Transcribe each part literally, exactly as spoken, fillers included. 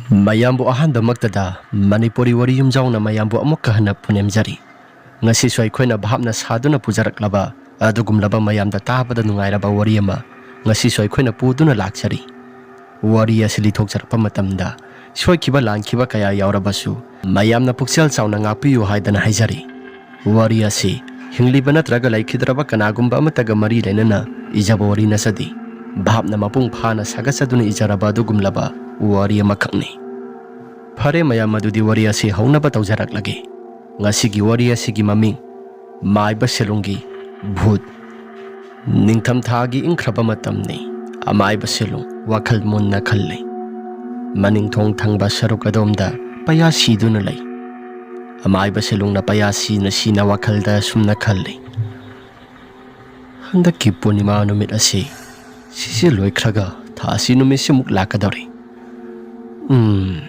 ꯃꯌꯥꯝꯕꯨ ꯑꯍꯥꯟꯕꯃꯛꯇꯗ ꯃꯅꯤꯄꯨꯔꯤ ꯋꯥꯔꯤ ꯌꯨꯝꯖꯥꯎꯅ ꯃꯌꯥꯝꯕꯨ ꯑꯃꯨꯛꯀ ꯍꯟꯅ ꯄꯨꯅꯦꯝꯖꯔꯤ꯫ ꯉꯁꯤꯁꯨ ꯑꯩꯈꯣꯏꯅ ꯚꯥꯞꯅ ꯁꯥꯗꯨꯅ ꯄꯨꯖꯔꯛꯂꯕ ꯑꯗꯨꯒꯨꯝꯂꯕ ꯃꯌꯥꯝꯗ ꯇꯥꯕꯗ ꯅꯨꯡꯉꯥꯏꯔꯕ ꯋꯥꯔꯤ ꯑꯃ ꯉꯁꯤꯁꯨ ꯑꯩꯈꯣꯏꯅ ꯄꯨꯗꯨꯅ ꯂꯥꯛꯆꯔꯤ꯫ ꯋꯥꯔꯤ ꯑꯁꯤ ꯂꯤꯊꯣꯛꯆꯔꯛꯄ ꯃꯇꯝꯗ ꯁꯣꯏꯈꯤꯕ ꯂꯥꯟꯈꯤꯕ ꯀꯌꯥ ꯌꯥꯎꯔꯕꯁꯨ ꯃꯌꯥꯝꯅ ꯄꯨꯛꯆꯦꯜ ꯆꯥꯎꯅ ꯉꯥꯛꯄꯤꯌꯨ ꯍꯥꯏꯗꯅ ꯍꯥꯏꯖꯔꯤ꯫ ꯋꯥꯔꯤ ꯑꯁꯤ ꯍꯤꯡꯂꯤꯕ ꯅꯠꯇ꯭ꯔꯒ ꯂꯩꯈꯤꯗ꯭ꯔꯕ ꯀꯅꯥꯒꯨꯝꯕ ꯑꯃꯠꯇꯒ ꯃꯔꯤ ꯂꯩꯅꯅ ꯏꯖꯕ ꯋꯥꯔꯤ ꯅꯠꯆꯗꯦ꯫ ꯚꯥꯞꯅ ꯃꯄꯨꯡ ꯐꯥꯅ ꯁꯥꯒꯠꯆꯗꯨꯅ ꯏꯖꯔꯕ ꯑꯗꯨꯒꯨꯝꯂꯕ ꯋꯥꯔꯤ ꯑꯃꯈꯛꯅꯤ꯫ ꯐꯔꯦ ꯃꯌꯥꯝ, ꯑꯗꯨꯗꯤ ꯋꯥꯔꯤ ꯑꯁꯤ ꯍꯧꯅꯕ ꯇꯧꯖꯔꯛꯂꯒꯦ꯫ ꯉꯁꯤꯒꯤ ꯋꯥꯔꯤ ꯑꯁꯤꯒꯤ ꯃꯃꯤꯡ ꯃꯥꯏꯕ ꯁꯦꯂꯨꯡꯒꯤ ꯚꯨꯠ꯫ ꯅꯤꯡꯊꯝꯊꯥꯒꯤ ꯏꯪꯈ꯭ꯔꯕ ꯃꯇꯝꯅꯤ꯫ ꯑꯃꯥꯏꯕ ꯁꯦꯂꯨꯡ ꯋꯥꯈꯜ ꯃꯨꯟꯅ ꯈꯜꯂꯤ꯫ ꯃꯅꯤꯡꯊꯣꯡ ꯊꯪꯕ ꯁꯔꯨꯛ ꯑꯗꯣꯝꯗ ꯄꯩꯌꯥ ꯁꯤꯗꯨꯅ ꯂꯩ꯫ ꯑꯃꯥꯏꯕ ꯁꯦꯂꯨꯡꯅ ꯄꯩꯌꯥ ꯁꯤꯅ ꯁꯤꯅ ꯋꯥꯈꯜꯗ ꯑꯁꯨꯝꯅ ꯈꯜꯂꯤ, "ꯍꯟꯗꯛꯀꯤ ꯄꯨꯔꯅꯤꯃꯥ ꯅꯨꯃꯤꯠ ꯑꯁꯤ ꯁꯤꯁꯦ ꯂꯣꯏꯈ꯭ꯔꯒ ꯊꯥ ꯑꯁꯤ ꯅꯨꯃꯤꯠꯁꯤꯃꯨꯛ ꯂꯥꯛꯀꯗꯧꯔꯤ꯫ ꯎꯝ,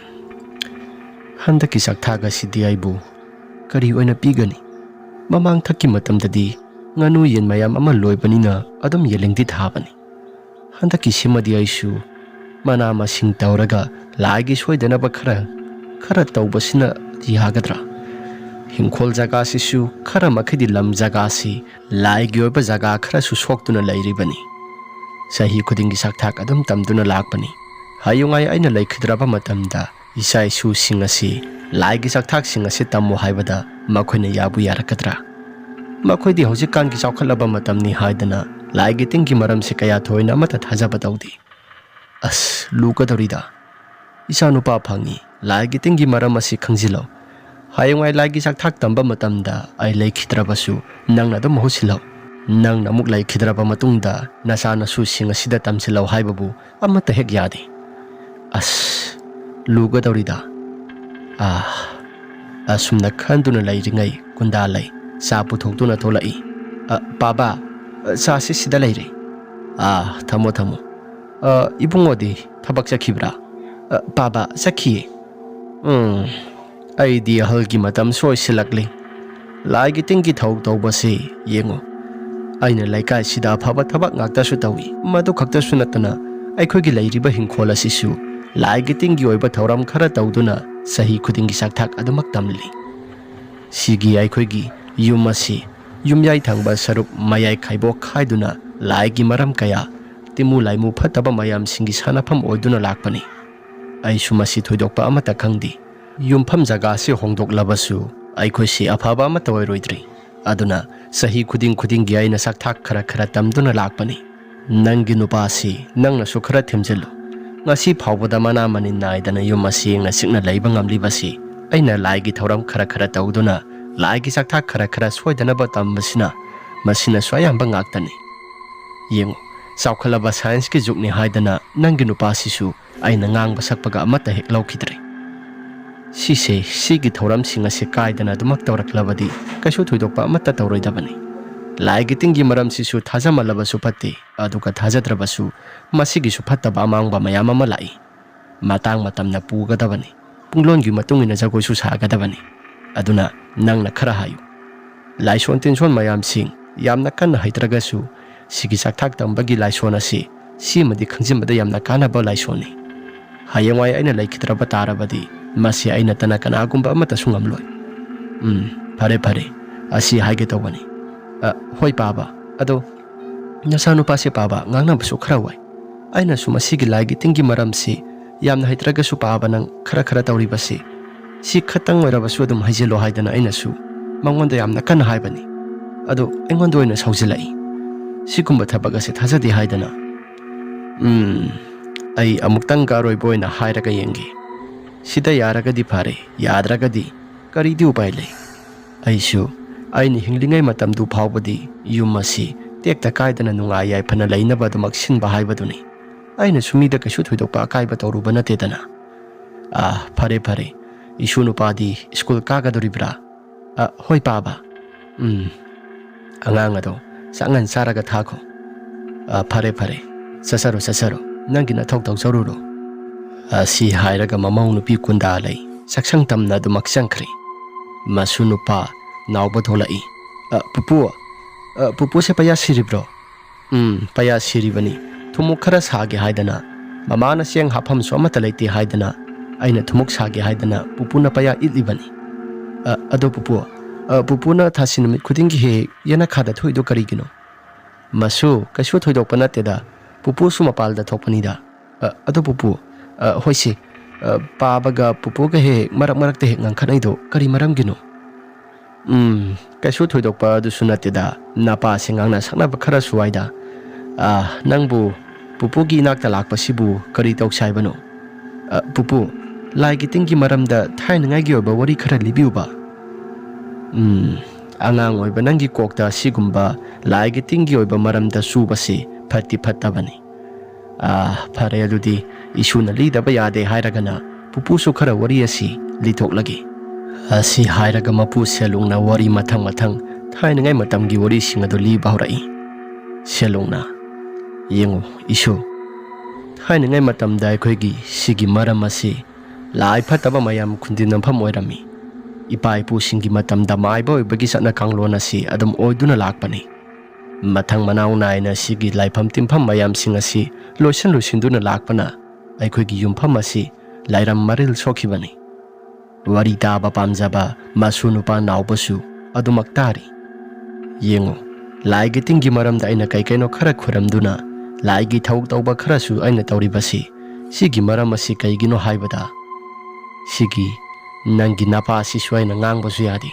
ꯍꯟꯗꯛꯀꯤ ꯆꯥꯛꯊꯥꯛ ꯑꯁꯤꯗꯤ ꯑꯩꯕꯨ ꯀꯔꯤ ꯑꯣꯏꯅ ꯄꯤꯒꯅꯤ? ꯃꯃꯥꯡ ꯊꯛꯀꯤ ꯃꯇꯝꯗꯗꯤ ꯉꯥꯅꯨ ꯌꯦꯟ ꯃꯌꯥꯝ ꯑꯃ ꯂꯣꯏꯕꯅꯤꯅ ꯑꯗꯨꯝ ꯌꯦꯜꯂꯤꯡꯗꯤ ꯊꯥꯕꯅꯤ꯫ ꯍꯟꯗꯛꯀꯤꯁꯤꯃꯗꯤ ꯑꯩꯁꯨ ꯃꯅꯥ ꯃꯁꯤꯡ ꯇꯧꯔꯒ ꯂꯥꯏꯒꯤ ꯁꯣꯏꯗꯅꯕ ꯈꯔ, ꯈꯔ ꯇꯧꯕꯁꯤꯅ ꯌꯥꯒꯗ꯭ꯔꯥ? ꯍꯤꯡꯈꯣꯜ ꯖꯒꯥꯁꯤꯁꯨ ꯈꯔ ꯃꯈꯩꯗꯤ ꯂꯝ ꯖꯒꯥꯁꯤ ꯂꯥꯏꯒꯤ ꯑꯣꯏꯕ ꯖꯒꯥ ꯈꯔꯁꯨ ꯁꯣꯛꯇꯨꯅ ꯂꯩꯔꯤꯕꯅꯤ꯫ ꯆꯍꯤ ꯈꯨꯗꯤꯡꯒꯤ ꯆꯥꯛꯊꯥꯛ ꯑꯗꯨꯝ ꯇꯝꯗꯨꯅ ꯂꯥꯛꯄꯅꯤ꯫ ꯍꯌꯦꯡꯉꯥꯏ ꯑꯩꯅ ꯂꯩꯈꯤꯗ꯭ꯔꯕ ꯃꯇꯝꯗ ꯏꯆꯥ ꯏꯁꯨꯁꯤꯡ ꯑꯁꯤ ꯂꯥꯏꯒꯤ ꯆꯥꯛꯊꯥꯛꯁꯤꯡ ꯑꯁꯤ ꯇꯝꯃꯨ ꯍꯥꯏꯕꯗ ꯃꯈꯣꯏꯅ ꯌꯥꯕꯨ ꯌꯥꯔꯛꯀꯗ꯭ꯔꯥ? ꯃꯈꯣꯏꯗꯤ ꯍꯧꯖꯤꯛꯀꯥꯟꯒꯤ ꯆꯥꯎꯈꯠꯂꯕ ꯃꯇꯝꯅꯤ ꯍꯥꯏꯗꯅ ꯂꯥꯏꯒꯤ ꯇꯤꯟꯒꯤ ꯃꯔꯝꯁꯤ ꯀꯌꯥ ꯊꯣꯏꯅ ꯑꯃꯠꯇ ꯊꯥꯖꯕ ꯇꯧꯗꯦ꯫ ꯑꯁ, ꯂꯨꯒꯗꯧꯔꯤꯗ꯫ ꯏꯆꯥꯅꯨꯄꯥ ꯐꯪꯉꯤ, ꯂꯥꯏꯒꯤ ꯇꯤꯟꯒꯤ ꯃꯔꯝ ꯑꯁꯤ ꯈꯪꯖꯤꯜꯂꯣ꯫ ꯍꯌꯦꯡꯋꯥꯏ ꯂꯥꯏꯒꯤ ꯆꯥꯛꯊꯥꯛ ꯇꯝꯕ ꯃꯇꯝꯗ ꯑꯩ ꯂꯩꯈꯤꯗ꯭ꯔꯕꯁꯨ ꯅꯪꯅ ꯑꯗꯨꯝ ꯃꯍꯨꯠ ꯁꯤꯜꯂꯧ꯫ ꯅꯪꯅ ꯑꯃꯨꯛ ꯂꯩꯈꯤꯗ꯭ꯔꯕ ꯃꯇꯨꯡꯗ ꯅꯆꯥ ꯅꯁꯨꯁꯤꯡ ꯑꯁꯤꯗ ꯇꯝꯁꯤꯜꯂꯧ ꯍꯥꯏꯕꯕꯨ ꯑꯃꯠꯇ ꯍꯦꯛ ꯌꯥꯗꯦ꯫ ꯑꯁ, ꯂꯨꯒꯗꯧꯔꯤꯗ꯫ ꯑꯥ, ꯑꯁꯨꯝꯅ ꯈꯟꯗꯨꯅ ꯂꯩꯔꯤꯉꯩ ꯀꯨꯟꯗꯥ ꯂꯩ ꯆꯥ ꯄꯨꯊꯣꯛꯇꯨꯅ ꯊꯣꯛꯂꯛꯏ꯫ "ꯑ, ꯄꯥꯕ, ꯑ, ꯆꯥꯁꯤ ꯁꯤꯗ ꯂꯩꯔꯦ꯫ ꯑꯥ, ꯊꯝꯃꯣ, ꯊꯝꯃꯣ꯫ ꯑ, ꯏꯕꯨꯡꯉꯣꯗꯤ ꯊꯕꯛ ꯆꯠꯈꯤꯕ꯭ꯔꯥ?" "ꯑ, ꯄꯥꯕ, ꯆꯠꯈꯤꯌꯦ꯫" "ꯎꯝ, ꯑꯩꯗꯤ ꯑꯍꯜꯒꯤ ꯃꯇꯝꯁꯨ ꯑꯣꯏꯁꯤꯜꯂꯛꯂꯤ꯫ ꯂꯥꯏꯒꯤ ꯇꯤꯟꯒꯤ ꯊꯧ ꯇꯧꯕꯁꯤ ꯌꯦꯡꯉꯨ꯫ ꯑꯩꯅ ꯂꯩꯀꯥꯏꯁꯤꯗ ꯑꯐꯕ ꯊꯕꯛ ꯉꯥꯛꯇꯁꯨ ꯇꯧꯏ꯫ ꯃꯗꯨ ꯈꯛꯇꯁꯨ ꯅꯠꯇꯅ ꯑꯩꯈꯣꯏꯒꯤ ꯂꯩꯔꯤꯕ ꯍꯤꯡꯈꯣꯜ ꯑꯁꯤꯁꯨ ꯂꯥꯏꯒꯤ ꯇꯤꯟꯒꯤ ꯑꯣꯏꯕ ꯊꯧꯔꯝ ꯈꯔ ꯇꯧꯗꯨꯅ ꯆꯍꯤ ꯈꯨꯗꯤꯡꯒꯤ ꯆꯥꯛꯊꯥꯛ ꯑꯗꯨꯃꯛ ꯇꯝꯂꯤ꯫ ꯁꯤꯒꯤ ꯑꯩꯈꯣꯏꯒꯤ ꯌꯨꯝ ꯑꯁꯤ ꯌꯨꯝꯌꯥꯏ ꯊꯪꯕ ꯁꯔꯨꯛ ꯃꯌꯥꯏ ꯈꯥꯏꯕꯣꯛ ꯈꯥꯏꯗꯨꯅ ꯂꯥꯏꯒꯤ ꯃꯔꯝ ꯀꯌꯥ, ꯇꯤꯃꯨ ꯂꯥꯏꯃꯨ ꯐꯠꯇꯕ ꯃꯌꯥꯝꯁꯤꯡꯒꯤ ꯁꯥꯟꯅꯐꯝ ꯑꯣꯏꯗꯨꯅ ꯂꯥꯛꯄꯅꯤ꯫ ꯑꯩꯁꯨ ꯃꯁꯤ ꯊꯣꯏꯗꯣꯛꯄ ꯑꯃꯠꯇ ꯈꯪꯗꯦ꯫ ꯌꯨꯝꯐꯝ ꯖꯒꯥꯁꯤ ꯍꯣꯡꯗꯣꯛꯂꯕꯁꯨ ꯑꯩꯈꯣꯏꯁꯤ ꯑꯐꯕ ꯑꯃꯠꯇ ꯑꯣꯏꯔꯣꯏꯗ꯭ꯔꯤ꯫ ꯑꯗꯨꯅ ꯆꯍꯤ ꯈꯨꯗꯤꯡ ꯈꯨꯗꯤꯡꯒꯤ ꯑꯩꯅ ꯆꯥꯛꯊꯥꯛ ꯈꯔ ꯈꯔ ꯇꯝꯗꯨꯅ ꯂꯥꯛꯄꯅꯤ꯫ ꯅꯪꯒꯤ ꯅꯨꯄꯥꯁꯤ ꯅꯪꯅꯁꯨ ꯈꯔ ꯊꯦꯝꯖꯤꯜꯂꯨ꯫ ꯉꯁꯤ ꯐꯥꯎꯕꯗ ꯃꯅꯥ ꯃꯅꯤꯟ ꯅꯥꯏꯗꯅ ꯌꯨꯝ ꯑꯁꯤ ꯏꯪꯅ ꯆꯤꯛꯅ ꯂꯩꯕ ꯉꯝꯂꯤꯕꯁꯤ ꯑꯩꯅ ꯂꯥꯏꯒꯤ ꯊꯧꯔꯝ ꯈꯔ ꯈꯔ ꯇꯧꯗꯨꯅ, ꯂꯥꯏꯒꯤ ꯆꯥꯛꯊꯥꯛ ꯈꯔ ꯈꯔ ꯁꯣꯏꯗꯅꯕ ꯇꯝꯕꯁꯤꯅ, ꯃꯁꯤꯅꯁꯨ ꯑꯌꯥꯝꯕ ꯉꯥꯛꯇꯅꯤ꯫ ꯌꯦꯡꯉꯨ, ꯆꯥꯎꯈꯠꯂꯕ ꯁꯥꯏꯟꯁꯀꯤ ꯖꯨꯒꯅꯤ ꯍꯥꯏꯗꯅ ꯅꯪꯒꯤ ꯅꯨꯄꯥꯁꯤꯁꯨ ꯑꯩꯅ ꯉꯥꯡꯕ ꯁꯛꯄꯒ ꯑꯃꯠꯇ ꯍꯦꯛ ꯂꯧꯈꯤꯗ꯭ꯔꯦ꯫ ꯁꯤꯁꯦ, ꯁꯤꯒꯤ ꯊꯧꯔꯝꯁꯤꯡ ꯑꯁꯤ ꯀꯥꯏꯗꯅ ꯑꯗꯨꯃꯛ ꯇꯧꯔꯛꯂꯕꯗꯤ ꯀꯩꯁꯨ ꯊꯣꯏꯗꯣꯛꯄ ꯑꯃꯠꯇ ꯇꯧꯔꯣꯏꯗꯕꯅꯤ꯫ ꯂꯥꯏꯒꯤ ꯇꯤꯟꯒꯤ ꯃꯔꯝꯁꯤꯁꯨ ꯊꯥꯖꯃꯜꯂꯕꯁꯨ ꯐꯠꯇꯦ, ꯑꯗꯨꯒ ꯊꯥꯖꯗ꯭ꯔꯕꯁꯨ ꯃꯁꯤꯒꯤꯁꯨ ꯐꯠꯇꯕ ꯑꯃꯥꯡꯕ ꯃꯌꯥꯝ ꯑꯃ ꯂꯥꯛꯏ꯫ ꯃꯇꯥꯡ ꯃꯇꯝꯅ ꯄꯨꯒꯗꯕꯅꯤ꯫ ꯄꯨꯡꯂꯣꯟꯒꯤ ꯃꯇꯨꯡ ꯏꯟꯅ ꯖꯒꯣꯏꯁꯨ ꯁꯥꯒꯗꯕꯅꯤ꯫ ꯑꯗꯨꯅ ꯅꯪꯅ ꯈꯔ ꯍꯥꯏꯌꯨ꯫ ꯂꯥꯏꯁꯣꯟ ꯇꯤꯟꯁꯣꯟ ꯃꯌꯥꯝꯁꯤꯡ ꯌꯥꯝꯅ ꯀꯟꯅ ꯍꯩꯇ꯭ꯔꯒꯁꯨ, ꯁꯤꯒꯤ ꯆꯥꯛꯊꯥꯛ ꯇꯝꯕꯒꯤ ꯂꯥꯏꯁꯣꯟ ꯑꯁꯤ ꯁꯤꯃꯗꯤ ꯈꯪꯖꯤꯟꯕꯗ ꯌꯥꯝꯅ ꯀꯥꯟꯅꯕ ꯂꯥꯏꯁꯣꯟꯅꯤ꯫ ꯍꯌꯦꯡꯋꯥꯏ ꯑꯩꯅ ꯂꯩꯈꯤꯗ꯭ꯔꯕ ꯇꯥꯔꯕꯗꯤ ꯃꯁꯤ ꯑꯩ ꯅꯠꯇꯅ ꯀꯅꯥꯒꯨꯝꯕ ꯑꯃꯠꯇꯁꯨ ꯉꯝꯂꯣꯏ꯫ ꯎꯝ, ꯐꯔꯦ, ꯐꯔꯦ, ꯑꯁꯤ ꯍꯥꯏꯒꯦ ꯇꯧꯕꯅꯤ꯫ ꯑ, ꯍꯣꯏ ꯄꯥꯕ, ꯑꯗꯣ ꯅꯆꯥꯅꯨꯄꯥꯁꯦ ꯄꯥꯕ ꯉꯥꯡꯅꯕꯁꯨ ꯈꯔ ꯋꯥꯏ꯫ ꯑꯩꯅꯁꯨ ꯃꯁꯤꯒꯤ ꯂꯥꯏꯒꯤ ꯇꯤꯟꯒꯤ ꯃꯔꯝꯁꯤ ꯌꯥꯝꯅ ꯍꯩꯇ꯭ꯔꯒꯁꯨ ꯄꯥꯕ ꯅꯪ ꯈꯔ ꯈꯔ ꯇꯧꯔꯤꯕꯁꯤ, ꯁꯤ ꯈꯇꯪ ꯑꯣꯏꯔꯕꯁꯨ ꯑꯗꯨꯝ ꯍꯩꯖꯤꯜꯂꯣ ꯍꯥꯏꯗꯅ ꯑꯩꯅꯁꯨ ꯃꯉꯣꯟꯗ ꯌꯥꯝꯅ ꯀꯟꯅ ꯍꯥꯏꯕꯅꯤ꯫ ꯑꯗꯣ ꯑꯩꯉꯣꯟꯗ ꯑꯣꯏꯅ ꯁꯥꯎꯖꯤꯜꯂꯛꯏ꯫ ꯁꯤꯒꯨꯝꯕ ꯊꯕꯛ ꯑꯁꯤ ꯊꯥꯖꯗꯦ ꯍꯥꯏꯗꯅ꯫ ꯎꯝ, ꯑꯩ ꯑꯃꯨꯛꯇꯪꯒ ꯑꯔꯣꯏꯕ ꯑꯣꯏꯅ ꯍꯥꯏꯔꯒ ꯌꯦꯡꯒꯦ꯫ ꯁꯤꯗ ꯌꯥꯔꯒꯗꯤ ꯐꯔꯦ, ꯌꯥꯗ꯭ꯔꯒꯗꯤ ꯀꯔꯤꯗꯤ ꯎꯄꯥꯏ ꯂꯩ? ꯑꯩꯁꯨ ꯑꯩꯅ ꯍꯤꯡꯂꯤꯉꯩ ꯃꯇꯝꯗꯨ ꯐꯥꯎꯕꯗꯤ ꯌꯨꯝ ꯑꯁꯤ ꯇꯦꯛꯇ ꯀꯥꯏꯗꯅ ꯅꯨꯡꯉꯥꯏ ꯌꯥꯏꯐꯅ ꯂꯩꯅꯕ ꯑꯗꯨꯃꯛ ꯁꯤꯟꯕ ꯍꯥꯏꯕꯗꯨꯅꯤ꯫ ꯑꯩꯅꯁꯨ ꯃꯤꯗ ꯀꯩꯁꯨ ꯊꯣꯏꯗꯣꯛꯄ ꯑꯀꯥꯏꯕ ꯇꯧꯔꯨꯕ ꯅꯠꯇꯦꯗꯅ꯫ ꯑꯥ, ꯐꯔꯦ, ꯐꯔꯦ꯫ ꯏꯁꯨ ꯅꯨꯄꯥꯗꯤ ꯁ꯭ꯀꯨꯜ ꯀꯥꯒꯗꯧꯔꯤꯕ꯭ꯔꯥ? ꯑ, ꯍꯣꯏ, ꯄꯥꯕ꯫ ꯎꯝ, ꯑꯉꯥꯡ ꯑꯗꯣ ꯆꯥꯛꯉꯟ ꯆꯥꯔꯒ ꯊꯥꯈꯣ꯫ ꯑ, ꯐꯔꯦ, ꯐꯔꯦ꯫ ꯆꯠꯆꯔꯣ, ꯆꯠꯆꯔꯣ꯫ ꯅꯪꯒꯤ ꯅꯊꯧ ꯇꯧꯖꯔꯨꯔꯣ꯫ ꯑꯁꯤ ꯍꯥꯏꯔꯒ ꯃꯃꯧ ꯅꯨꯄꯤ ꯀꯨꯟꯗꯥ ꯂꯩ ꯆꯥꯛꯁꯪ ꯇꯝꯅ ꯑꯗꯨꯃꯛ ꯆꯪꯈ꯭ꯔꯦ꯫ ꯃꯁꯨ ꯅꯨꯄꯥ ꯅꯥꯎꯕ ꯊꯣꯛꯂꯛꯏ꯫ "ꯑ, ꯄꯨꯄꯨ, ꯑ, ꯄꯨꯄꯨꯁꯦ ꯄꯩꯌꯥ ꯁꯤꯔꯤꯕ꯭ꯔꯣ?" "ꯎꯝ, ꯄꯩꯌꯥ ꯁꯤꯔꯤꯕꯅꯤ꯫ ꯊꯨꯝꯃꯣꯛ ꯈꯔ ꯁꯥꯒꯦ ꯍꯥꯏꯗꯅ ꯃꯃꯥꯅ ꯆꯦꯡ ꯍꯥꯞꯐꯝꯁꯨ ꯑꯃꯠꯇ ꯂꯩꯇꯦ ꯍꯥꯏꯗꯅ ꯑꯩꯅ ꯊꯨꯝꯃꯣꯛ ꯁꯥꯒꯦ ꯍꯥꯏꯗꯅ ꯄꯨꯄꯨꯅ ꯄꯩꯌꯥ ꯏꯠꯂꯤꯕꯅꯤ꯫ "ꯑ, ꯑꯗꯣ ꯄꯨꯄꯨ, ꯑ, ꯄꯨꯄꯨꯅ ꯊꯥꯁꯤ ꯅꯨꯃꯤꯠ ꯈꯨꯗꯤꯡꯒꯤ ꯍꯦꯛ ꯍꯦꯛ ꯌꯦꯅꯈꯥꯗ ꯊꯣꯛꯏꯗꯣ ꯀꯔꯤꯒꯤꯅꯣ?" "ꯃꯁꯨ, ꯀꯩꯁꯨ ꯊꯣꯏꯗꯣꯛꯄ ꯅꯠꯇꯦꯗ, ꯄꯨꯄꯨꯁꯨ ꯃꯄꯥꯜꯗ ꯊꯣꯛꯄꯅꯤꯗ꯫ ꯑ, ꯑꯗꯣ ꯄꯨꯄꯨ, ꯑ, ꯍꯣꯏꯁꯦ, ꯑ, ꯄꯥꯕꯒ ꯄꯨꯄꯨꯒ ꯍꯦꯛ ꯍꯦꯛ ꯃꯔꯛ ꯃꯔꯛꯇ ꯍꯦꯛ ꯉꯥꯡꯈꯠꯅꯩꯗꯣ ꯀꯔꯤ ꯃꯔꯝꯒꯤꯅꯣ?" "ꯎꯝ, ꯀꯩꯁꯨ ꯊꯣꯏꯗꯣꯛꯄ ꯑꯗꯨꯁꯨ ꯅꯠꯇꯦꯗ, ꯅꯄꯥꯁꯦ ꯉꯥꯡꯅ ꯁꯛꯅꯕ ꯈꯔꯁꯨ ꯍꯥꯏꯗ꯫ ꯑ, ꯅꯪꯕꯨ ꯄꯨꯄꯨꯒꯤ ꯏꯅꯥꯛꯇ ꯂꯥꯛꯄꯁꯤꯕꯨ ꯀꯔꯤ ꯇꯧꯁꯦ ꯍꯥꯏꯕꯅꯣ?" "ꯑ, ꯄꯨꯄꯨ, ꯂꯥꯏꯒꯤ ꯇꯤꯟꯒꯤ ꯃꯔꯝꯗ ꯊꯥꯏꯅꯉꯥꯏꯒꯤ ꯑꯣꯏꯕ ꯋꯥꯔꯤ ꯈꯔ ꯂꯤꯕꯤꯌꯨꯕ?" "ꯎꯝ, ꯑꯉꯥꯡ ꯑꯣꯏꯕ ꯅꯪꯒꯤ ꯀꯣꯛꯇ ꯁꯤꯒꯨꯝꯕ ꯂꯥꯏꯒꯤ ꯇꯤꯟꯒꯤ ꯑꯣꯏꯕ ꯃꯔꯝꯗ ꯆꯨꯕꯁꯤ ꯐꯠꯇꯤ ꯐꯠꯇꯕꯅꯤ꯫ ꯑ, ꯐꯔꯦ, ꯑꯗꯨꯗꯤ ꯏꯁꯨꯅ ꯂꯤꯗꯕ ꯌꯥꯗꯦ ꯍꯥꯏꯔꯒꯅ ꯄꯨꯄꯨꯁꯨ ꯈꯔ ꯋꯥꯔꯤ ꯑꯁꯤ ꯂꯤꯊꯣꯛꯂꯒꯦ꯫ ꯑꯁꯤ ꯍꯥꯏꯔꯒ ꯃꯄꯨ ꯁꯦꯂꯨꯡꯅ ꯋꯥꯔꯤ ꯃꯊꯪ ꯃꯊꯪ ꯊꯥꯏꯅꯉꯥꯏ ꯃꯇꯝꯒꯤ ꯋꯥꯔꯤꯁꯤꯡ ꯑꯗꯨ ꯂꯤꯕ ꯍꯧꯔꯛꯏ꯫ ꯁꯦꯂꯨꯡꯅ, "ꯌꯦꯡꯉꯨ, ꯏꯁꯨ, ꯊꯥꯏꯅꯉꯥꯏ ꯃꯇꯝꯗ ꯑꯩꯈꯣꯏꯒꯤ ꯁꯤꯒꯤ ꯃꯔꯝ ꯑꯁꯤ ꯂꯥꯏ ꯐꯠꯇꯕ ꯃꯌꯥꯝ ꯈꯨꯟꯗꯤꯟꯅꯐꯝ ꯑꯣꯏꯔꯝꯃꯤ꯫ ꯏꯄꯥ ꯏꯄꯨꯁꯤꯡꯒꯤ ꯃꯇꯝꯗ ꯃꯥꯏꯕ ꯑꯣꯏꯕꯒꯤ ꯆꯠꯅ ꯀꯥꯡꯂꯣꯟ ꯑꯁꯤ ꯑꯗꯨꯝ ꯑꯣꯏꯗꯨꯅ ꯂꯥꯛꯄꯅꯤ꯫ ꯃꯊꯪ ꯃꯅꯥꯎ ꯅꯥꯏꯅ ꯁꯤꯒꯤ ꯂꯥꯏꯐꯝ ꯇꯤꯟꯐꯝ ꯃꯌꯥꯝꯁꯤꯡ ꯑꯁꯤ ꯂꯣꯏꯁꯤꯟ ꯂꯣꯏꯁꯤꯟꯗꯨꯅ ꯂꯥꯛꯄꯅ ꯑꯩꯈꯣꯏꯒꯤ ꯌꯨꯝꯐꯝ ꯑꯁꯤ ꯂꯥꯏꯔꯝ ꯃꯔꯤꯜ ꯁꯣꯛꯈꯤꯕꯅꯤ꯫ ꯋꯥꯔꯤ ꯇꯥꯕ ꯄꯥꯝꯖꯕ ꯃꯁꯨ ꯅꯨꯄꯥ ꯅꯥꯎꯕꯁꯨ ꯑꯗꯨꯃꯛ ꯇꯥꯔꯤ꯫ ꯌꯦꯡꯉꯨ, ꯂꯥꯏꯒꯤ ꯇꯤꯟꯒꯤ ꯃꯔꯝꯗ ꯑꯩꯅ ꯀꯩ ꯀꯩꯅꯣ ꯈꯔ ꯈꯨꯔꯝꯗꯨꯅ ꯂꯥꯏꯒꯤ ꯊꯧ ꯇꯧꯕ ꯈꯔꯁꯨ ꯑꯩꯅ ꯇꯧꯔꯤꯕꯁꯤ꯫ ꯁꯤꯒꯤ ꯃꯔꯝ ꯑꯁꯤ ꯀꯩꯒꯤꯅꯣ ꯍꯥꯏꯕꯗ, ꯁꯤꯒꯤ ꯅꯪꯒꯤ ꯅꯄꯥꯁꯤꯁꯨ ꯑꯩꯅ ꯉꯥꯡꯕꯁꯨ ꯌꯥꯗꯦ꯫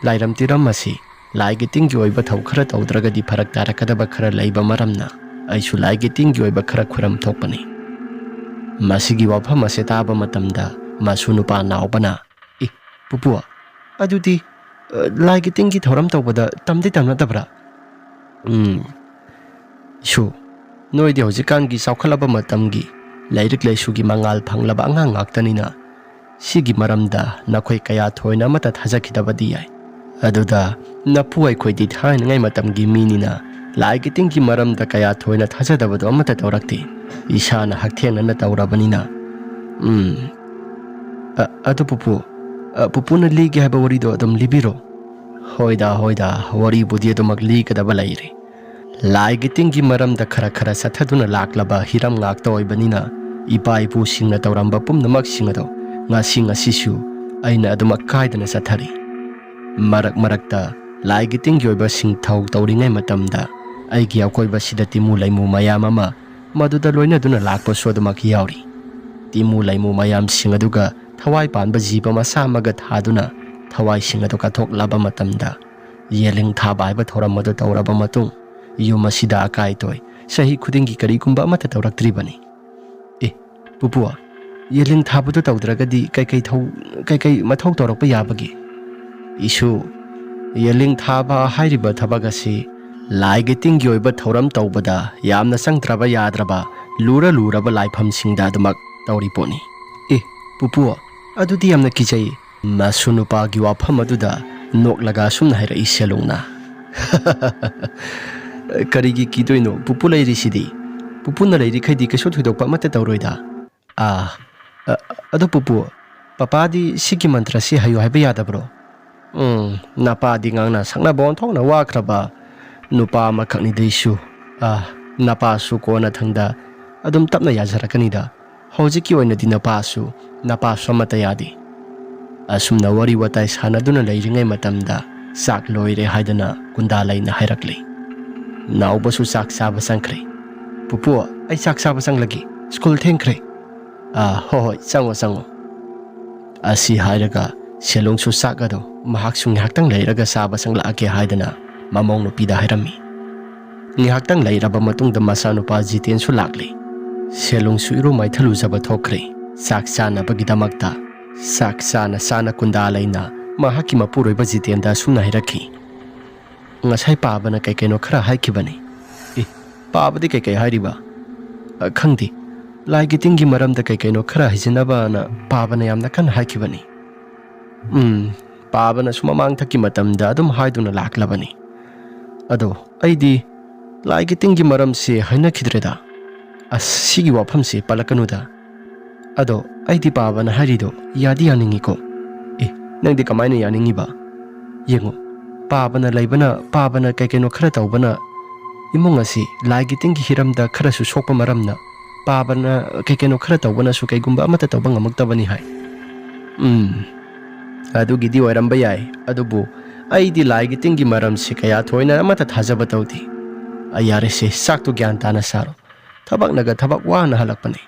ꯂꯥꯏꯔꯝ ꯇꯤꯔꯝ ꯑꯁꯤ ꯂꯥꯏꯒꯤ ꯇꯤꯟꯒꯤ ꯑꯣꯏꯕ ꯊꯧ ꯈꯔ ꯇꯧꯗ꯭ꯔꯒꯗꯤ ꯐꯔꯛ ꯇꯥꯔꯛꯀꯗꯕ ꯈꯔ ꯂꯩꯕ ꯃꯔꯝꯅ ꯑꯩꯁꯨ ꯂꯥꯏꯒꯤ ꯇꯤꯟꯒꯤ ꯑꯣꯏꯕ ꯈꯔ ꯈꯨꯔꯝ ꯊꯣꯛꯄꯅꯤ꯫" ꯃꯁꯤꯒꯤ ꯋꯥꯐꯝ ꯑꯁꯦ ꯇꯥꯕ ꯃꯇꯝꯗ ꯃꯁꯨ ꯅꯨꯄꯥ ꯅꯥꯎꯕꯅ, "ꯑꯦ, ꯄꯨꯄꯨ, ꯑꯗꯨꯗꯤ, ꯑ, ꯂꯥꯏꯒꯤ ꯇꯤꯟꯒꯤ ꯊꯧꯔꯝ ꯇꯧꯕꯗ ꯇꯝꯗꯤ ꯇꯝꯅꯗꯕ꯭ꯔꯥ?" "ꯎꯝ, ꯏꯁꯨ, ꯅꯣꯏꯗꯤ ꯍꯧꯖꯤꯛꯀꯥꯟꯒꯤ ꯆꯥꯎꯈꯠꯂꯕ ꯃꯇꯝꯒꯤ ꯂꯥꯏꯔꯤꯛ ꯂꯥꯏꯁꯨꯒꯤ ꯃꯉꯥꯜ ꯐꯪꯂꯕ ꯑꯉꯥꯡ ꯉꯥꯛꯇꯅꯤꯅ ꯁꯤꯒꯤ ꯃꯔꯝꯗ ꯅꯈꯣꯏ ꯀꯌꯥ ꯊꯣꯏꯅ ꯑꯃꯠꯇ ꯊꯥꯖꯈꯤꯗꯕꯗꯤ ꯌꯥꯏ꯫ ꯑꯗꯨꯗ ꯅꯄꯨ ꯑꯩꯈꯣꯏꯗꯤ ꯊꯥꯏꯅꯉꯩ ꯃꯇꯝꯒꯤ ꯃꯤꯅꯤꯅ ꯂꯥꯏꯒꯤ ꯇꯤꯟꯒꯤ ꯃꯔꯝꯗ ꯀꯌꯥ ꯊꯣꯏꯅ ꯊꯥꯖꯗꯕꯗꯣ ꯑꯃꯠꯇ ꯇꯧꯔꯛꯇꯦ꯫ ꯏꯁꯥꯅ ꯍꯛꯊꯦꯡꯅꯅ ꯇꯧꯔꯕꯅꯤꯅ꯫" "ꯎꯝ, ꯑ-, ꯑꯗꯨ ꯄꯨꯄꯨ, ꯑ, ꯄꯨꯄꯨꯅ ꯂꯤꯒꯦ ꯍꯥꯏꯕ ꯋꯥꯔꯤꯗꯣ ꯑꯗꯨꯝ ꯂꯤꯕꯤꯔꯣ꯫" "ꯍꯣꯏꯗ, ꯍꯣꯏꯗ, ꯋꯥꯔꯤꯕꯨꯗꯤ ꯑꯗꯨꯃꯛ ꯂꯤꯒꯗꯕ ꯂꯩꯔꯦ꯫ ꯂꯥꯏꯒꯤ ꯇꯤꯟꯒꯤ ꯃꯔꯝꯗ ꯈꯔ ꯈꯔ ꯆꯠꯊꯗꯨꯅ ꯂꯥꯛꯂꯕ ꯍꯤꯔꯝ ꯉꯥꯛꯇ ꯑꯣꯏꯕꯅꯤꯅ, ꯏꯄꯥ ꯏꯄꯨꯁꯤꯡꯅ ꯇꯧꯔꯝꯕ ꯄꯨꯝꯅꯃꯛꯁꯤꯡ ꯑꯗꯣ ꯉꯁꯤ ꯉꯁꯤꯁꯨ ꯑꯩꯅ ꯑꯗꯨꯃꯛ ꯀꯥꯏꯗꯅ ꯆꯠꯊꯔꯤ꯫ ꯃꯔꯛ ꯃꯔꯛꯇ ꯂꯥꯏꯒꯤ ꯇꯤꯟꯒꯤ ꯑꯣꯏꯕ ꯁꯤꯡꯊꯧ ꯇꯧꯔꯤꯉꯩ ꯃꯇꯝꯗ, ꯑꯩꯒꯤ ꯑꯀꯣꯏꯕꯁꯤꯗ ꯇꯤꯃꯨ ꯂꯩꯃꯨ ꯃꯌꯥꯝ ꯑꯃ ꯃꯗꯨꯗ ꯂꯣꯏꯅꯗꯨꯅ ꯂꯥꯛꯄꯁꯨ ꯑꯗꯨꯃꯛ ꯌꯥꯎꯔꯤ꯫ ꯇꯤꯃꯨ ꯂꯩꯃꯨ ꯃꯌꯥꯝꯁꯤꯡ ꯑꯗꯨꯒ ꯊꯋꯥꯏ ꯄꯥꯟꯕ ꯖꯤꯕ ꯃꯁꯥ ꯑꯃꯒ ꯊꯥꯗꯨꯅ ꯊꯋꯥꯏꯁꯤꯡ ꯑꯗꯨ ꯀꯠꯊꯣꯛꯂꯕ ꯃꯇꯝꯗ, ꯌꯦꯜꯂꯤꯡ ꯊꯥꯕ ꯍꯥꯏꯕ ꯊꯧꯔꯝ ꯑꯗꯨ ꯇꯧꯔꯕ ꯃꯇꯨꯡ, ꯌꯨꯝ ꯑꯁꯤꯗ ꯑꯀꯥꯏ ꯑꯇꯣꯏ ꯆꯍꯤ ꯈꯨꯗꯤꯡꯒꯤ ꯀꯔꯤꯒꯨꯝꯕ ꯑꯃꯠꯇ ꯇꯧꯔꯛꯇ꯭ꯔꯤꯕꯅꯤ꯫ ꯑꯦ, ꯄꯨꯄꯨ, ꯌꯦꯜꯂꯤꯡ ꯊꯥꯕꯗꯨ ꯇꯧꯗ꯭ꯔꯒꯗꯤ ꯀꯩꯀꯩ ꯊꯧ-, ꯀꯩꯀꯩ ꯃꯊꯧ ꯇꯧꯔꯛꯄ ꯌꯥꯕꯒꯦ? ꯏꯁꯨ, ꯌꯦꯜꯂꯤꯡ ꯊꯥꯕ ꯍꯥꯏꯔꯤꯕ ꯊꯕꯛ ꯑꯁꯤ ꯂꯥꯏꯒꯤ ꯇꯤꯟꯒꯤ ꯑꯣꯏꯕ ꯊꯧꯔꯝ ꯇꯧꯕꯗ ꯌꯥꯝꯅ ꯆꯪꯗ꯭ꯔꯕ ꯌꯥꯗ꯭ꯔꯕ, ꯂꯨꯔ ꯂꯨꯔꯕ ꯂꯥꯏꯐꯝꯁꯤꯡꯗ ꯑꯗꯨꯃꯛ ꯇꯧꯔꯤ ꯄꯣꯠꯅꯤ꯫ ꯑꯦ, ꯄꯨꯄꯨ, ꯑꯗꯨꯗꯤ ꯌꯥꯝꯅ ꯀꯤꯖꯩ꯫ ꯃꯁꯨ ꯅꯨꯄꯥꯒꯤ ꯋꯥꯐꯝ ꯑꯗꯨꯗ ꯅꯣꯛꯂꯒ ꯑꯁꯨꯝꯅ ꯍꯥꯏꯔꯛꯏ ꯁꯦꯂꯨꯡꯅ꯫ "ꯀꯔꯤꯒꯤ ꯀꯤꯗꯣꯏꯅꯣ? ꯄꯨꯄꯨ ꯂꯩꯔꯤꯁꯤꯗꯤ꯫ ꯄꯨꯄꯨꯅ ꯂꯩꯔꯤꯈꯩꯗꯤ ꯀꯩꯁꯨ ꯊꯣꯏꯗꯣꯛꯄ ꯑꯃꯠꯇ ꯇꯧꯔꯣꯏꯗ꯫ ꯑꯥ, ꯑ-, ꯑꯗꯣ ꯄꯨꯄꯨ, ꯄꯄꯥꯗꯤ ꯁꯤꯒꯤ ꯃꯟꯇ꯭ꯔꯁꯤ ꯍꯩꯌꯨ ꯍꯥꯏꯕ ꯌꯥꯗꯕ꯭ꯔꯣ?" "ꯎꯝ, ꯅꯄꯥꯗꯤ ꯉꯥꯡꯅ ꯁꯛꯅꯕ ꯑꯣꯟꯊꯣꯛꯅ ꯋꯥꯈ꯭ꯔꯕ ꯅꯨꯄꯥ ꯑꯃꯈꯛꯅꯤꯗ ꯏꯁꯨ꯫ ꯑꯥ, ꯅꯄꯥꯁꯨ ꯀꯣꯟꯅꯊꯪꯗ ꯑꯗꯨꯝ ꯇꯞꯅ ꯌꯥꯖꯔꯛꯀꯅꯤꯗ꯫ ꯍꯧꯖꯤꯛꯀꯤ ꯑꯣꯏꯅꯗꯤ ꯅꯄꯥꯁꯨ, ꯅꯄꯥꯁꯨ ꯑꯃꯠꯇ ꯌꯥꯗꯦ꯫" ꯑꯁꯨꯝꯅ ꯋꯥꯔꯤ ꯋꯥꯇꯥꯏ ꯁꯥꯟꯅꯗꯨꯅ ꯂꯩꯔꯤꯉꯩ ꯃꯇꯝꯗ ꯆꯥꯛ ꯂꯣꯏꯔꯦ ꯍꯥꯏꯗꯅ ꯀꯨꯟꯗꯥ ꯂꯩꯅ ꯍꯥꯏꯔꯛꯂꯤ꯫ ꯅꯥꯎꯕꯁꯨ ꯆꯥꯛ ꯆꯥꯕ ꯆꯪꯈ꯭ꯔꯦ꯫ "ꯄꯨꯄꯨ, ꯑꯩ ꯆꯥꯛ ꯆꯥꯕ ꯆꯪꯂꯒꯦ꯫ ꯁ꯭ꯀꯨꯜ ꯊꯦꯡꯈ꯭ꯔꯦ꯫" "ꯑꯥ, ꯍꯣꯏ ꯍꯣꯏ, ꯆꯪꯉꯣ ꯆꯪꯉꯣ꯫" ꯑꯁꯤ ꯍꯥꯏꯔꯒ ꯁꯦꯂꯨꯡꯁꯨ ꯆꯥꯛ ꯑꯗꯨ ꯃꯍꯥꯛꯁꯨ ꯉꯥꯏꯍꯥꯛꯇꯪ ꯂꯩꯔꯒ ꯆꯥꯕ ꯆꯪꯂꯛꯑꯒꯦ ꯍꯥꯏꯗꯅ ꯃꯃꯧ ꯅꯨꯄꯤꯗ ꯍꯥꯏꯔꯝꯃꯤ꯫ ꯉꯥꯏꯍꯥꯛꯇꯪ ꯂꯩꯔꯕ ꯃꯇꯨꯡꯗ ꯃꯆꯥꯅꯨꯄꯥ ꯖꯤꯇꯦꯟꯁꯨ ꯂꯥꯛꯂꯦ꯫ ꯁꯦꯂꯨꯡꯁꯨ ꯏꯔꯨ ꯃꯥꯏꯊꯜꯂꯨꯖꯕ ꯊꯣꯛꯈ꯭ꯔꯦ ꯆꯥꯛ ꯆꯥꯅꯕꯒꯤꯗꯃꯛꯇ꯫ ꯆꯥꯛ ꯆꯥꯅ ꯆꯥꯅ ꯀꯨꯟꯗꯥ ꯂꯩꯅ ꯃꯍꯥꯛꯀꯤ ꯃꯄꯨꯔꯣꯏꯕ ꯖꯤꯇꯦꯟꯗ ꯑꯁꯨꯝꯅ ꯍꯥꯏꯔꯛꯈꯤ, "ꯉꯁꯥꯏ ꯄꯥꯕꯅ ꯀꯩ ꯀꯩꯅꯣ ꯈꯔ ꯍꯥꯏꯈꯤꯕꯅꯤ꯫" "ꯑꯦ, ꯄꯥꯕꯗꯤ ꯀꯩ ꯀꯩ ꯍꯥꯏꯔꯤꯕ?" "ꯑ, ꯈꯪꯗꯦ꯫ ꯂꯥꯏꯒꯤ ꯇꯤꯟꯒꯤ ꯃꯔꯝꯗ ꯀꯩ ꯀꯩꯅꯣ ꯈꯔ ꯍꯥꯏꯖꯤꯟꯅꯕꯅ ꯄꯥꯕꯅ ꯌꯥꯝꯅ ꯀꯟꯅ ꯍꯥꯏꯈꯤꯕꯅꯤ꯫" "ꯎꯝ, ꯄꯥꯕꯅꯁꯨ ꯃꯃꯥꯡꯊꯛꯀꯤ ꯃꯇꯝꯗ ꯑꯗꯨꯝ ꯍꯥꯏꯗꯨꯅ ꯂꯥꯛꯂꯕꯅꯤ꯫ ꯑꯗꯣ ꯑꯩꯗꯤ ꯂꯥꯏꯒꯤ ꯇꯤꯟꯒꯤ ꯃꯔꯝꯁꯦ ꯍꯥꯏꯅꯈꯤꯗ꯭ꯔꯦꯗ꯫ ꯑꯁ, ꯁꯤꯒꯤ ꯋꯥꯐꯝꯁꯦ ꯄꯜꯂꯛꯀꯅꯨꯗ꯫ ꯑꯗꯣ ꯑꯩꯗꯤ ꯄꯥꯕꯅ ꯍꯥꯏꯔꯤꯗꯣ ꯌꯥꯗꯤ ꯌꯥꯅꯤꯡꯉꯤꯀꯣ꯫" "ꯑꯦ, ꯅꯪꯗꯤ ꯀꯃꯥꯏꯅ ꯌꯥꯅꯤꯡꯉꯤꯕ? ꯌꯦꯡꯉꯣ, ꯄꯥꯕꯅ ꯂꯩꯕꯅ, ꯄꯥꯕꯅ ꯀꯩ ꯀꯩꯅꯣ ꯈꯔ ꯇꯧꯕꯅ ꯏꯃꯨꯡ ꯑꯁꯤ ꯂꯥꯏꯒꯤ ꯇꯤꯟꯒꯤ ꯍꯤꯔꯝꯗ ꯈꯔꯁꯨ ꯁꯣꯛꯄ ꯃꯔꯝꯅ ꯄꯥꯕꯅ ꯀꯩ ꯀꯩꯅꯣ ꯈꯔ ꯇꯧꯕꯅꯁꯨ ꯀꯩꯒꯨꯝꯕ ꯑꯃꯠꯇ ꯇꯧꯕ ꯉꯝꯃꯛꯇꯕꯅꯤ ꯍꯥꯏ꯫ ꯎꯝ, ꯑꯗꯨꯒꯤꯗꯤ ꯑꯣꯏꯔꯝꯕ ꯌꯥꯏ, ꯑꯗꯨꯕꯨ ꯑꯩꯗꯤ ꯂꯥꯏꯒꯤ ꯇꯤꯟꯒꯤ ꯃꯔꯝꯁꯤ ꯀꯌꯥ ꯊꯣꯏꯅ ꯑꯃꯠꯇ ꯊꯥꯖꯕ ꯇꯧꯗꯦ꯫ ꯑ, ꯌꯥꯔꯦꯁꯦ, ꯆꯥꯛꯇꯨ ꯒ꯭ꯌꯥꯟ ꯇꯥꯅ ꯆꯥꯔꯣ꯫ ꯊꯕꯛꯅꯒ ꯊꯕꯛ ꯋꯥꯅ ꯍꯜꯂꯛꯄꯅꯤ꯫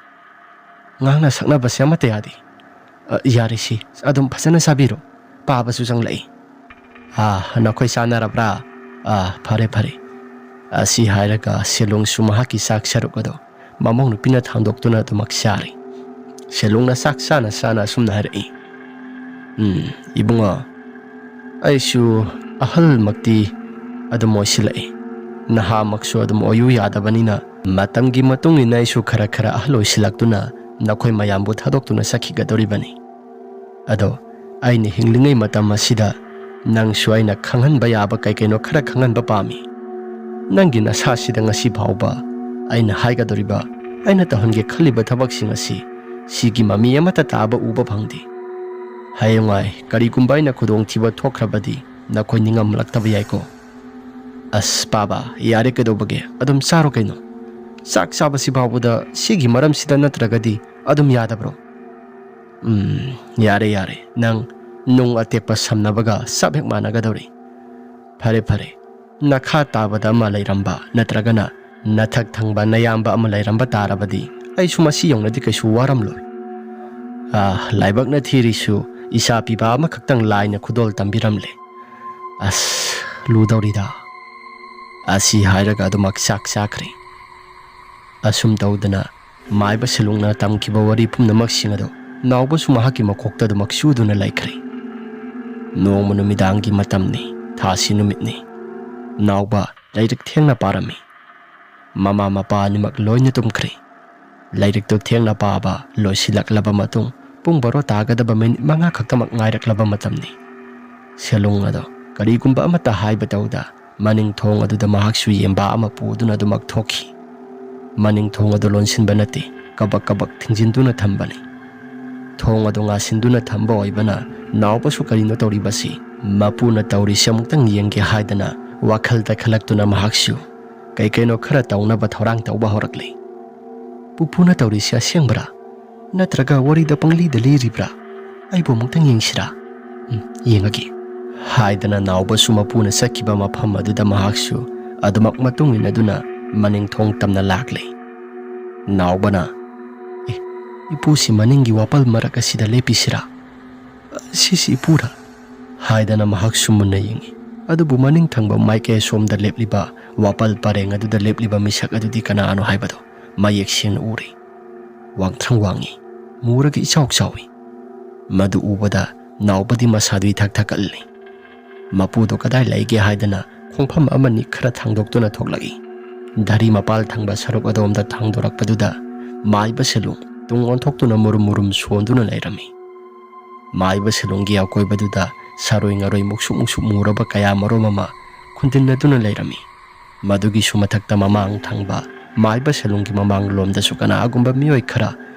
ꯉꯥꯡꯅ ꯁꯛꯅꯕꯁꯦ ꯑꯃꯠꯇ ꯌꯥꯗꯦ꯫ "ꯑ, ꯌꯥꯔꯦꯁꯤ, ꯑꯗꯨꯝ ꯐꯖꯅ ꯆꯥꯕꯤꯔꯣ꯫ ꯄꯥꯕꯁꯨ ꯆꯪꯂꯛꯏ꯫ ꯑꯥ, ꯅꯈꯣꯏ ꯆꯥꯅꯔꯕ꯭ꯔꯥ? ꯑꯥ, ꯐꯔꯦ, ꯐꯔꯦ꯫" ꯑꯁꯤ ꯍꯥꯏꯔꯒ ꯁꯦꯂꯣꯡꯁꯨ ꯃꯍꯥꯛꯀꯤ ꯆꯥꯛ ꯁꯔꯨꯛ ꯑꯗꯨ ꯃꯃꯧ ꯅꯨꯄꯤꯅ ꯊꯥꯡꯗꯣꯛꯇꯨꯅ ꯑꯗꯨꯃꯛ ꯆꯥꯔꯤ꯫ ꯁꯦꯂꯣꯡꯅ ꯆꯥꯛ ꯆꯥꯅ ꯆꯥꯅ ꯑꯁꯨꯝꯅ ꯍꯥꯏꯔꯛꯏ, "ꯎꯝ, ꯏꯕꯨꯡꯉꯣ, ꯑꯩꯁꯨ ꯑꯍꯜꯃꯛꯇꯤ ꯑꯗꯨꯝ ꯑꯣꯏꯁꯤꯜꯂꯛꯏ꯫ ꯅꯍꯥꯃꯛꯁꯨ ꯑꯗꯨꯝ ꯑꯣꯏꯌꯨ ꯌꯥꯗꯕꯅꯤꯅ, ꯃꯇꯝꯒꯤ ꯃꯇꯨꯡ ꯏꯟꯅ ꯑꯩꯁꯨ ꯈꯔ ꯈꯔ ꯑꯍꯜ ꯑꯣꯏꯁꯤꯜꯂꯛꯇꯨꯅ ꯅꯈꯣꯏ ꯃꯌꯥꯝꯕꯨ ꯊꯥꯗꯣꯛꯇꯨꯅ ꯆꯠꯈꯤꯒꯗꯧꯔꯤꯕꯅꯤ꯫ ꯑꯗꯣ ꯑꯩꯅ ꯍꯤꯡꯂꯤꯉꯩ ꯃꯇꯝ ꯑꯁꯤꯗ ꯅꯪꯁꯨ ꯑꯩꯅ ꯈꯪꯍꯟꯕ ꯌꯥꯕ ꯀꯩ ꯀꯩꯅꯣ ꯈꯔ ꯈꯪꯍꯟꯕ ꯄꯥꯝꯃꯤ꯫ ꯅꯪꯒꯤ ꯅꯁꯥꯁꯤꯗ ꯉꯁꯤ ꯐꯥꯎꯕ ꯑꯩꯅ ꯍꯥꯏꯒꯗꯧꯔꯤꯕ, ꯑꯩꯅ ꯇꯧꯍꯟꯒꯦ ꯈꯜꯂꯤꯕ ꯊꯕꯛꯁꯤꯡ ꯑꯁꯤ ꯁꯤꯒꯤ ꯃꯃꯤ ꯑꯃꯠꯇ ꯇꯥꯕ ꯎꯕ ꯐꯪꯗꯦ꯫ ꯍꯌꯦꯡꯋꯥꯏ ꯀꯔꯤꯒꯨꯝꯕ ꯑꯩꯅ ꯈꯨꯗꯣꯡꯊꯤꯕ ꯊꯣꯛꯈ꯭ꯔꯕꯗꯤ ꯅꯈꯣꯏ ꯅꯤꯡꯉꯝꯂꯛꯇꯕ ꯌꯥꯏꯀꯣ꯫" "ꯑꯁ ꯄꯥꯕ, ꯌꯥꯔꯦ, ꯀꯩꯗꯧꯕꯒꯦ? ꯑꯗꯨꯝ ꯆꯥꯔꯣ ꯀꯩꯅꯣ꯫ ꯆꯥꯛ ꯆꯥꯕꯁꯤ ꯐꯥꯎꯕꯗ ꯁꯤꯒꯤ ꯃꯔꯝꯁꯤꯗ ꯅꯠꯇ꯭ꯔꯒꯗꯤ ꯑꯗꯨꯝ ꯌꯥꯗꯕ꯭ꯔꯣ?" "ꯎꯝ, ꯌꯥꯔꯦ, ꯌꯥꯔꯦ꯫ ꯅꯪ ꯅꯨꯡ ꯑꯇꯦꯛꯄ ꯁꯝꯅꯕꯒ ꯆꯞ ꯍꯦꯛ ꯃꯥꯟꯅꯒꯗꯧꯔꯤ꯫ ꯐꯔꯦ, ꯐꯔꯦ꯫ ꯅꯈꯥ ꯇꯥꯕꯗ ꯑꯃ ꯂꯩꯔꯝꯕ ꯅꯠꯇ꯭ꯔꯒꯅ ꯅꯊꯛ ꯊꯪꯕ ꯅꯌꯥꯝꯕ ꯑꯃ ꯂꯩꯔꯝꯕ ꯇꯥꯔꯕꯗꯤ ꯑꯩꯁꯨ ꯃꯁꯤ ꯌꯧꯅꯗꯤ ꯀꯩꯁꯨ ꯋꯥꯔꯝꯂꯣꯏ꯫ ꯑꯥ, ꯂꯥꯏꯕꯛꯅ ꯊꯤꯔꯤꯁꯨ ꯏꯆꯥ ꯄꯤꯕ ꯑꯃꯈꯛꯇꯪ ꯂꯥꯏꯅ ꯈꯨꯗꯣꯜ ꯇꯝꯕꯤꯔꯝꯂꯦ꯫ ꯑꯁ, ꯂꯨꯗꯧꯔꯤꯗ꯫" ꯑꯁꯤ ꯍꯥꯏꯔꯒ ꯑꯗꯨꯃꯛ ꯆꯥꯛ ꯆꯥꯈ꯭ꯔꯦ꯫ ꯑꯁꯨꯝ ꯇꯧꯗꯅ ꯃꯥꯏꯕ ꯁꯦꯂꯨꯡꯅ ꯇꯝꯈꯤꯕ ꯋꯥꯔꯤ ꯄꯨꯝꯅꯃꯛꯁꯤꯡ ꯑꯗꯨ ꯅꯥꯎꯕꯁꯨ ꯃꯍꯥꯛꯀꯤ ꯃꯀꯣꯛꯇ ꯑꯗꯨꯃꯛ ꯆꯨꯗꯨꯅ ꯂꯩꯈ꯭ꯔꯦ꯫ ꯅꯣꯡꯃ ꯅꯨꯃꯤꯗꯥꯡꯒꯤ ꯃꯇꯝꯅꯤ, ꯊꯥꯁꯤ ꯅꯨꯃꯤꯠꯅꯤ꯫ ꯅꯥꯎꯕ ꯂꯥꯏꯔꯤꯛ ꯊꯦꯡꯅ ꯄꯥꯔꯝꯃꯤ꯫ ꯃꯃꯥ ꯃꯄꯥ ꯑꯅꯤꯃꯛ ꯂꯣꯏꯅ ꯇꯨꯝꯈ꯭ꯔꯦ꯫ ꯂꯥꯏꯔꯤꯛꯇꯨ ꯊꯦꯡꯅ ꯄꯥꯕ ꯂꯣꯏꯁꯤꯜꯂꯛꯂꯕ ꯃꯇꯨꯡ ꯄꯨꯡ ꯕꯥꯔꯣ ꯇꯥꯒꯗꯕ ꯃꯤꯅꯤꯠ ꯃꯉꯥ ꯈꯛꯇꯃꯛ ꯉꯥꯏꯔꯛꯂꯕ ꯃꯇꯝꯅꯤ꯫ ꯁꯦꯂꯨꯡ ꯑꯗꯣ ꯀꯔꯤꯒꯨꯝꯕ ꯑꯃꯠꯇ ꯍꯥꯏꯕ ꯇꯧꯗ ꯃꯅꯤꯡ ꯊꯣꯡ ꯑꯗꯨꯗ ꯃꯍꯥꯛꯁꯨ ꯌꯦꯡꯕꯥ ꯑꯃ ꯄꯨꯗꯨꯅ ꯑꯗꯨꯃꯛ ꯊꯣꯛꯈꯤ꯫ ꯃꯅꯤꯡ ꯊꯣꯡ ꯑꯗꯨ ꯂꯣꯟꯁꯤꯟꯕ ꯅꯠꯇꯦ, ꯀꯕꯛ ꯀꯕꯛ ꯊꯤꯡꯖꯤꯟꯗꯨꯅ ꯊꯝꯕꯅꯤ꯫ ꯊꯣꯡ ꯑꯗꯨ ꯉꯥꯁꯤꯟꯗꯨꯅ ꯊꯝꯕ ꯑꯣꯏꯕꯅ ꯅꯥꯎꯕꯁꯨ ꯀꯔꯤꯅꯣ ꯇꯧꯔꯤꯕꯁꯤ, ꯃꯄꯨꯅ ꯇꯧꯔꯤꯁꯤ ꯑꯃꯨꯛꯇꯪ ꯌꯦꯡꯒꯦ ꯍꯥꯏꯗꯅ ꯋꯥꯈꯜꯗ ꯈꯜꯂꯛꯇꯨꯅ ꯃꯍꯥꯛꯁꯨ ꯀꯩ ꯀꯩꯅꯣ ꯈꯔ ꯇꯧꯅꯕ ꯊꯧꯔꯥꯡ ꯇꯧꯕ ꯍꯧꯔꯛꯂꯦ꯫ "ꯄꯨꯄꯨꯅ ꯇꯧꯔꯤꯁꯤ ꯑꯁꯦꯡꯕꯔꯥ? ꯅꯠꯇ꯭ꯔꯒ ꯋꯥꯔꯤꯗ ꯄꯪꯂꯤꯗ ꯂꯤꯔꯤꯕ꯭ꯔꯥ? ꯑꯩꯕꯨ ꯑꯃꯨꯛꯇꯪ ꯌꯦꯡꯁꯤꯔꯥ? ꯎꯝ, ꯌꯦꯡꯉꯒꯦ" ꯍꯥꯏꯗꯅ ꯅꯥꯎꯕꯁꯨ ꯃꯄꯨꯅ ꯆꯠꯈꯤꯕ ꯃꯐꯝ ꯑꯗꯨꯗ ꯃꯍꯥꯛꯁꯨ ꯑꯗꯨꯃꯛ ꯃꯇꯨꯡ ꯏꯟꯅꯗꯨꯅ ꯃꯅꯤꯡ ꯊꯣꯡ ꯇꯝꯅ ꯂꯥꯛꯂꯦ꯫ ꯅꯥꯎꯕꯅ, "ꯑꯦ, ꯏꯄꯨꯁꯤ ꯃꯅꯤꯡꯒꯤ ꯋꯥꯄꯜ ꯃꯔꯛ ꯑꯁꯤꯗ ꯂꯦꯞꯄꯤꯁꯤꯔꯥ? ꯁꯤꯁꯤ ꯏꯄꯨꯔꯥ?" ꯍꯥꯏꯗꯅ ꯃꯍꯥꯛꯁꯨ ꯃꯨꯟꯅ ꯌꯦꯡꯉꯤ꯫ ꯑꯗꯨꯕꯨ ꯃꯅꯤꯡ ꯊꯪꯕ ꯃꯥꯏꯀꯩ ꯑꯁꯣꯝꯗ ꯂꯦꯞꯂꯤꯕ ꯋꯥꯄꯜ ꯄꯔꯦꯡ ꯑꯗꯨꯗ ꯂꯦꯞꯂꯤꯕ ꯃꯤꯁꯛ ꯑꯗꯨꯗꯤ ꯀꯅꯥꯅꯣ ꯍꯥꯏꯕꯗꯨ ꯃꯌꯦꯛ ꯁꯦꯡꯅ ꯎꯔꯤ꯫ ꯋꯥꯡꯊ꯭ꯔꯪ ꯋꯥꯡꯉꯤ, ꯃꯨꯔꯒ ꯏꯆꯥꯎ ꯆꯥꯎꯏ꯫ ꯃꯗꯨ ꯎꯕꯗ ꯅꯥꯎꯕꯗꯤ ꯃꯁꯥꯗꯨ ꯏꯊꯛ ꯊꯛꯀꯠꯂꯤ꯫ ꯃꯄꯨꯗꯨ ꯀꯗꯥꯏ ꯂꯩꯒꯦ ꯍꯥꯏꯗꯅ ꯈꯣꯡꯐꯝ ꯑꯃꯅꯤ ꯈꯔ ꯊꯥꯡꯗꯣꯛꯇꯨꯅ ꯊꯣꯛꯂꯛꯏ꯫ ꯙꯔꯤ ꯃꯄꯥꯜ ꯊꯪꯕ ꯁꯔꯨꯛ ꯑꯗꯣꯝꯗ ꯊꯥꯡꯗꯣꯔꯛꯄꯗꯨꯗ ꯃꯥꯏꯕ ꯁꯦꯂꯨꯡ ꯇꯨꯡ ꯑꯣꯟꯊꯣꯛꯇꯨꯅ ꯃꯨꯔꯨꯝ ꯃꯨꯔꯨꯝ ꯁꯣꯟꯗꯨꯅ ꯂꯩꯔꯝꯃꯤ꯫ ꯃꯥꯏꯕ ꯁꯦꯂꯨꯡꯒꯤ ꯑꯀꯣꯏꯕꯗꯨꯗ ꯁꯥꯔꯣꯏ ꯉꯥꯔꯣꯏ ꯃꯨꯛꯁꯨꯛ ꯃꯨꯛꯁꯨꯛ ꯃꯨꯔꯕ ꯀꯌꯥ ꯃꯔꯨꯝ ꯑꯃ ꯈꯨꯟꯗꯤꯟꯅꯗꯨꯅ ꯂꯩꯔꯝꯃꯤ꯫ ꯃꯗꯨꯒꯤꯁꯨ ꯃꯊꯛꯇ ꯃꯃꯥꯡ ꯊꯪꯕ ꯃꯥꯏꯕ ꯁꯦꯂꯨꯡꯒꯤ ꯃꯃꯥꯡꯂꯣꯝꯗꯁꯨ ꯀꯅꯥꯒꯨꯝꯕ ꯃꯤꯑꯣꯏ ꯈꯔ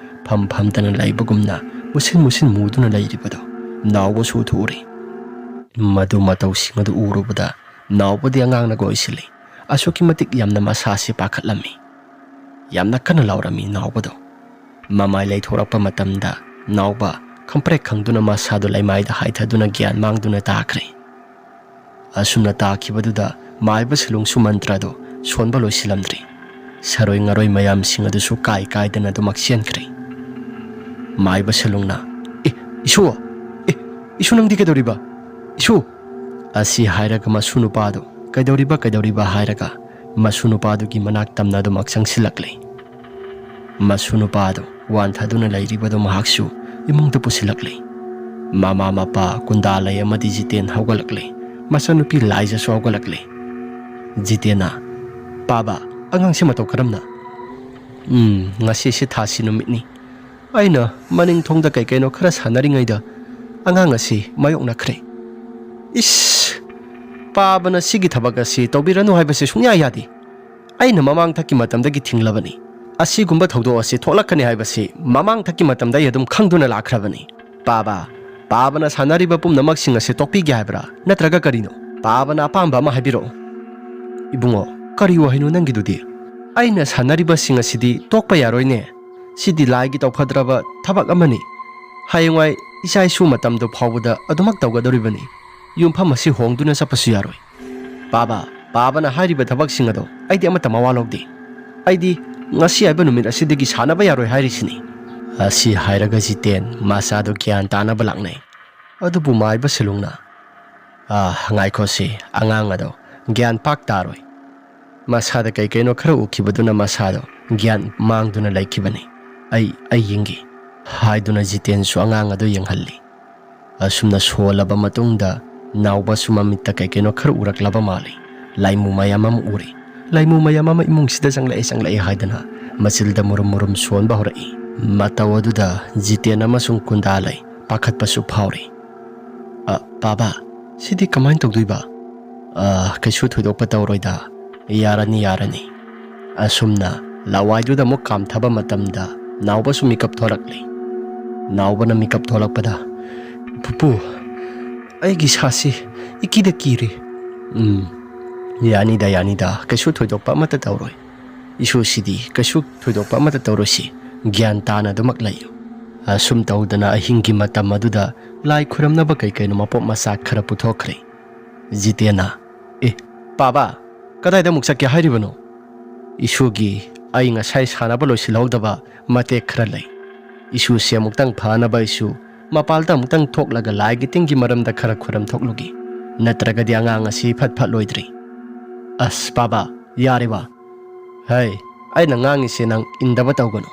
ꯐꯝ ꯐꯝꯗꯅ ꯂꯩꯕꯒꯨꯝꯅ ꯃꯨꯁꯤꯟ ꯃꯨꯁꯤꯟ ꯃꯨꯗꯨꯅ ꯂꯩꯔꯤꯕꯗꯨ ꯅꯥꯎꯕꯁꯨ ꯎꯊꯣꯛꯎꯔꯤ꯫ ꯃꯗꯨ ꯃꯇꯧꯁꯤꯡ ꯑꯗꯨ ꯎꯔꯨꯕꯗ ꯅꯥꯎꯕꯗꯤ ꯑꯉꯥꯡꯅꯒ ꯑꯣꯏꯁꯤꯜꯂꯤ꯫ ꯑꯁꯨꯛꯀꯤ ꯃꯇꯤꯛ ꯌꯥꯝꯅ ꯃꯁꯥꯁꯤ ꯄꯥꯈꯠꯂꯝꯃꯤ꯫ ꯌꯥꯝꯅ ꯀꯟꯅ ꯂꯥꯎꯔꯝꯃꯤ ꯅꯥꯎꯕꯗꯣ꯫ ꯃꯃꯥꯏ ꯂꯩꯊꯣꯔꯛꯄ ꯃꯇꯝꯗ ꯅꯥꯎꯕ ꯈꯪꯄ꯭ꯔꯦꯛ ꯈꯪꯗꯨꯅ ꯃꯁꯥꯗꯨ ꯂꯩꯃꯥꯏꯗ ꯍꯥꯏꯊꯗꯨꯅ ꯒ꯭ꯌꯥꯟ ꯃꯥꯡꯗꯨꯅ ꯇꯥꯈ꯭ꯔꯦ꯫ ꯑꯁꯨꯝꯅ ꯇꯥꯈꯤꯕꯗꯨꯗ ꯃꯥꯏꯕ ꯁꯦꯂꯨꯡꯁꯨ ꯃꯟꯇ꯭ꯔꯗꯨ ꯁꯣꯟꯕ ꯂꯣꯏꯁꯤꯜꯂꯝꯗ꯭ꯔꯤ꯫ ꯁꯥꯔꯣꯏ ꯉꯥꯔꯣꯏ ꯃꯌꯥꯝꯁꯤꯡ ꯑꯗꯨꯁꯨ ꯀꯥꯏ ꯀꯥꯏꯗꯅ ꯑꯗꯨꯃꯛ ꯆꯦꯟꯈ꯭ꯔꯦ꯫ ꯃꯥꯏꯕ ꯁꯦꯂꯨꯡꯅ, "ꯑꯦ, ꯏꯁꯨ! ꯑꯦ, ꯏꯁꯨ, ꯅꯪꯗꯤ ꯀꯩꯗꯧꯔꯤꯕ? ꯏꯁꯨ!" ꯑꯁꯤ ꯍꯥꯏꯔꯒ ꯃꯁꯨ ꯅꯨꯄꯥꯗꯨ, "ꯀꯩꯗꯧꯔꯤꯕ, ꯀꯩꯗꯧꯔꯤꯕ?" ꯍꯥꯏꯔꯒ ꯃꯁꯨ ꯅꯨꯄꯥꯗꯨꯒꯤ ꯃꯅꯥꯛ ꯇꯝꯅ ꯑꯗꯨꯃꯛ ꯆꯪꯁꯤꯜꯂꯛꯂꯦ꯫ ꯃꯁꯨ ꯅꯨꯄꯥꯗꯨ ꯋꯥꯟꯊꯗꯨꯅ ꯂꯩꯔꯤꯕꯗꯨ ꯃꯍꯥꯛꯁꯨ ꯏꯃꯨꯡꯗ ꯄꯨꯁꯤꯜꯂꯛꯂꯦ꯫ ꯃꯃꯥ ꯃꯄꯥ ꯀꯨꯟꯗꯥꯂꯩ ꯑꯃꯗꯤ ꯖꯤꯇꯦꯟ ꯍꯧꯒꯠꯂꯛꯂꯦ꯫ ꯃꯆꯟꯅꯨꯄꯤ ꯂꯥꯏꯖꯁꯨ ꯍꯧꯒꯠꯂꯛꯂꯦ꯫ ꯖꯤꯇꯦꯟꯅ, "ꯄꯥꯕ, ꯑꯉꯥꯡꯁꯦ ꯃꯇꯧ ꯀꯔꯝꯅ?" "ꯎꯝ, ꯉꯁꯤꯁꯦ ꯊꯥꯁꯤ ꯅꯨꯃꯤꯠꯅꯤ꯫ ꯑꯩꯅ ꯃꯅꯤꯡ ꯊꯣꯡꯗ ꯀꯩ ꯀꯩꯅꯣ ꯈꯔ ꯁꯥꯟꯅꯔꯤꯉꯩꯗ ꯑꯉꯥꯡ ꯑꯁꯤ ꯃꯥꯌꯣꯛꯅꯈ꯭ꯔꯦ꯫" "ꯏꯁ! ꯄꯥꯕꯅ ꯁꯤꯒꯤ ꯊꯕꯛ ꯑꯁꯤ ꯇꯧꯕꯤꯔꯅꯨ ꯍꯥꯏꯕꯁꯤ ꯁꯨꯡꯌꯥ ꯌꯥꯗꯦ꯫ ꯑꯩꯅ ꯃꯃꯥꯡꯊꯛꯀꯤ ꯃꯇꯝꯗꯒꯤ ꯊꯤꯡꯂꯕꯅꯤ꯫ ꯑꯁꯤꯒꯨꯝꯕ ꯊꯧꯗꯣꯛ ꯑꯁꯤ ꯊꯣꯛꯂꯛꯀꯅꯤ ꯍꯥꯏꯕꯁꯤ ꯃꯃꯥꯡꯊꯛꯀꯤ ꯃꯇꯝꯗ ꯑꯩ ꯑꯗꯨꯝ ꯈꯪꯗꯨꯅ ꯂꯥꯛꯈ꯭ꯔꯕꯅꯤ꯫ ꯄꯥꯕ, ꯄꯥꯕꯅ ꯁꯥꯟꯅꯔꯤꯕ ꯄꯨꯝꯅꯃꯛꯁꯤꯡ ꯑꯁꯤ ꯇꯣꯛꯄꯤꯒꯦ ꯍꯥꯏꯕ꯭ꯔꯥ? ꯅꯠꯇ꯭ꯔꯒ ꯀꯔꯤꯅꯣ? ꯄꯥꯕꯅ ꯑꯄꯥꯝꯕ ꯑꯃ ꯍꯥꯏꯕꯤꯔꯛꯑꯣ꯫" "ꯏꯕꯨꯡꯉꯣ, "ꯀꯔꯤ ꯋꯥꯍꯩꯅꯣ ꯅꯪꯒꯤꯗꯨꯗꯤ? ꯑꯩꯅ ꯁꯥꯟꯅꯔꯤꯕꯁꯤꯡ ꯑꯁꯤꯗꯤ ꯇꯣꯛꯄ ꯌꯥꯔꯣꯏꯅꯦ꯫ ꯁꯤꯗꯤ ꯂꯥꯏꯒꯤ ꯇꯧꯐꯗ꯭ꯔꯕ ꯊꯕꯛ ꯑꯃꯅꯤ꯫ ꯍꯌꯦꯡꯋꯥꯏ ꯏꯆꯥ ꯏꯁꯨ ꯃꯇꯝꯗꯨ ꯐꯥꯎꯕꯗ ꯑꯗꯨꯃꯛ ꯇꯧꯒꯗꯧꯔꯤꯕꯅꯤ꯫ ꯌꯨꯝꯐꯝ ꯑꯁꯤ ꯍꯣꯡꯗꯨꯅ ꯆꯠꯄꯁꯨ ꯌꯥꯔꯣꯏ꯫ ꯄꯥꯕ, ꯄꯥꯕꯅ ꯍꯥꯏꯔꯤꯕ ꯊꯕꯛꯁꯤꯡ ꯑꯗꯣ ꯑꯩꯗꯤ ꯑꯃꯠꯇ ꯃꯋꯥ ꯂꯧꯗꯦ꯫ ꯑꯩꯗꯤ ꯉꯁꯤ ꯍꯥꯏꯕ ꯅꯨꯃꯤꯠ ꯑꯁꯤꯗꯒꯤ ꯁꯥꯟꯅꯕ ꯌꯥꯔꯣꯏ ꯍꯥꯏꯔꯤꯁꯤꯅꯤ"꯫ ꯑꯁꯤ ꯍꯥꯏꯔꯒ ꯖꯤꯇꯦꯟ ꯃꯆꯥꯗꯨ ꯒ꯭ꯌꯥꯟ ꯇꯥꯅꯕ ꯂꯥꯛꯅꯩ꯫ ꯑꯗꯨꯕꯨ ꯃꯥꯏꯕ ꯁꯦꯂꯨꯡꯅ, "ꯑꯥ, ꯉꯥꯏꯈꯣꯁꯤ, ꯑꯉꯥꯡ ꯑꯗꯣ ꯒ꯭ꯌꯥꯟ ꯄꯥꯛ ꯇꯥꯔꯣꯏ꯫ ꯃꯁꯥꯗ ꯀꯩ ꯀꯩꯅꯣ ꯈꯔ ꯎꯈꯤꯕꯗꯨꯅ ꯃꯁꯥꯗꯣ ꯒ꯭ꯌꯥꯟ ꯃꯥꯡꯗꯨꯅ ꯂꯩꯈꯤꯕꯅꯤ꯫ ꯑꯩ, ꯑꯩ ꯌꯦꯡꯒꯦ" ꯍꯥꯏꯗꯨꯅ ꯖꯤꯇꯦꯟꯁꯨ ꯑꯉꯥꯡ ꯑꯗꯨ ꯌꯦꯡꯍꯜꯂꯤ꯫ ꯑꯁꯨꯝꯅ ꯁꯣꯜꯂꯕ ꯃꯇꯨꯡꯗ ꯅꯥꯎꯕꯁꯨ ꯃꯃꯤꯠꯇ ꯀꯩ ꯀꯩꯅꯣ ꯈꯔ ꯎꯔꯛꯂꯕ ꯃꯥꯜꯂꯤ꯫ ꯂꯥꯏꯃꯨ ꯃꯌꯥꯝ ꯑꯃ ꯎꯔꯤ꯫ ꯂꯥꯏꯃꯨ ꯃꯌꯥꯝ ꯑꯃ ꯏꯃꯨꯡꯁꯤꯗ ꯆꯪꯂꯛꯑꯦ, ꯆꯪꯂꯛꯑꯦ ꯍꯥꯏꯗꯅ ꯃꯆꯤꯜꯗ ꯃꯨꯔꯨꯝ ꯃꯨꯔꯨꯝ ꯁꯣꯟꯕ ꯍꯧꯔꯛꯏ꯫ ꯃꯇꯧ ꯑꯗꯨꯗ ꯖꯤꯇꯦꯟ ꯑꯃꯁꯨꯡ ꯀꯨꯟꯗꯥ ꯂꯩ꯫ ꯄꯥꯈꯠꯄꯁꯨ ꯐꯥꯎꯔꯤ꯫ "ꯑ, ꯄꯥꯕ, ꯁꯤꯗꯤ ꯀꯃꯥꯏꯅ ꯇꯧꯗꯣꯏꯕ?" "ꯑ, ꯀꯩꯁꯨ ꯊꯣꯏꯗꯣꯛꯄ ꯇꯧꯔꯣꯏꯗ꯫ ꯌꯥꯔꯅꯤ, ꯌꯥꯔꯅꯤ"꯫ ꯑꯁꯨꯝꯅ ꯂꯋꯥꯏꯗꯨꯗ ꯑꯃꯨꯛ ꯀꯥꯝꯊꯕ ꯃꯇꯝꯗ ꯅꯥꯎꯕꯁꯨ ꯃꯤꯀꯞ ꯊꯣꯛꯂꯛꯂꯤ꯫ ꯅꯥꯎꯕꯅ ꯃꯤꯀꯞ ꯊꯣꯛꯂꯛꯄꯗ, "ꯄꯨꯄꯨ, ꯑꯩꯒꯤ ꯏꯁꯥꯁꯤ ꯏꯀꯤꯗ ꯀꯤꯔꯦ"꯫ "ꯎꯝ, ꯌꯥꯅꯤꯗ, ꯌꯥꯅꯤꯗ, ꯀꯩꯁꯨ ꯊꯣꯏꯗꯣꯛꯄ ꯑꯃꯠꯇ ꯇꯧꯔꯣꯏ꯫ ꯏꯁꯨꯁꯤꯗꯤ ꯀꯩꯁꯨ ꯊꯣꯏꯗꯣꯛꯄ ꯑꯃꯠꯇ ꯇꯧꯔꯣꯏꯁꯤ꯫ ꯒ꯭ꯌꯥꯟ ꯇꯥꯅ ꯑꯗꯨꯃꯛ ꯂꯩꯌꯨ"꯫ ꯑꯁꯨꯝ ꯇꯧꯗꯅ ꯑꯍꯤꯡꯒꯤ ꯃꯇꯝ ꯑꯗꯨꯗ ꯂꯥꯏ ꯈꯨꯔꯝꯅꯕ ꯀꯩ ꯀꯩꯅꯣ ꯃꯄꯣꯠ ꯃꯆꯥꯛ ꯈꯔ ꯄꯨꯊꯣꯛꯈ꯭ꯔꯦ꯫ ꯖꯤꯇꯦꯟꯅ, "ꯑꯦ, ꯄꯥꯕ, ꯀꯗꯥꯏꯗ ꯑꯃꯨꯛ ꯆꯠꯀꯦ ꯍꯥꯏꯔꯤꯕꯅꯣ?" "ꯏꯁꯨꯒꯤ ꯑꯩ ꯉꯁꯥꯏ ꯁꯥꯟꯅꯕ ꯂꯣꯏꯁꯤꯜꯍꯧꯗꯕ ꯃꯇꯦꯛ ꯈꯔ ꯂꯩ꯫ ꯏꯁꯨꯁꯦ ꯑꯃꯨꯛꯇꯪ ꯐꯅꯕ ꯏꯁꯨ ꯃꯄꯥꯜꯗ ꯑꯃꯨꯛꯇꯪ ꯊꯣꯛꯂꯒ ꯂꯥꯏꯒꯤ ꯇꯤꯟꯒꯤ ꯃꯔꯝꯗ ꯈꯔ ꯈꯨꯔꯝ ꯊꯣꯛꯂꯨꯒꯦ꯫ ꯅꯠꯇ꯭ꯔꯒꯗꯤ ꯑꯉꯥꯡ ꯑꯁꯤ ꯐꯠ ꯐꯠꯂꯣꯏꯗ꯭ꯔꯤ"꯫ "ꯑꯁ, ꯄꯥꯕ, ꯌꯥꯔꯦ ꯋꯥ꯫ ꯍꯩ, ꯑꯩꯅ ꯉꯥꯡꯉꯤꯁꯦ ꯅꯪ ꯏꯟꯗꯕ ꯇꯧꯒꯅꯨ"꯫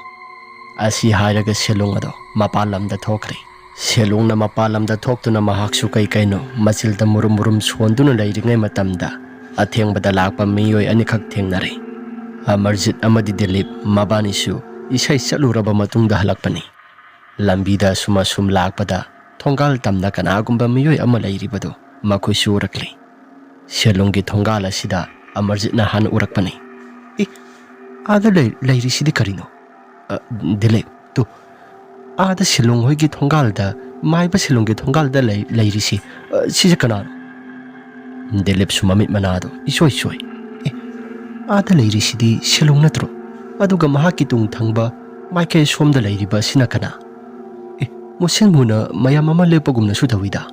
ꯑꯁꯤ ꯍꯥꯏꯔꯒ ꯁꯦꯂꯨꯡ ꯑꯗꯣ ꯃꯄꯥꯟ ꯂꯝꯗ ꯊꯣꯛꯈ꯭ꯔꯦ꯫ ꯁꯦꯂꯨꯡꯅ ꯃꯄꯥꯟ ꯂꯝꯗ ꯊꯣꯛꯇꯨꯅ ꯃꯍꯥꯛꯁꯨ ꯀꯩ ꯀꯩꯅꯣ ꯃꯆꯤꯜꯗ ꯃꯨꯔꯨꯝ ꯃꯨꯔꯨꯝ ꯁꯣꯟꯗꯨꯅ ꯂꯩꯔꯤꯉꯩ ꯃꯇꯝꯗ ꯑꯊꯦꯡꯕꯗ ꯂꯥꯛꯄ ꯃꯤꯑꯣꯏ ꯑꯅꯤꯈꯛ ꯊꯦꯡꯅꯔꯦ꯫ ꯑꯃꯔꯖꯤꯠ ꯑꯃꯗꯤ ꯗꯤꯂꯤꯞ ꯃꯕꯥꯅꯤꯁꯨ ꯏꯁꯩ ꯆꯠꯂꯨꯔꯕ ꯃꯇꯨꯡꯗ ꯍꯜꯂꯛꯄꯅꯤ꯫ ꯂꯝꯕꯤꯗ ꯑꯁꯨꯝ ꯑꯁꯨꯝ ꯂꯥꯛꯄꯗ ꯊꯣꯡꯒꯥꯜ ꯇꯝꯅ ꯀꯅꯥꯒꯨꯝꯕ ꯃꯤꯑꯣꯏ ꯑꯃ ꯂꯩꯔꯤꯕꯗꯨ ꯃꯈꯣꯏꯁꯨ ꯎꯔꯛꯂꯤ꯫ ꯁꯦꯂꯨꯡꯒꯤ ꯊꯣꯡꯒꯥꯜ ꯑꯁꯤꯗ ꯑꯃꯔꯖꯤꯠꯅ ꯍꯥꯟꯅ ꯎꯔꯛꯄꯅꯤ꯫ "ꯑꯦ, ꯑꯥꯗ ꯂꯩ-, ꯂꯩꯔꯤꯁꯤꯗꯤ ꯀꯔꯤꯅꯣ?" "ꯑ, ꯗꯤꯂꯤꯞ, ꯇꯨ, ꯑꯥꯗ ꯁꯦꯂꯨꯡ ꯍꯣꯏꯒꯤ ꯊꯣꯡꯒꯥꯜꯗ, ꯃꯥꯏꯕ ꯁꯦꯂꯨꯡꯒꯤ ꯊꯣꯡꯒꯥꯜꯗ ꯂꯩ-, ꯂꯩꯔꯤꯁꯤ, ꯑ, ꯁꯤꯁꯦ ꯀꯅꯥꯅꯣ?" ꯗꯤꯂꯤꯞꯁꯨ ꯃꯃꯤꯠ ꯃꯅꯥꯗꯣ ꯏꯁꯣꯏ ꯁꯣꯏ꯫ "ꯑꯦ, "ꯑꯥꯗ ꯂꯩꯔꯤꯁꯤꯗꯤ ꯁꯦꯂꯨꯡ ꯅꯠꯇ꯭ꯔꯣ? ꯑꯗꯨꯒ ꯃꯍꯥꯛꯀꯤ ꯇꯨꯡ ꯊꯪꯕ ꯃꯥꯏꯀꯩ ꯁꯣꯝꯗ ꯂꯩꯔꯤꯕ ꯑꯁꯤꯅ ꯀꯅꯥ? ꯑꯦ, ꯃꯨꯁꯤꯟ ꯃꯨꯅ ꯃꯌꯥꯝ ꯑꯃ ꯂꯦꯞꯄꯒꯨꯝꯅꯁꯨ ꯇꯧꯏꯗ꯫"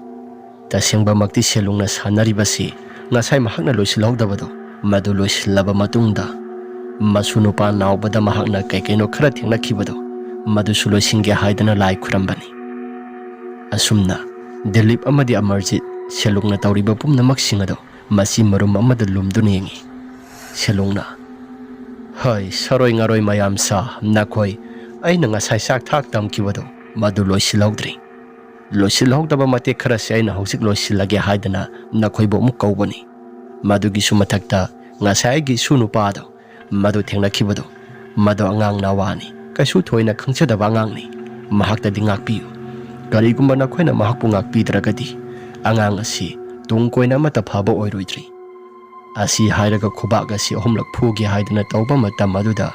ꯇꯁꯦꯡꯕꯃꯛꯇꯤ ꯁꯦꯂꯨꯡꯅ ꯁꯥꯟꯅꯔꯤꯕꯁꯤ ꯉꯁꯥꯏ ꯃꯍꯥꯛꯅ ꯂꯣꯏꯁꯤꯜꯍꯧꯗꯕꯗꯣ, ꯃꯗꯨ ꯂꯣꯏꯁꯤꯜꯂꯕ ꯃꯇꯨꯡꯗ ꯃꯁꯨ ꯅꯨꯄꯥ ꯅꯥꯎꯕꯗ ꯃꯍꯥꯛꯅ ꯀꯩ ꯀꯩꯅꯣ ꯈꯔ ꯊꯦꯡꯅꯈꯤꯕꯗꯣ, ꯃꯗꯨꯁꯨ ꯂꯣꯏꯁꯤꯟꯒꯦ ꯍꯥꯏꯗꯅ ꯂꯥꯏ ꯈꯨꯔꯝꯕꯅꯤ꯫ ꯑꯁꯨꯝꯅ ꯗꯤꯂꯤꯞ ꯑꯃꯗꯤ ꯑꯃꯔꯖꯤꯠ ꯁꯦꯂꯨꯡꯅ ꯇꯧꯔꯤꯕ ꯄꯨꯝꯅꯃꯛꯁꯤꯡ ꯑꯗꯣ ꯃꯆꯤ ꯃꯔꯨꯝ ꯑꯃꯗ ꯂꯨꯝꯗꯨꯅ ꯌꯦꯡꯉꯤ꯫ ꯁꯦꯂꯨꯡꯅ, "ꯍꯣꯏ, ꯁꯔꯣꯏ ꯉꯥꯔꯣꯏ ꯃꯌꯥꯝ ꯁꯥ, ꯅꯈꯣꯏ ꯑꯩꯅ ꯉꯁꯥꯏ ꯆꯥꯛ ꯊꯥꯛ ꯇꯝꯈꯤꯕꯗꯣ, ꯃꯗꯨ ꯂꯣꯏꯁꯤꯜꯍꯧꯗ꯭ꯔꯤ꯫ ꯂꯣꯏꯁꯤꯜꯍꯧꯗꯕ ꯃꯇꯦꯛ ꯈꯔꯁꯦ ꯑꯩꯅ ꯍꯧꯖꯤꯛ ꯂꯣꯏꯁꯤꯜꯂꯒꯦ ꯍꯥꯏꯗꯅ ꯅꯈꯣꯏꯕꯨ ꯑꯃꯨꯛ ꯀꯧꯕꯅꯤ꯫ ꯃꯗꯨꯒꯤꯁꯨ ꯃꯊꯛꯇ ꯉꯁꯥꯏ ꯑꯩꯒꯤ ꯏꯁꯨ ꯅꯨꯄꯥꯗꯣ, ꯃꯗꯨ ꯊꯦꯡꯅꯈꯤꯕꯗꯣ, ꯃꯗꯨ ꯑꯉꯥꯡ ꯅꯋꯥꯅꯤ, ꯀꯩꯁꯨ ꯊꯣꯏꯅ ꯈꯪꯖꯗꯕ ꯑꯉꯥꯡꯅꯤ꯫ ꯃꯍꯥꯛꯇꯗꯤ ꯉꯥꯛꯄꯤꯌꯨ꯫ ꯀꯔꯤꯒꯨꯝꯕ ꯅꯈꯣꯏꯅ ꯃꯍꯥꯛꯄꯨ ꯉꯥꯛꯄꯤꯗ꯭ꯔꯒꯗꯤ ꯑꯉꯥꯡ ꯑꯁꯤ ꯇꯨꯡ ꯀꯣꯏꯅ ꯑꯃꯠꯇ ꯐꯕ ꯑꯣꯏꯔꯣꯏꯗ꯭ꯔꯤ꯫" ꯑꯁꯤ ꯍꯥꯏꯔꯒ ꯈꯨꯕꯥꯛ ꯑꯁꯤ ꯑꯍꯨꯝꯂꯛ ꯐꯨꯒꯦ ꯍꯥꯏꯗꯅ ꯇꯧꯕ ꯃꯇꯝ ꯑꯗꯨꯗ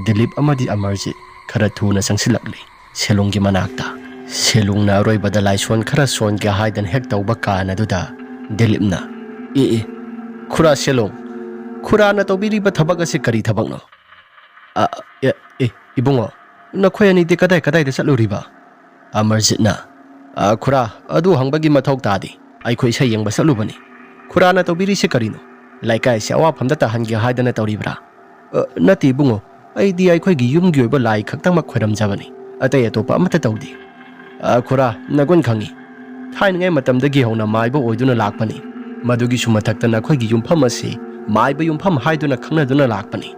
ꯗꯤꯂꯤꯞ ꯑꯃꯗꯤ ꯑꯃꯔꯖꯤꯠ ꯈꯔ ꯊꯨꯅ ꯆꯪꯁꯤꯜꯂꯛꯂꯤ ꯁꯦꯂꯨꯡꯒꯤ ꯃꯅꯥꯛꯇ꯫ ꯁꯦꯂꯨꯡꯅ ꯑꯔꯣꯏꯕꯗ ꯂꯥꯏꯁꯣꯟ ꯈꯔ ꯁꯣꯟꯒꯦ ꯍꯥꯏꯗꯅ ꯍꯦꯛ ꯇꯧꯕ ꯀꯥꯟ ꯑꯗꯨꯗ ꯗꯤꯂꯤꯞꯅ, "ꯑꯦ, ꯑꯦ, ꯈꯨꯔꯥ ꯁꯦꯂꯨꯡ, ꯈꯨꯔꯥꯅ ꯇꯧꯕꯤꯔꯤꯕ ꯊꯕꯛ ꯑꯁꯤ ꯀꯔꯤ ꯊꯕꯛꯅꯣ?" "ꯑ, ꯑꯦ, ꯑꯦ, ꯏꯕꯨꯡꯉꯣ, ꯅꯈꯣꯏ ꯑꯅꯤꯗꯤ ꯀꯗꯥꯏ ꯀꯗꯥꯏꯗ ꯆꯠꯂꯨꯔꯤꯕ?" ꯑꯃꯔꯖꯤꯠꯅ, "ꯑ, ꯈꯨꯔꯥ, ꯑꯗꯨ ꯍꯪꯕꯒꯤ ꯃꯊꯧ ꯇꯥꯗꯦ꯫ ꯑꯩꯈꯣꯏ ꯏꯁꯩ ꯌꯦꯡꯕ ꯆꯠꯂꯨꯕꯅꯤ꯫ ꯈꯨꯔꯥꯅ ꯇꯧꯕꯤꯔꯤꯁꯤ ꯀꯔꯤꯅꯣ? ꯂꯩꯀꯥꯏꯁꯤ ꯑꯋꯥꯐꯝꯗ ꯇꯥꯍꯟꯒꯦ ꯍꯥꯏꯗꯅ ꯇꯧꯔꯤꯕ꯭ꯔꯥ?" "ꯑ, ꯅꯠꯇꯦ ꯏꯕꯨꯡꯉꯣ, ꯑꯩꯗꯤ ꯑꯩꯈꯣꯏꯒꯤ ꯌꯨꯝꯒꯤ ꯑꯣꯏꯕ ꯂꯥꯏ ꯈꯛꯇꯃꯛ ꯈꯣꯏꯔꯝꯖꯕꯅꯤ, ꯑꯇꯩ ꯑꯇꯣꯞꯄ ꯑꯃꯠꯇ ꯇꯧꯗꯦ꯫" "ꯑ, ꯈꯨꯔꯥ, ꯅꯒꯨꯟ ꯈꯪꯉꯤ꯫ ꯊꯥꯏꯅꯉꯩ ꯃꯇꯝꯗꯒꯤ ꯍꯧꯅ ꯃꯥꯏꯕ ꯑꯣꯏꯗꯨꯅ ꯂꯥꯛꯄꯅꯤ꯫ ꯃꯗꯨꯒꯤꯁꯨ ꯃꯊꯛꯇ ꯅꯈꯣꯏꯒꯤ ꯌꯨꯝꯐꯝ ꯑꯁꯤ ꯃꯥꯏꯕ ꯌꯨꯝꯐꯝ ꯍꯥꯏꯗꯨꯅ ꯈꯪꯅꯗꯨꯅ ꯂꯥꯛꯄꯅꯤ꯫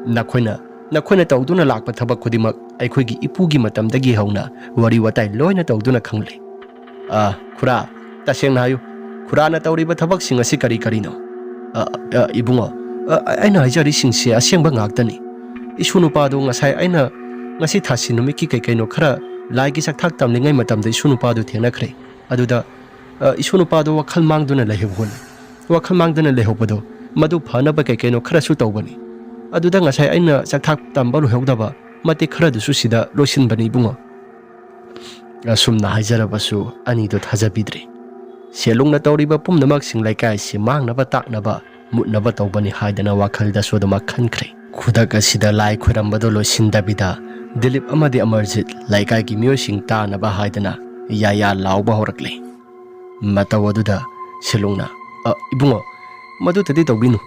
ꯅꯈꯣꯏꯅ, ꯅꯈꯣꯏꯅ ꯇꯧꯗꯨꯅ ꯂꯥꯛꯄ ꯊꯕꯛ ꯈꯨꯗꯤꯡꯃꯛ ꯑꯩꯈꯣꯏꯒꯤ ꯏꯄꯨꯒꯤ ꯃꯇꯝꯗꯒꯤ ꯍꯧꯅ ꯋꯥꯔꯤ ꯋꯥꯇꯥꯏ ꯂꯣꯏꯅ ꯇꯧꯗꯨꯅ ꯈꯪꯂꯦ꯫" "ꯑ, ꯈꯨꯔꯥ, ꯇꯁꯦꯡꯅ ꯍꯥꯏꯌꯨ, ꯈꯨꯔꯥꯅ ꯇꯧꯔꯤꯕ ꯊꯕꯛꯁꯤꯡ ꯑꯁꯤ ꯀꯔꯤ ꯀꯔꯤꯅꯣ?" "ꯑ, ꯑ, ꯏꯕꯨꯡꯉꯣ, ꯑ, ꯑꯩꯅ ꯍꯥꯏꯖꯔꯤꯁꯤꯡꯁꯦ ꯑꯁꯦꯡꯕ ꯉꯥꯛꯇꯅꯤ꯫ ꯏꯁꯨ ꯅꯨꯄꯥꯗꯨ ꯉꯁꯥꯏ ꯑꯩꯅ ꯉꯁꯤ ꯊꯥꯁꯤ ꯅꯨꯃꯤꯠꯀꯤ ꯀꯩ ꯀꯩꯅꯣ ꯈꯔ ꯂꯥꯏꯒꯤ ꯆꯥꯛꯊꯥꯛ ꯇꯝꯂꯤꯉꯩ ꯃꯇꯝꯗ ꯏꯁꯨ ꯅꯨꯄꯥꯗꯨ ꯊꯦꯡꯅꯈ꯭ꯔꯦ꯫ ꯑꯗꯨꯗ, ꯑ, ꯏꯁꯨ ꯅꯨꯄꯥꯗꯨ ꯋꯥꯈꯜ ꯃꯥꯡꯗꯨꯅ ꯂꯩꯍꯧꯕꯅꯤ꯫ ꯋꯥꯈꯜ ꯃꯥꯡꯗꯨꯅ ꯂꯩꯍꯧꯕꯗꯨ ꯃꯗꯨ ꯐꯅꯕ ꯀꯩ ꯀꯩꯅꯣ ꯈꯔꯁꯨ ꯇꯧꯕꯅꯤ꯫ ꯑꯗꯨꯗ ꯉꯁꯥꯏ ꯑꯩꯅ ꯆꯥꯛꯊꯥꯛ ꯇꯝꯕ ꯂꯣꯏꯍꯧꯗꯕ ꯃꯇꯦꯛ ꯈꯔꯗꯨꯁꯨ ꯁꯤꯗ ꯂꯣꯏꯁꯤꯟꯕꯅꯤ ꯏꯕꯨꯡꯉꯣ꯫" ꯑꯁꯨꯝꯅ ꯍꯥꯏꯖꯔꯕꯁꯨ ꯑꯅꯤꯗꯨ ꯊꯥꯖꯕꯤꯗ꯭ꯔꯦ꯫ ꯁꯦꯂꯨꯡꯅ ꯇꯧꯔꯤꯕ ꯄꯨꯝꯅꯃꯛꯁꯤꯡ ꯂꯩꯀꯥꯏꯁꯤ ꯃꯥꯡꯅꯕ ꯇꯥꯛꯅꯕ ꯃꯨꯠꯅꯕ ꯇꯧꯕꯅꯤ ꯍꯥꯏꯗꯅ ꯋꯥꯈꯜꯗꯁꯨ ꯑꯗꯨꯃꯛ ꯈꯟꯈ꯭ꯔꯦ꯫ ꯈꯨꯗꯛ ꯑꯁꯤꯗ ꯂꯥꯏ ꯈꯣꯏꯔꯝꯕꯗꯨ ꯂꯣꯏꯁꯤꯟꯗꯕꯤꯗ ꯗꯤꯂꯤꯞ ꯑꯃꯗꯤ ꯑꯃꯔꯖꯤꯠ ꯂꯩꯀꯥꯏꯒꯤ ꯃꯤꯑꯣꯏꯁꯤꯡ ꯇꯥꯅꯕ ꯍꯥꯏꯗꯅ ꯌꯥꯌꯥ ꯂꯥꯎꯕ ꯍꯧꯔꯛꯂꯦ꯫ ꯃꯇꯧ ꯑꯗꯨꯗ ꯁꯦꯂꯨꯡꯅ, "ꯑ, ꯏꯕꯨꯡꯉꯣ, ꯃꯗꯨꯇꯗꯤ ꯇꯧꯕꯤꯅꯨ꯫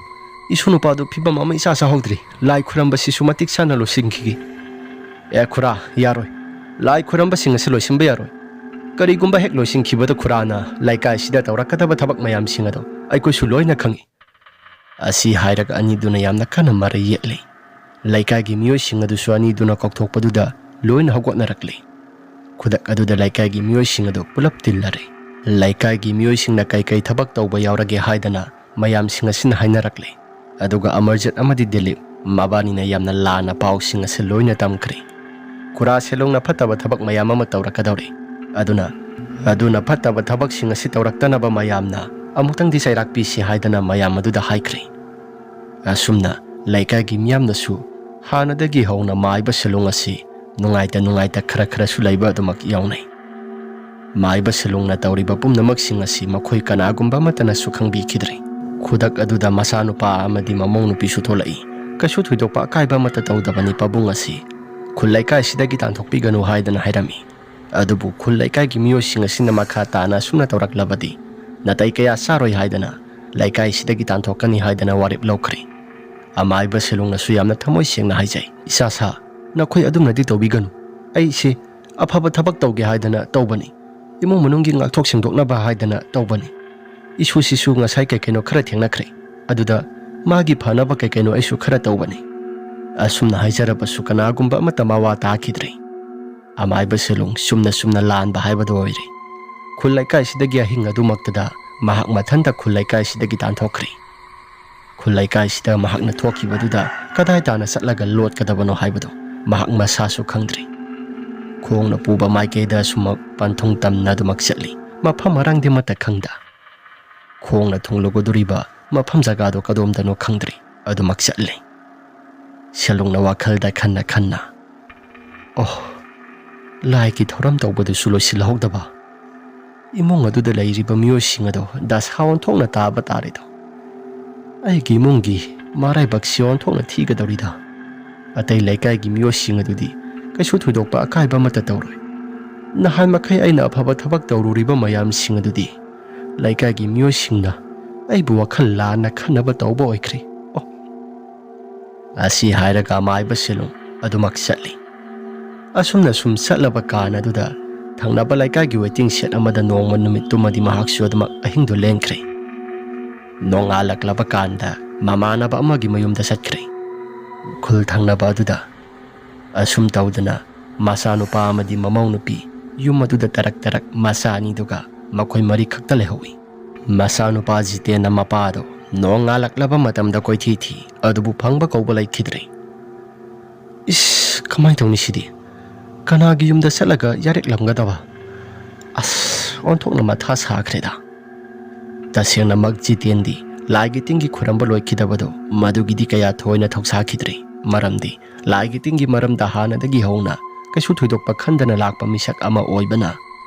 ꯏꯁꯨ ꯅꯨꯄꯥꯗꯨ ꯐꯤꯕꯝ ꯑꯃ ꯏꯆꯥ ꯆꯥꯍꯧꯗ꯭ꯔꯤ꯫ ꯂꯥꯏ ꯈꯨꯔꯝꯕꯁꯤꯁꯨ ꯃꯇꯤꯛ ꯆꯥꯅ ꯂꯣꯏꯁꯤꯟꯈꯤꯒꯦ꯫" "ꯑꯦ ꯈꯨꯔꯥ, ꯌꯥꯔꯣꯏ꯫ ꯂꯥꯏ ꯈꯨꯔꯝꯕꯁꯤꯡ ꯑꯁꯤ ꯂꯣꯏꯁꯤꯟꯕ ꯌꯥꯔꯣꯏ꯫ ꯀꯔꯤꯒꯨꯝꯕ ꯍꯦꯛ ꯂꯣꯏꯁꯤꯟꯈꯤꯕꯗ ꯈꯨꯔꯥꯅ ꯂꯩꯀꯥꯏꯁꯤꯗ ꯇꯧꯔꯛꯀꯗꯕ ꯊꯕꯛ ꯃꯌꯥꯝꯁꯤꯡ ꯑꯗꯣ ꯑꯩꯈꯣꯏꯁꯨ ꯂꯣꯏꯅ ꯈꯪꯏ꯫" ꯑꯁꯤ ꯍꯥꯏꯔꯒ ꯑꯅꯤꯗꯨꯅ ꯌꯥꯝꯅ ꯀꯟꯅ ꯃꯔꯩ ꯌꯦꯠꯂꯤ꯫ ꯂꯩꯀꯥꯏꯒꯤ ꯃꯤꯑꯣꯏꯁꯤꯡ ꯑꯗꯨꯁꯨ ꯑꯅꯤꯗꯨꯅ ꯀꯧꯊꯣꯛꯄꯗꯨꯗ ꯂꯣꯏꯅ ꯍꯧꯒꯠꯅꯔꯛꯂꯤ꯫ ꯈꯨꯗꯛ ꯑꯗꯨꯗ ꯂꯩꯀꯥꯏꯒꯤ ꯃꯤꯑꯣꯏꯁꯤꯡ ꯑꯗꯨ ꯄꯨꯂꯞ ꯇꯤꯜꯂꯔꯦ꯫ ꯂꯩꯀꯥꯏꯒꯤ ꯃꯤꯑꯣꯏꯁꯤꯡꯅ ꯀꯩ ꯀꯩ ꯊꯕꯛ ꯇꯧꯕ ꯌꯥꯎꯔꯒꯦ ꯍꯥꯏꯗꯅ ꯃꯌꯥꯝꯁꯤꯡ ꯑꯁꯤꯅ ꯍꯥꯏꯅꯔꯛꯂꯤ꯫ ꯑꯗꯨꯒ ꯑꯃꯔꯖꯤꯠ ꯑꯃꯗꯤ ꯗꯤꯂꯤꯞ ꯃꯕꯥꯅꯤꯅ ꯌꯥꯝꯅ ꯂꯥꯟꯅ ꯄꯥꯎꯁꯤꯡ ꯑꯁꯤ ꯂꯣꯏꯅ ꯇꯝꯈ꯭ꯔꯦ꯫ ꯈꯨꯔꯥ ꯁꯦꯂꯣꯡꯅ ꯐꯠꯇꯕ ꯊꯕꯛ ꯃꯌꯥꯝ ꯑꯃ ꯇꯧꯔꯛꯀꯗꯧꯔꯦ꯫ ꯑꯗꯨꯅ, ꯑꯗꯨꯅ ꯐꯠꯇꯕ ꯊꯕꯛꯁꯤꯡ ꯑꯁꯤ ꯇꯧꯔꯛꯇꯅꯕ ꯃꯌꯥꯝꯅ ꯑꯃꯨꯛꯇꯪꯗꯤ ꯆꯩꯔꯥꯛ ꯄꯤꯁꯤ ꯍꯥꯏꯗꯅ ꯃꯌꯥꯝ ꯑꯗꯨꯗ ꯍꯥꯏꯈ꯭ꯔꯦ꯫ ꯑꯁꯨꯝꯅ ꯂꯩꯀꯥꯏꯒꯤ ꯃꯤꯌꯥꯝꯅꯁꯨ ꯍꯥꯟꯅꯗꯒꯤ ꯍꯧꯅ ꯃꯥꯏꯕ ꯁꯦꯂꯣꯡ ꯑꯁꯤ ꯅꯨꯡꯉꯥꯏꯇ ꯅꯨꯡꯉꯥꯏꯇ ꯈꯔ ꯈꯔꯁꯨ ꯂꯩꯕ ꯑꯗꯨꯃꯛ ꯌꯥꯎꯅꯩ꯫ ꯃꯥꯏꯕ ꯁꯦꯂꯣꯡꯅ ꯇꯧꯔꯤꯕ ꯄꯨꯝꯅꯃꯛꯁꯤꯡ ꯑꯁꯤ ꯃꯈꯣꯏ ꯀꯅꯥꯒꯨꯝꯕ ꯑꯃꯠꯇꯅꯁꯨ ꯈꯪꯕꯤꯈꯤꯗ꯭ꯔꯦ꯫ ꯈꯨꯗꯛ ꯑꯗꯨꯗ ꯃꯆꯥꯅꯨꯄꯥ ꯑꯃꯗꯤ ꯃꯃꯧ ꯅꯨꯄꯤꯁꯨ ꯊꯣꯛꯂꯛꯏ꯫ ꯀꯩꯁꯨ ꯊꯣꯏꯗꯣꯛꯄ ꯑꯀꯥꯏꯕ ꯑꯃꯠꯇ ꯇꯧꯗꯕꯅꯤ ꯄꯥꯕꯨꯡ ꯑꯁꯤ꯫ ꯈꯨꯜ ꯂꯩꯀꯥꯏꯁꯤꯗꯒꯤ ꯇꯥꯟꯊꯣꯛꯄꯤꯒꯅꯨ ꯍꯥꯏꯗꯅ ꯍꯥꯏꯔꯝꯃꯤ꯫ ꯑꯗꯨꯕꯨ ꯈꯨꯜ ꯂꯩꯀꯥꯏꯒꯤ ꯃꯤꯑꯣꯏꯁꯤꯡ ꯑꯁꯤꯅ ꯃꯈꯥ ꯇꯥꯅ ꯑꯁꯨꯝꯅ ꯇꯧꯔꯛꯂꯕꯗꯤ ꯅꯥꯇꯩ ꯀꯌꯥ ꯆꯥꯔꯣꯏ ꯍꯥꯏꯗꯅ ꯂꯩꯀꯥꯏꯁꯤꯗꯒꯤ ꯇꯥꯟꯊꯣꯛꯀꯅꯤ ꯍꯥꯏꯗꯅ ꯋꯥꯔꯦꯞ ꯂꯧꯈ꯭ꯔꯦ꯫ ꯑꯃꯥꯏꯕ ꯁꯦꯂꯨꯡꯅꯁꯨ ꯌꯥꯝꯅ ꯊꯃꯣꯏ ꯁꯦꯡꯅ ꯍꯥꯏꯖꯩ, "ꯏꯆꯥꯁꯥ, ꯅꯈꯣꯏ ꯑꯗꯨꯝꯅꯗꯤ ꯇꯧꯕꯤꯒꯅꯨ꯫ ꯑꯩꯁꯦ ꯑꯐꯕ ꯊꯕꯛ ꯇꯧꯒꯦ ꯍꯥꯏꯗꯅ ꯇꯧꯕꯅꯤ꯫ ꯏꯃꯨꯡ ꯃꯅꯨꯡꯒꯤ ꯉꯥꯛꯊꯣꯛ ꯁꯦꯡꯗꯣꯛꯅꯕ ꯍꯥꯏꯗꯅ ꯇꯧꯕꯅꯤ꯫ ꯏꯁꯨꯁꯤꯁꯨ ꯉꯁꯥꯏ ꯀꯩ ꯀꯩꯅꯣ ꯈꯔ ꯊꯦꯡꯅꯈ꯭ꯔꯦ꯫ ꯑꯗꯨꯗ ꯃꯥꯒꯤ ꯐꯅꯕ ꯀꯩ ꯀꯩꯅꯣ ꯑꯩꯁꯨ ꯈꯔ ꯇꯧꯕꯅꯤ꯫" ꯑꯁꯨꯝꯅ ꯍꯥꯏꯖꯔꯕꯁꯨ ꯀꯅꯥꯒꯨꯝꯕ ꯑꯃꯠꯇ ꯃꯋꯥ ꯇꯥꯈꯤꯗ꯭ꯔꯦ꯫ ꯑꯃꯥꯏꯕ ꯁꯦꯂꯨꯡ ꯆꯨꯝꯅ ꯆꯨꯝꯅ ꯂꯥꯟꯕ ꯍꯥꯏꯕꯗꯨ ꯑꯣꯏꯔꯦ꯫ ꯈꯨꯜ ꯂꯩꯀꯥꯏꯁꯤꯗꯒꯤ ꯑꯍꯤꯡ ꯑꯗꯨꯃꯛꯇꯗ ꯃꯍꯥꯛ ꯃꯊꯟꯇ ꯈꯨꯜ ꯂꯩꯀꯥꯏꯁꯤꯗꯒꯤ ꯇꯥꯟꯊꯣꯛꯈ꯭ꯔꯦ꯫ ꯈꯨꯜ ꯂꯩꯀꯥꯏꯁꯤꯗ ꯃꯍꯥꯛꯅ ꯊꯣꯛꯈꯤꯕꯗꯨꯗ ꯀꯗꯥꯏ ꯇꯥꯅ ꯆꯠꯂꯒ ꯂꯣꯠꯀꯗꯕꯅꯣ ꯍꯥꯏꯕꯗꯨ ꯃꯍꯥꯛ ꯃꯁꯥꯁꯨ ꯈꯪꯗ꯭ꯔꯦ꯫ ꯈꯣꯡꯅ ꯄꯨꯕ ꯃꯥꯏꯀꯩꯗ ꯁꯨꯝꯃꯛ ꯄꯟꯊꯨꯡ ꯇꯝꯅ ꯑꯗꯨꯃꯛ ꯆꯠꯂꯤ꯫ ꯃꯐꯝ ꯃꯔꯥꯡꯗꯤ ꯑꯃꯠꯇ ꯈꯪꯗ꯫ ꯈꯣꯡꯅ ꯊꯨꯡꯂꯨꯒꯗꯧꯔꯤꯕ ꯃꯐꯝ ꯖꯒꯥꯗꯨ ꯀꯗꯣꯝꯗꯅꯣ ꯈꯪꯗ꯭ꯔꯤ꯫ ꯑꯗꯨꯃꯛ ꯆꯠꯂꯤ꯫ ꯁꯦꯂꯨꯡꯅ ꯋꯥꯈꯜꯗ ꯈꯟꯅ ꯈꯟꯅ, "ꯑꯣꯍ, ꯂꯥꯏꯒꯤ ꯊꯧꯔꯝ ꯇꯧꯕꯗꯨꯁꯨ ꯂꯣꯏꯁꯤꯜꯍꯧꯗꯕ꯫ ꯏꯃꯨꯡ ꯑꯗꯨꯗ ꯂꯩꯔꯤꯕ ꯃꯤꯑꯣꯏꯁꯤꯡ ꯑꯗꯣ ꯗꯁꯥ ꯑꯣꯟꯊꯣꯛꯅ ꯇꯥꯕ ꯇꯥꯔꯦꯗꯣ꯫ ꯑꯩꯒꯤ ꯏꯃꯨꯡꯒꯤ ꯃꯔꯥꯏꯕꯛꯁꯤ ꯑꯣꯟꯊꯣꯛꯅ ꯊꯤꯒꯗꯧꯔꯤꯗ꯫ ꯑꯇꯩ ꯂꯩꯀꯥꯏꯒꯤ ꯃꯤꯑꯣꯏꯁꯤꯡ ꯑꯗꯨꯗꯤ ꯀꯩꯁꯨ ꯊꯣꯏꯗꯣꯛꯄ ꯑꯀꯥꯏꯕ ꯑꯃꯠꯇ ꯇꯧꯔꯣꯏ꯫ ꯅꯍꯥꯟ ꯃꯈꯩ ꯑꯩꯅ ꯑꯐꯕ ꯊꯕꯛ ꯇꯧꯔꯨꯔꯤꯕ ꯃꯌꯥꯝꯁꯤꯡ ꯑꯗꯨꯗꯤ ꯂꯩꯀꯥꯏꯒꯤ ꯃꯤꯑꯣꯏꯁꯤꯡꯅ ꯑꯩꯕꯨ ꯋꯥꯈꯜ ꯂꯥꯟꯅ ꯈꯟꯅꯕ ꯇꯧꯕ ꯑꯣꯏꯈ꯭ꯔꯦ꯫ ꯑꯣ꯫ ꯑꯁꯤ ꯍꯥꯏꯔꯒ ꯑꯃꯥꯏꯕ ꯁꯦꯂꯨꯡ ꯑꯗꯨꯃꯛ ꯆꯠꯂꯤ꯫ ꯑꯁꯨꯝꯅ ꯁꯨꯝ ꯆꯠꯂꯕ ꯀꯥꯟ ꯑꯗꯨꯗ ꯊꯪꯅꯕ ꯂꯩꯀꯥꯏꯒꯤ ꯋꯦꯇꯤꯡ ꯁꯦꯠ ꯑꯃꯗ ꯅꯣꯡꯃ ꯅꯨꯃꯤꯠꯇꯨꯃꯗꯤ ꯃꯍꯥꯛꯁꯨ ꯑꯗꯨꯃꯛ ꯑꯍꯤꯡꯗꯨ ꯂꯦꯟꯈ꯭ꯔꯦ꯫ ꯅꯣꯡꯉꯥꯜꯂꯛꯂꯕ ꯀꯥꯟꯗ ꯃꯃꯥꯟꯅꯕ ꯑꯃꯒꯤ ꯃꯌꯨꯝꯗ ꯆꯠꯈ꯭ꯔꯦ꯫ ꯈꯨꯜ ꯊꯪꯅꯕ ꯑꯗꯨꯗ ꯑꯁꯨꯝ ꯇꯧꯗꯅ ꯃꯆꯥꯅꯨꯄꯥ ꯑꯃꯗꯤ ꯃꯃꯧ ꯅꯨꯄꯤ ꯌꯨꯝ ꯑꯗꯨꯗ ꯇꯔꯛ ꯇꯔꯛ ꯃꯆꯥ ꯑꯅꯤꯗꯨꯒ ꯃꯈꯣꯏ ꯃꯔꯤ ꯈꯛꯇ ꯂꯩꯍꯧꯏ꯫ ꯃꯆꯥꯅꯨꯄꯥ ꯖꯤꯇꯦꯟꯅ ꯃꯄꯥꯗꯣ ꯅꯣꯡꯉꯥꯜꯂꯛꯂꯕ ꯃꯇꯝꯗ ꯀꯣꯏꯊꯤ ꯊꯤ, ꯑꯗꯨꯕꯨ ꯐꯪꯕ ꯀꯧꯕ ꯂꯩꯈꯤꯗ꯭ꯔꯦ꯫ "ꯏꯁ, ꯀꯃꯥꯏꯅ ꯇꯧꯅꯤ ꯁꯤꯗꯤ? ꯀꯅꯥꯒꯤ ꯌꯨꯝꯗ ꯆꯠꯂꯒ ꯌꯥꯔꯦꯛꯂꯝꯒꯗꯕ? ꯑꯁ, ꯑꯣꯟꯊꯣꯛꯅ ꯃꯊꯥ ꯁꯥꯈ꯭ꯔꯦꯗ꯫" ꯇꯁꯦꯡꯅꯃꯛ ꯖꯤꯇꯦꯟꯗꯤ ꯂꯥꯏꯒꯤ ꯇꯤꯟꯒꯤ ꯈꯨꯔꯝꯕ ꯂꯣꯏꯈꯤꯗꯕꯗꯣ ꯃꯗꯨꯒꯤꯗꯤ ꯀꯌꯥ ꯊꯣꯏꯅ ꯊꯧꯁꯥꯈꯤꯗ꯭ꯔꯦ꯫ ꯃꯔꯝꯗꯤ ꯂꯥꯏꯒꯤ ꯇꯤꯟꯒꯤ ꯃꯔꯝꯗ ꯍꯥꯟꯅꯗꯒꯤ ꯍꯧꯅ ꯀꯩꯁꯨ ꯊꯣꯏꯗꯣꯛꯄ ꯈꯟꯗꯅ ꯂꯥꯛꯄ ꯃꯤꯁꯛ ꯑꯃ ꯑꯣꯏꯕꯅ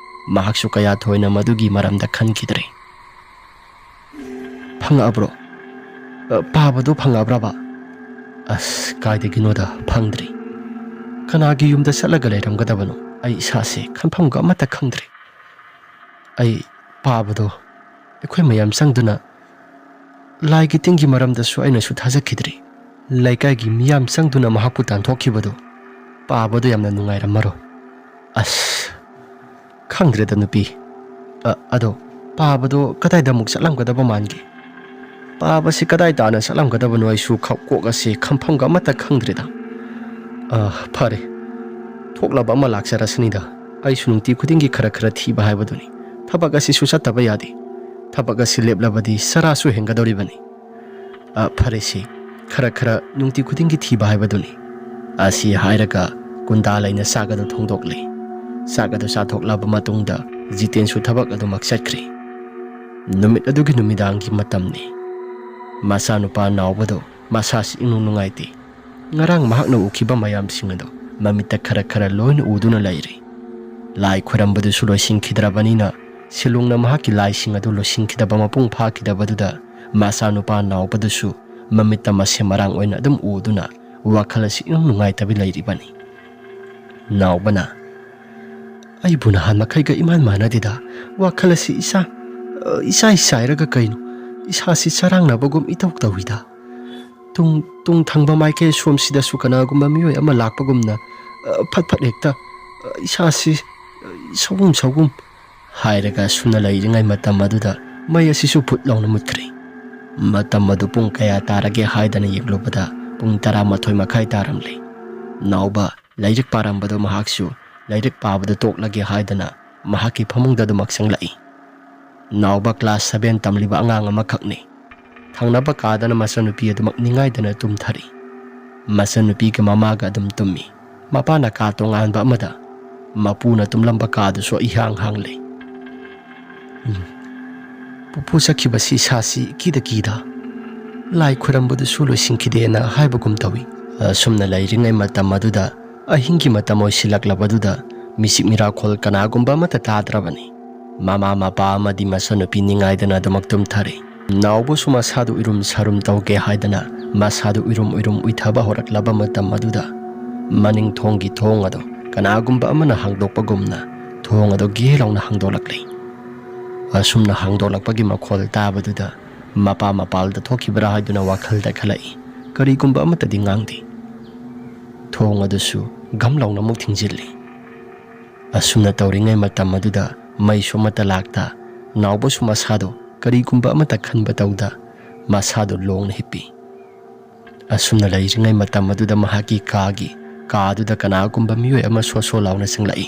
ꯃꯍꯥꯛꯁꯨ ꯀꯌꯥ ꯊꯣꯏꯅ ꯃꯗꯨꯒꯤ ꯃꯔꯝꯗ ꯈꯟꯈꯤꯗ꯭ꯔꯦ꯫ "ꯐꯪꯉꯛꯑꯕ꯭ꯔꯣ? ꯑ, ꯄꯥꯕꯗꯣ ꯐꯪꯉꯛꯑꯕ꯭ꯔꯕ?" "ꯑꯁ, ꯀꯥꯏꯗꯒꯤꯅꯣꯗ, ꯐꯪꯗ꯭ꯔꯤ꯫ ꯀꯅꯥꯒꯤ ꯌꯨꯝꯗ ꯆꯠꯂꯒ ꯂꯩꯔꯝꯒꯗꯕꯅꯣ? ꯑꯩ ꯏꯁꯥꯁꯦ ꯈꯟꯐꯝꯒ ꯑꯃꯠꯇ ꯈꯪꯗ꯭ꯔꯦ꯫ ꯑꯩ ꯄꯥꯕꯗꯣ ꯑꯩꯈꯣꯏ ꯃꯌꯥꯝ ꯆꯪꯗꯨꯅ ꯂꯥꯏꯒꯤ ꯇꯤꯟꯒꯤ ꯃꯔꯝꯗꯁꯨ ꯑꯩꯅꯁꯨ ꯊꯥꯖꯈꯤꯗ꯭ꯔꯤ꯫ ꯂꯩꯀꯥꯏꯒꯤ ꯃꯤꯌꯥꯝ ꯆꯪꯗꯨꯅ ꯃꯍꯥꯛꯄꯨ ꯇꯥꯟꯊꯣꯛꯈꯤꯕꯗꯣ ꯄꯥꯕꯗꯣ ꯌꯥꯝꯅ ꯅꯨꯡꯉꯥꯏꯔꯝꯃꯔꯣꯏ꯫ ꯑꯁ, ꯈꯪꯗ꯭ꯔꯦꯗ ꯅꯨꯄꯤ꯫ ꯑ, ꯑꯗꯣ ꯄꯥꯕꯗꯣ ꯀꯗꯥꯏꯗ ꯑꯃꯨꯛ ꯆꯠꯂꯝꯒꯗꯕ ꯃꯥꯟꯒꯦ? ꯄꯥꯕꯁꯤ ꯀꯗꯥꯏ ꯇꯥꯅ ꯆꯠꯂꯝꯒꯗꯕꯅꯣ ꯑꯩꯁꯨ ꯈ-, ꯀꯣꯛ ꯑꯁꯤ ꯈꯟꯐꯝꯒ ꯑꯃꯠꯇ ꯈꯪꯗ꯭ꯔꯦꯗ꯫ ꯑ, ꯐꯔꯦ, ꯊꯣꯛꯂꯕ ꯑꯃ ꯂꯥꯛꯆꯔꯁꯅꯤꯗ꯫ ꯑꯩꯁꯨ ꯅꯨꯡꯇꯤ ꯈꯨꯗꯤꯡꯒꯤ ꯈꯔ ꯈꯔ ꯊꯤꯕ ꯍꯥꯏꯕꯗꯨꯅꯤ꯫ ꯊꯕꯛ ꯑꯁꯤꯁꯨ ꯆꯠꯇꯕ ꯌꯥꯗꯦ꯫ ꯊꯕꯛ ꯑꯁꯤ ꯂꯦꯞꯂꯕꯗꯤ ꯆꯔꯥꯁꯨ ꯍꯦꯟꯒꯗꯧꯔꯤꯕꯅꯤ꯫ ꯑ, ꯐꯔꯦꯁꯦ, ꯈꯔ ꯈꯔ ꯅꯨꯡꯇꯤ ꯈꯨꯗꯤꯡꯒꯤ ꯊꯤꯕ ꯍꯥꯏꯕꯗꯨꯅꯤ꯫" ꯑꯁꯤ ꯍꯥꯏꯔꯒ ꯀꯨꯟꯗꯥ ꯂꯩꯅ ꯆꯥꯛ ꯑꯗꯨ ꯊꯣꯡꯗꯣꯛꯂꯦ꯫ ꯆꯥꯛ ꯑꯗꯨ ꯆꯥꯊꯣꯛꯂꯕ ꯃꯇꯨꯡꯗ ꯖꯤꯇꯦꯟꯁꯨ ꯊꯕꯛ ꯑꯗꯨꯃꯛ ꯆꯠꯈ꯭ꯔꯦ꯫ ꯅꯨꯃꯤꯠ ꯑꯗꯨꯒꯤ ꯅꯨꯃꯤꯗꯥꯡꯒꯤ ꯃꯇꯝꯅꯤ꯫ ꯃꯆꯥꯅꯨꯄꯥ ꯅꯥꯎꯕꯗꯨ ꯃꯁꯥꯁꯤ ꯏꯅꯨꯡ ꯅꯨꯡꯉꯥꯏꯇꯦ꯫ ꯉꯔꯥꯡ ꯃꯍꯥꯛꯅ ꯎꯈꯤꯕ ꯃꯌꯥꯝꯁꯤꯡ ꯑꯗꯨ ꯃꯃꯤꯠꯇ ꯈꯔ ꯈꯔ ꯂꯣꯏꯅ ꯎꯗꯨꯅ ꯂꯩꯔꯦ꯫ ꯂꯥꯏ ꯈꯣꯏꯔꯝꯕꯗꯨꯁꯨ ꯂꯣꯏꯁꯤꯟꯈꯤꯗ꯭ꯔꯕꯅꯤꯅ, ꯁꯤꯂꯣꯡꯅ ꯃꯍꯥꯛꯀꯤ ꯂꯥꯏꯁꯤꯡ ꯑꯗꯨ ꯂꯣꯏꯁꯤꯟꯈꯤꯗꯕ ꯃꯄꯨꯡ ꯐꯥꯈꯤꯗꯕꯗꯨꯗ ꯃꯆꯥꯅꯨꯄꯥ ꯅꯥꯎꯕꯗꯨꯁꯨ ꯃꯃꯤꯠꯇ ꯃꯁꯦ ꯃꯔꯥꯡ ꯑꯣꯏꯅ ꯑꯗꯨꯝ ꯎꯗꯨꯅ ꯋꯥꯈꯜ ꯑꯁꯤ ꯏꯅꯨꯡ ꯅꯨꯡꯉꯥꯏꯇꯕꯤ ꯂꯩꯔꯤꯕꯅꯤ꯫ ꯅꯥꯎꯕꯅ, "ꯑꯩꯕꯨ ꯅꯍꯥꯟ ꯃꯈꯩꯒ ꯏꯃꯥꯟ ꯃꯥꯟꯅꯗꯦꯗ꯫ ꯋꯥꯈꯜ ꯑꯁꯤ ꯏꯁꯥ, ꯏꯁꯥ ꯏꯁꯥꯏꯔꯒ ꯀꯩꯅꯣ, ꯏꯁꯥꯁꯤ ꯆꯔꯥꯡꯅꯕꯒꯨꯝ ꯏꯇꯧ ꯇꯧꯏꯗ꯫ ꯇꯨꯡ, ꯇꯨꯡ ꯊꯪꯕ ꯃꯥꯏꯀꯩ ꯁꯣꯝꯁꯤꯗꯁꯨ ꯀꯅꯥꯒꯨꯝꯕ ꯃꯤꯑꯣꯏ ꯑꯃ ꯂꯥꯛꯄꯒꯨꯝꯅ, ꯑ, ꯐꯠ ꯐꯠ ꯍꯦꯛꯇ, ꯑ, ꯏꯁꯥꯁꯤ, ꯑ, ꯁꯧꯒꯨꯝ ꯁꯧꯒꯨꯝ" ꯍꯥꯏꯔꯒ ꯁꯨꯝꯅ ꯂꯩꯔꯤꯉꯩ ꯃꯇꯝ ꯑꯗꯨꯗ ꯃꯩ ꯑꯁꯤꯁꯨ ꯐꯨꯠ ꯂꯥꯎꯅ ꯃꯨꯠꯈ꯭ꯔꯦ꯫ ꯃꯇꯝ ꯑꯗꯨ ꯄꯨꯡ ꯀꯌꯥ ꯇꯥꯔꯒꯦ ꯍꯥꯏꯗꯅ ꯌꯦꯡꯂꯨꯕꯗ ꯄꯨꯡ ꯇꯔꯥꯃꯥꯊꯣꯏ ꯃꯈꯥꯏ ꯇꯥꯔꯝꯂꯦ꯫ ꯅꯥꯎꯕ ꯂꯥꯏꯔꯤꯛ ꯄꯥꯔꯝꯕꯗꯣ ꯃꯍꯥꯛꯁꯨ ꯂꯥꯏꯔꯤꯛ ꯄꯥꯕꯗ ꯇꯣꯛꯂꯒꯦ ꯍꯥꯏꯗꯅ ꯃꯍꯥꯛꯀꯤ ꯐꯃꯨꯡꯗ ꯑꯗꯨꯃꯛ ꯆꯪꯂꯛꯏ꯫ ꯅꯥꯎꯕ class seven ꯇꯝꯂꯤꯕ ꯑꯉꯥꯡ ꯑꯃꯈꯛꯅꯤ꯫ ꯊꯪꯅꯕ ꯀꯥꯗꯅ ꯃꯆꯟꯅꯨꯄꯤ ꯑꯗꯨꯃꯛ ꯅꯤꯡꯉꯥꯏꯗꯅ ꯇꯨꯝꯊꯔꯤ꯫ ꯃꯆꯟꯅꯨꯄꯤꯒ ꯃꯃꯥꯒ ꯑꯗꯨꯝ ꯇꯨꯝꯃꯤ꯫ ꯃꯄꯥꯅ ꯀꯥ ꯇꯣꯉꯥꯟꯕ ꯑꯃꯗ, ꯃꯄꯨꯅ ꯇꯨꯝꯂꯝꯕ ꯀꯥꯗꯨꯁꯨ ꯏꯍꯥꯡ ꯍꯥꯡꯂꯤ꯫ ꯎꯝ꯫ ꯄꯨꯄꯨ ꯆꯠꯈꯤꯕꯁꯤ ꯏꯁꯥꯁꯤ ꯏꯀꯤꯗ ꯀꯤꯗ꯫ ꯂꯥꯏ ꯈꯨꯔꯝꯕꯗꯨꯁꯨ ꯂꯣꯏꯁꯤꯟꯈꯤꯗꯦꯅ ꯍꯥꯏꯕꯒꯨꯝ ꯇꯧꯏ꯫ ꯑꯁꯨꯝꯅ ꯂꯩꯔꯤꯉꯩ ꯃꯇꯝ ꯑꯗꯨꯗ, ꯑꯍꯤꯡꯒꯤ ꯃꯇꯝ ꯑꯣꯏꯁꯤꯜꯂꯛꯂꯕꯗꯨꯗ, ꯃꯤꯆꯤꯛ ꯃꯤꯔꯥꯈꯣꯜ ꯀꯅꯥꯒꯨꯝꯕ ꯑꯃꯠꯇ ꯇꯥꯗ꯭ꯔꯕꯅꯤ꯫ ꯃꯃꯥ ꯃꯄꯥ ꯑꯃꯗꯤ ꯃꯆꯟꯅꯨꯄꯤ ꯅꯤꯡꯉꯥꯏꯗꯅ ꯑꯗꯨꯃꯛ ꯇꯨꯝꯊꯔꯤ꯫ ꯅꯥꯎꯕꯁꯨ ꯃꯁꯥꯗꯨ ꯎꯏꯔꯨꯝ ꯁꯥꯔꯨꯝ ꯇꯧꯒꯦ ꯍꯥꯏꯗꯅ ꯃꯁꯥꯗꯨ ꯎꯏꯔꯨꯝ ꯎꯏꯔꯨꯝ ꯎꯏꯊꯕ ꯍꯧꯔꯛꯂꯕ ꯃꯇꯝ ꯑꯗꯨꯗ, ꯃꯅꯤꯡ ꯊꯣꯡꯒꯤ ꯊꯣꯡ ꯑꯗꯨ ꯀꯅꯥꯒꯨꯝꯕ ꯑꯃꯅ ꯍꯥꯡꯗꯣꯛꯄꯒꯨꯝꯅ ꯊꯣꯡ ꯑꯗꯨ ꯒꯦ ꯂꯥꯎꯅ ꯍꯥꯡꯗꯣꯛꯂꯛꯂꯤ꯫ ꯑꯁꯨꯝꯅ ꯍꯥꯡꯗꯣꯛꯂꯛꯄꯒꯤ ꯃꯈꯣꯜ ꯇꯥꯕꯗꯨꯗ ꯃꯄꯥ ꯃꯄꯥꯜꯗ ꯊꯣꯛꯈꯤꯕ꯭ꯔꯥ ꯍꯥꯏꯗꯨꯅ ꯋꯥꯈꯜꯗ ꯈꯜꯂꯛꯏ꯫ ꯀꯔꯤꯒꯨꯝꯕ ꯑꯃꯠꯇꯗꯤ ꯉꯥꯡꯗꯦ꯫ ꯊꯣꯡ ꯑꯗꯨꯁꯨ ꯒꯝ ꯂꯥꯎꯅ ꯑꯃꯨꯛ ꯊꯤꯡꯖꯤꯜꯂꯤ꯫ ꯑꯁꯨꯝꯅ ꯇꯧꯔꯤꯉꯩ ꯃꯇꯝ ꯑꯗꯨꯗ ꯃꯩꯁꯨ ꯑꯃꯠꯇ ꯂꯥꯛꯇ, ꯅꯥꯎꯕꯁꯨ ꯃꯁꯥꯗꯣ ꯀꯔꯤꯒꯨꯝꯕ ꯑꯃꯠꯇ ꯈꯟꯕ ꯇꯧꯗ ꯃꯁꯥꯗꯣ ꯂꯣꯡꯅ ꯍꯤꯞꯄꯤ꯫ ꯑꯁꯨꯝꯅ ꯂꯩꯔꯤꯉꯩ ꯃꯇꯝ ꯑꯗꯨꯗ ꯃꯍꯥꯛꯀꯤ ꯀꯥꯒꯤ ꯀꯥꯗꯨꯗ ꯀꯅꯥꯒꯨꯝꯕ ꯃꯤꯑꯣꯏ ꯑꯃ ꯁꯣ ꯁꯣ ꯂꯥꯎꯅ ꯆꯪꯂꯛꯏ꯫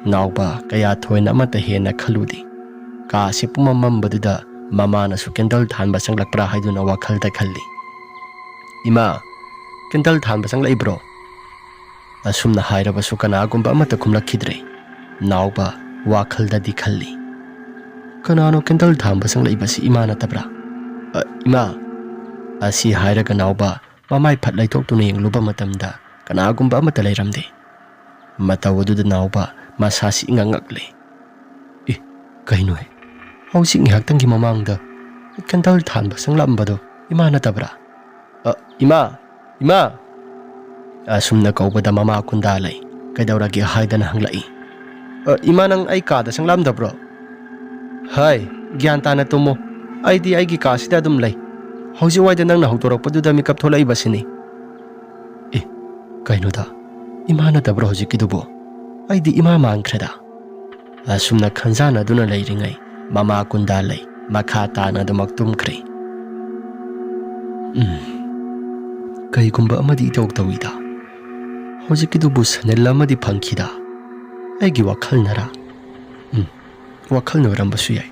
ꯅꯥꯎꯕ ꯀꯌꯥ ꯊꯣꯏꯅ ꯑꯃꯠꯇ ꯍꯦꯟꯅ ꯈꯜꯂꯨꯗꯦ꯫ ꯀꯥꯁꯤ ꯄꯨꯝꯃꯝ ꯃꯝꯕꯗꯨꯗ ꯃꯃꯥꯅꯁꯨ candle ꯊꯥꯟꯕ ꯆꯪꯂꯛꯄ꯭ꯔꯥ ꯍꯥꯏꯗꯨꯅ ꯋꯥꯈꯜꯗ ꯈꯜꯂꯤ꯫ "ꯏꯃꯥ, candle ꯊꯥꯟꯕ ꯆꯪꯂꯛꯏꯕ꯭ꯔꯣ?" ꯑꯁꯨꯝꯅ ꯍꯥꯏꯔꯕꯁꯨ ꯀꯅꯥꯒꯨꯝꯕ ꯑꯃꯠꯇ ꯈꯨꯝꯂꯛꯈꯤꯗ꯭ꯔꯦ꯫ ꯅꯥꯎꯕ ꯋꯥꯈꯜꯗꯗꯤ ꯈꯜꯂꯤ, "ꯀꯅꯥꯅꯣ candle ꯊꯥꯟꯕ ꯆꯪꯂꯛꯏꯕꯁꯤ ꯏꯃꯥ ꯅꯠꯇꯕ꯭ꯔꯥ? ꯑ, ꯏꯃꯥ!" ꯑꯁꯤ ꯍꯥꯏꯔꯒ ꯅꯥꯎꯕ ꯃꯃꯥꯏ ꯐꯠ ꯂꯩꯊꯣꯛꯇꯨꯅ ꯌꯦꯡꯂꯨꯕ ꯃꯇꯝꯗ ꯀꯅꯥꯒꯨꯝꯕ ꯑꯃꯠꯇ ꯂꯩꯔꯝꯗꯦ꯫ ꯃꯇꯧ ꯑꯗꯨꯗ ꯅꯥꯎꯕ ꯃꯁꯥꯁꯤ ꯏꯉꯛ ꯉꯛꯂꯦ꯫ "ꯑꯦ, ꯀꯩꯅꯣꯍꯦ? ꯍꯧꯖꯤꯛ ꯉꯥꯏꯍꯥꯛꯇꯪꯒꯤ ꯃꯃꯥꯡꯗ ꯀꯦꯟꯗꯜ ꯊꯥꯟꯕ ꯆꯪꯂꯛꯑꯝꯕꯗꯣ ꯏꯃꯥ ꯅꯠꯇꯕ꯭ꯔꯥ? "ꯑ, ꯏꯃꯥ! ꯏꯃꯥ!" ꯑꯁꯨꯝꯅ ꯀꯧꯕꯗ ꯃꯃꯥ ꯀꯨꯟꯗꯥ ꯂꯩ꯫ "ꯀꯩꯗꯧꯔꯒꯦ?" ꯍꯥꯏꯗꯅ ꯍꯪꯂꯛꯏ꯫ "ꯑ, ꯏꯃꯥ, ꯅꯪ ꯑꯩ ꯀꯥꯗ ꯆꯪꯂꯛꯑꯝꯗꯕ꯭ꯔꯣ?" "ꯍꯥꯏ, ꯒ꯭ꯌꯥꯟ ꯇꯥꯅ ꯇꯨꯝꯃꯣ꯫ ꯑꯩꯗꯤ ꯑꯩꯒꯤ ꯀꯥꯁꯤꯗ ꯑꯗꯨꯝ ꯂꯩ꯫ ꯍꯧꯖꯤꯛ ꯋꯥꯏꯗ ꯅꯪꯅ ꯍꯧꯗꯣꯔꯛꯄꯗꯨꯗ ꯃꯤꯀꯞ ꯊꯣꯛꯂꯛꯏꯕꯁꯤꯅꯤ꯫" "ꯑꯦ, ꯀꯩꯅꯣꯗ, ꯏꯃꯥ ꯅꯠꯇꯕ꯭ꯔꯣ ꯍꯧꯖꯤꯛꯀꯤꯗꯨꯕꯨ? ꯑꯩꯗꯤ ꯏꯃꯥ ꯃꯥꯟꯈ꯭ꯔꯦꯗ꯫" ꯑꯁꯨꯝꯅ ꯈꯟꯖꯥꯟꯅꯗꯨꯅ ꯂꯩꯔꯤꯉꯩ, ꯃꯃꯥ ꯀꯨꯟꯗꯥ ꯂꯩ ꯃꯈꯥ ꯇꯥꯅ ꯑꯗꯨꯃꯛ ꯇꯨꯝꯈ꯭ꯔꯦ꯫ ꯎꯝ, ꯀꯩꯒꯨꯝꯕ ꯑꯃꯗꯤ ꯏꯇꯧ ꯇꯧꯏꯗ꯫ ꯍꯧꯖꯤꯛꯀꯤꯗꯨꯕꯨ ꯁꯅꯤꯜ ꯑꯃꯗꯤ ꯐꯪꯈꯤꯗ꯫ ꯑꯩꯒꯤ ꯋꯥꯈꯜꯅꯔꯥ? ꯎꯝ, ꯋꯥꯈꯜꯅ ꯑꯣꯏꯔꯝꯕꯁꯨ ꯌꯥꯏ꯫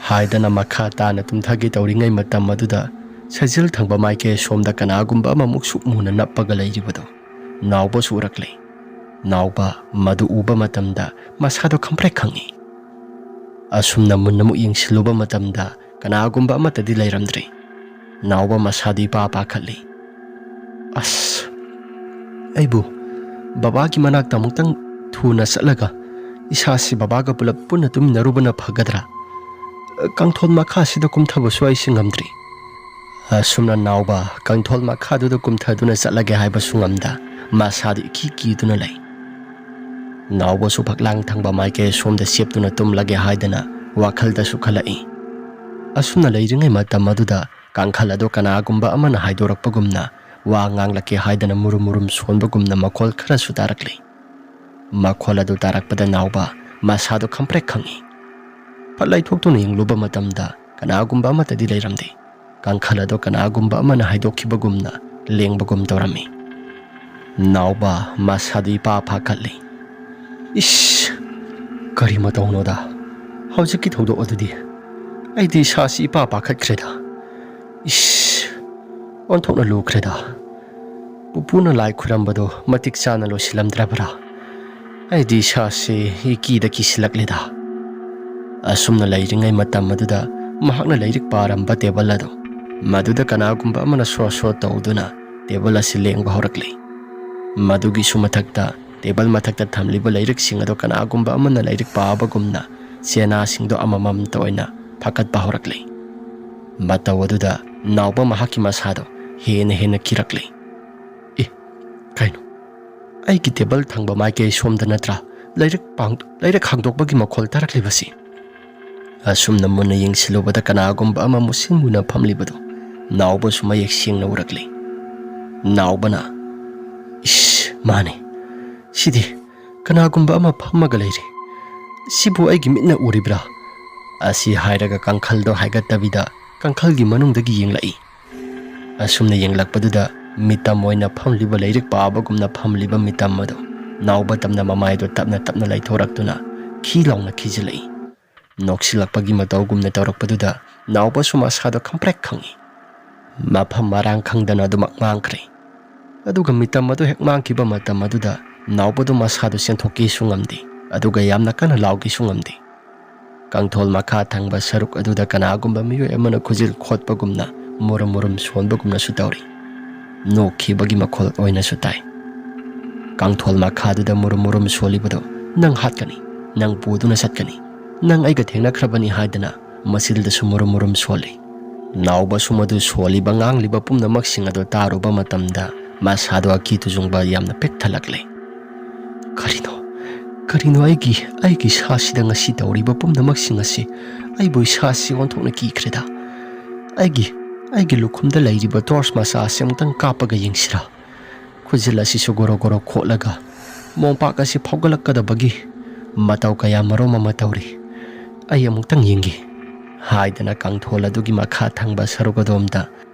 ꯍꯥꯏꯗꯅ ꯃꯈꯥ ꯇꯥꯅ ꯇꯨꯝꯊꯒꯦ ꯇꯧꯔꯤꯉꯩ ꯃꯇꯝ ꯑꯗꯨꯗ ꯁꯖꯤꯜ ꯊꯪꯕ ꯃꯥꯏꯀꯩ ꯁꯣꯝꯗ ꯀꯅꯥꯒꯨꯝꯕ ꯑꯃꯃꯨꯛ ꯁꯨꯛ ꯃꯨꯅ ꯅꯞꯄꯒ ꯂꯩꯔꯤꯕꯗꯨ ꯅꯥꯎꯕꯁꯨ ꯎꯔꯛꯂꯦ꯫ ꯅꯥꯎꯕ ꯃꯗꯨ ꯎꯕ ꯃꯇꯝꯗ ꯃꯁꯥꯗꯣ ꯈꯪꯄ꯭ꯔꯦꯛ ꯈꯪꯉꯤ꯫ ꯑꯁꯨꯝꯅ ꯃꯨꯟꯅ ꯑꯃꯨꯛ ꯌꯦꯡꯁꯤꯜꯂꯨꯕ ꯃꯇꯝꯗ ꯀꯅꯥꯒꯨꯝꯕ ꯑꯃꯠꯇꯗꯤ ꯂꯩꯔꯝꯗ꯭ꯔꯦ꯫ ꯅꯥꯎꯕ ꯃꯁꯥꯗꯤ ꯏꯄꯥ ꯄꯥꯈꯠꯂꯤ꯫ "ꯑꯁ, ꯑꯩꯕꯨ ꯕꯕꯥꯒꯤ ꯃꯅꯥꯛꯇ ꯑꯃꯨꯛꯇꯪ ꯊꯨꯅ ꯆꯠꯂꯒ ꯏꯁꯥꯁꯤ ꯕꯕꯥꯒ ꯄꯨꯂꯞ ꯄꯨꯟꯅ ꯇꯨꯃꯤꯟꯅꯔꯨꯕꯅ ꯐꯒꯗ꯭ꯔꯥ? ꯀꯥꯡꯊꯣꯜ ꯃꯈꯥꯁꯤꯗ ꯀꯨꯝꯊꯕꯁꯨ ꯑꯩꯁꯤ ꯉꯝꯗ꯭ꯔꯤ꯫" ꯑꯁꯨꯝꯅ ꯅꯥꯎꯕ ꯀꯥꯡꯊꯣꯜ ꯃꯈꯥꯗꯨꯗ ꯀꯨꯝꯊꯗꯨꯅ ꯆꯠꯂꯒꯦ ꯍꯥꯏꯕꯁꯨ ꯉꯝꯗ ꯃꯁꯥꯗꯨ ꯏꯀꯤ ꯀꯤꯗꯨꯅ ꯂꯩ꯫ ꯅꯥꯎꯕꯁꯨ ꯐꯛꯂꯥꯡ ꯊꯪꯕ ꯃꯥꯏꯀꯩ ꯁꯣꯝꯗ ꯆꯦꯞꯇꯨꯅ ꯇꯨꯝꯂꯒꯦ ꯍꯥꯏꯗꯅ ꯋꯥꯈꯜꯗꯁꯨ ꯈꯜꯂꯛꯏ꯫ ꯑꯁꯨꯝꯅ ꯂꯩꯔꯤꯉꯩ ꯃꯇꯝ ꯑꯗꯨꯗ ꯀꯥꯡꯈꯜ ꯑꯗꯨ ꯀꯅꯥꯒꯨꯝꯕ ꯑꯃꯅ ꯍꯥꯏꯗꯣꯔꯛꯄꯒꯨꯝꯅ ꯋꯥ ꯉꯥꯡꯂꯛꯀꯦ ꯍꯥꯏꯗꯅ ꯃꯨꯔꯨꯝ ꯃꯨꯔꯨꯝ ꯁꯣꯟꯕꯒꯨꯝꯅ ꯃꯈꯣꯜ ꯈꯔꯁꯨ ꯇꯥꯔꯛꯂꯤ꯫ ꯃꯈꯣꯜ ꯑꯗꯨ ꯇꯥꯔꯛꯄꯗ ꯅꯥꯎꯕ ꯃꯁꯥꯗꯨ ꯈꯪꯄ꯭ꯔꯦꯛ ꯈꯪꯉꯤ꯫ ꯐꯠ ꯂꯩꯊꯣꯛꯇꯨꯅ ꯌꯦꯡꯂꯨꯕ ꯃꯇꯝꯗ ꯀꯅꯥꯒꯨꯝꯕ ꯑꯃꯠꯇꯗꯤ ꯂꯩꯔꯝꯗꯦ꯫ ꯀꯥꯡꯈꯜ ꯑꯗꯨ ꯀꯅꯥꯒꯨꯝꯕ ꯑꯃꯅ ꯍꯥꯏꯗꯣꯛꯈꯤꯕꯒꯨꯝꯅ ꯂꯦꯡꯕꯒꯨꯝ ꯇꯧꯔꯝꯃꯤ꯫ ꯅꯥꯎꯕ ꯃꯁꯥꯗꯨ ꯏꯄꯥ ꯐꯥꯈꯠꯂꯤ꯫ "ꯏꯁ! ꯀꯔꯤ ꯃꯇꯧꯅꯣꯗ? ꯍꯧꯖꯤꯛꯀꯤ ꯊꯧꯗꯣꯛ ꯑꯗꯨꯗꯤ ꯑꯩꯗꯤ ꯏꯁꯥꯁꯤ ꯏꯄꯥ ꯄꯥꯈꯠꯈ꯭ꯔꯦꯗ꯫ ꯏꯁ! ꯑꯣꯟꯊꯣꯛꯅ ꯂꯨꯈ꯭ꯔꯦꯗ꯫ ꯄꯨꯄꯨꯅ ꯂꯥꯏ ꯈꯨꯔꯝꯕꯗꯣ ꯃꯇꯤꯛ ꯆꯥꯅ ꯂꯣꯏꯁꯤꯜꯂꯝꯗ꯭ꯔꯕ꯭ꯔꯥ? ꯑꯩꯗꯤ ꯏꯁꯥꯁꯤ ꯏꯀꯤꯗ ꯀꯤꯁꯤꯜꯂꯛꯂꯦꯗ꯫" ꯑꯁꯨꯝꯅ ꯂꯩꯔꯤꯉꯩ ꯃꯇꯝ ꯑꯗꯨꯗ ꯃꯍꯥꯛꯅ ꯂꯥꯏꯔꯤꯛ ꯄꯥꯔꯝꯕ ꯇꯦꯕꯜ ꯑꯗꯨ ꯃꯗꯨꯗ ꯀꯅꯥꯒꯨꯝꯕ ꯑꯃꯅ ꯁꯣ ꯁꯣ ꯇꯧꯗꯨꯅ ꯇꯦꯕꯜ ꯑꯁꯤ ꯂꯦꯡꯕ ꯍꯧꯔꯛꯂꯤ꯫ ꯃꯗꯨꯒꯤꯁꯨ ꯃꯊꯛꯇ ꯇꯦꯕꯜ ꯃꯊꯛꯇ ꯊꯝꯂꯤꯕ ꯂꯥꯏꯔꯤꯛꯁꯤꯡ ꯑꯗꯨ ꯀꯅꯥꯒꯨꯝꯕ ꯑꯃꯅ ꯂꯥꯏꯔꯤꯛ ꯄꯥꯕꯒꯨꯝꯅ ꯆꯦꯅꯥꯁꯤꯡꯗꯨ ꯑꯃꯃꯝꯇ ꯑꯣꯏꯅ ꯐꯀꯠꯄ ꯍꯧꯔꯛꯂꯤ꯫ ꯃꯇꯧ ꯑꯗꯨꯗ ꯅꯥꯎꯕ ꯃꯍꯥꯛꯀꯤ ꯃꯁꯥꯗꯣ ꯍꯦꯟꯅ ꯍꯦꯟꯅ ꯀꯤꯔꯛꯂꯦ꯫ "ꯑꯦ, ꯀꯩꯅꯣ? ꯑꯩꯒꯤ ꯇꯦꯕꯜ ꯊꯪꯕ ꯃꯥꯏꯀꯩ ꯁꯣꯝꯗ ꯅꯠꯇ꯭ꯔꯥ ꯂꯥꯏꯔꯤꯛ ꯄꯥꯡ-, ꯂꯥꯏꯔꯤꯛ ꯍꯥꯡꯗꯣꯛꯄꯒꯤ ꯃꯈꯣꯜ ꯇꯥꯔꯛꯂꯤꯕꯁꯤ?" ꯑꯁꯨꯝꯅ ꯃꯨꯟꯅ ꯌꯦꯡꯁꯤꯜꯂꯨꯕꯗ ꯀꯅꯥꯒꯨꯝꯕ ꯑꯃ ꯃꯨꯁꯤꯟ ꯃꯨꯅ ꯐꯝꯂꯤꯕꯗꯨ ꯅꯥꯎꯕꯁꯨ ꯃꯌꯦꯛ ꯁꯦꯡꯅ ꯎꯔꯛꯂꯦ꯫ ꯅꯥꯎꯕꯅ, "ꯏꯁ, ꯃꯥꯅꯦ꯫ ꯁꯤꯗꯤ ꯀꯅꯥꯒꯨꯝꯕ ꯑꯃ ꯐꯝꯃꯒ ꯂꯩꯔꯦ꯫ ꯁꯤꯕꯨ ꯑꯩꯒꯤ ꯃꯤꯠꯅ ꯎꯔꯤꯕ꯭ꯔꯥ?" ꯑꯁꯤ ꯍꯥꯏꯔꯒ ꯀꯥꯡꯈꯜꯗꯣ ꯍꯥꯏꯒꯠꯇꯕꯤꯗ ꯀꯥꯡꯈꯜꯒꯤ ꯃꯅꯨꯡꯗꯒꯤ ꯌꯦꯡꯂꯛꯏ꯫ ꯑꯁꯨꯝꯅ ꯌꯦꯡꯂꯛꯄꯗꯨꯗ ꯃꯤꯇꯝ ꯑꯣꯏꯅ ꯐꯝꯂꯤꯕ, ꯂꯥꯏꯔꯤꯛ ꯄꯥꯕꯒꯨꯝꯅ ꯐꯝꯂꯤꯕ ꯃꯤꯇꯝ ꯑꯗꯨ ꯅꯥꯎꯕ ꯇꯝꯅ ꯃꯃꯥꯏꯗꯨ ꯇꯞꯅ ꯇꯞꯅ ꯂꯩꯊꯣꯔꯛꯇꯨꯅ ꯈꯤ ꯂꯥꯎꯅ ꯈꯤꯖꯤꯜꯂꯛꯏ꯫ ꯅꯣꯛꯁꯤꯜꯂꯛꯄꯒꯤ ꯃꯇꯧꯒꯨꯝꯅ ꯇꯧꯔꯛꯄꯗꯨꯗ ꯅꯥꯎꯕꯁꯨ ꯃꯁꯥꯗꯣ ꯈꯪꯄ꯭ꯔꯦꯛ ꯈꯪꯉꯤ꯫ ꯃꯐꯝ ꯃꯔꯥꯡ ꯈꯪꯗꯅ ꯑꯗꯨꯃꯛ ꯃꯥꯡꯈ꯭ꯔꯦ꯫ ꯑꯗꯨꯒ ꯃꯤꯇꯝ ꯑꯗꯨ ꯍꯦꯛ ꯃꯥꯡꯈꯤꯕ ꯃꯇꯝ ꯑꯗꯨꯗ ꯅꯥꯎꯕꯗꯨ ꯃꯁꯥꯗꯨ ꯆꯦꯟꯊꯣꯛꯀꯦꯁꯨ ꯉꯝꯗꯦ, ꯑꯗꯨꯒ ꯌꯥꯝꯅ ꯀꯟꯅ ꯂꯥꯎꯒꯦꯁꯨ ꯉꯝꯗꯦ꯫ ꯀꯥꯡꯊꯣꯜ ꯃꯈꯥ ꯊꯪꯕ ꯁꯔꯨꯛ ꯑꯗꯨꯗ ꯀꯅꯥꯒꯨꯝꯕ ꯃꯤꯑꯣꯏ ꯑꯃꯅ ꯈꯨꯖꯤꯜ ꯈꯣꯠꯄꯒꯨꯝꯅ ꯃꯨꯔꯨꯝ ꯃꯨꯔꯨꯝ ꯁꯣꯟꯕꯒꯨꯝꯅꯁꯨ ꯇꯧꯔꯤ꯫ ꯅꯣꯛꯈꯤꯕꯒꯤ ꯃꯈꯣꯜ ꯑꯣꯏꯅꯁꯨ ꯇꯥꯏ꯫ ꯀꯥꯡꯊꯣꯜ ꯃꯈꯥꯗꯨꯗ ꯃꯨꯔꯨꯝ ꯃꯨꯔꯨꯝ ꯁꯣꯜꯂꯤꯕꯗꯨ, "ꯅꯪ ꯍꯥꯠꯀꯅꯤ, ꯅꯪ ꯄꯨꯗꯨꯅ ꯆꯠꯀꯅꯤ, ꯅꯪ ꯑꯩꯒ ꯊꯦꯡꯅꯈ꯭ꯔꯕꯅꯤ" ꯍꯥꯏꯗꯅ ꯃꯆꯤꯜꯗꯁꯨ ꯃꯨꯔꯨꯝ ꯃꯨꯔꯨꯝ ꯁꯣꯜꯂꯤ꯫ ꯅꯥꯎꯕꯁꯨ ꯃꯗꯨ ꯁꯣꯜꯂꯤꯕ ꯉꯥꯡꯂꯤꯕ ꯄꯨꯝꯅꯃꯛꯁꯤꯡ ꯑꯗꯨ ꯇꯥꯔꯨꯕ ꯃꯇꯝꯗ ꯃꯁꯥꯗꯣ ꯑꯀꯤ ꯇꯨꯖꯨꯡꯕ ꯌꯥꯝꯅ ꯄꯤꯛ ꯊꯜꯂꯛꯂꯦ꯫ "ꯀꯔꯤꯅꯣ, ꯀꯔꯤꯅꯣ ꯑꯩꯒꯤ, ꯑꯩꯒꯤ ꯏꯁꯥꯁꯤꯗ ꯉꯁꯤ ꯇꯧꯔꯤꯕ ꯄꯨꯝꯅꯃꯛꯁꯤꯡ ꯑꯁꯤ? ꯑꯩꯕꯨ ꯏꯁꯥꯁꯤ ꯑꯣꯟꯊꯣꯛꯅ ꯀꯤꯈ꯭ꯔꯦꯗ꯫ ꯑꯩꯒꯤ, ꯑꯩꯒꯤ ꯂꯨꯈꯨꯝꯗ ꯂꯩꯔꯤꯕ ꯇꯣꯔꯆ ꯃꯆꯥ ꯑꯁꯤ ꯑꯃꯨꯛꯇꯪ ꯀꯥꯞꯄꯒ ꯌꯦꯡꯁꯤꯔꯥ? ꯈꯨꯖꯤꯜ ꯑꯁꯤꯁꯨ ꯒꯣꯔꯣ ꯒꯣꯔꯣ ꯈꯣꯠꯂꯒ ꯃꯣꯝꯄꯥꯛ ꯑꯁꯤ ꯐꯥꯎꯒꯠꯂꯛꯀꯗꯕꯒꯤ ꯃꯇꯧ ꯀꯌꯥ ꯃꯔꯣꯝ ꯑꯃ ꯇꯧꯔꯤ꯫ ꯑꯩ ꯑꯃꯨꯛꯇꯪ ꯌꯦꯡꯒꯦ" ꯍꯥꯏꯗꯅ ꯀꯥꯡꯊꯣꯜ ꯑꯗꯨꯒꯤ ꯃꯈꯥ ꯊꯪꯕ ꯁꯔꯨꯛ ꯑꯗꯣꯝꯗ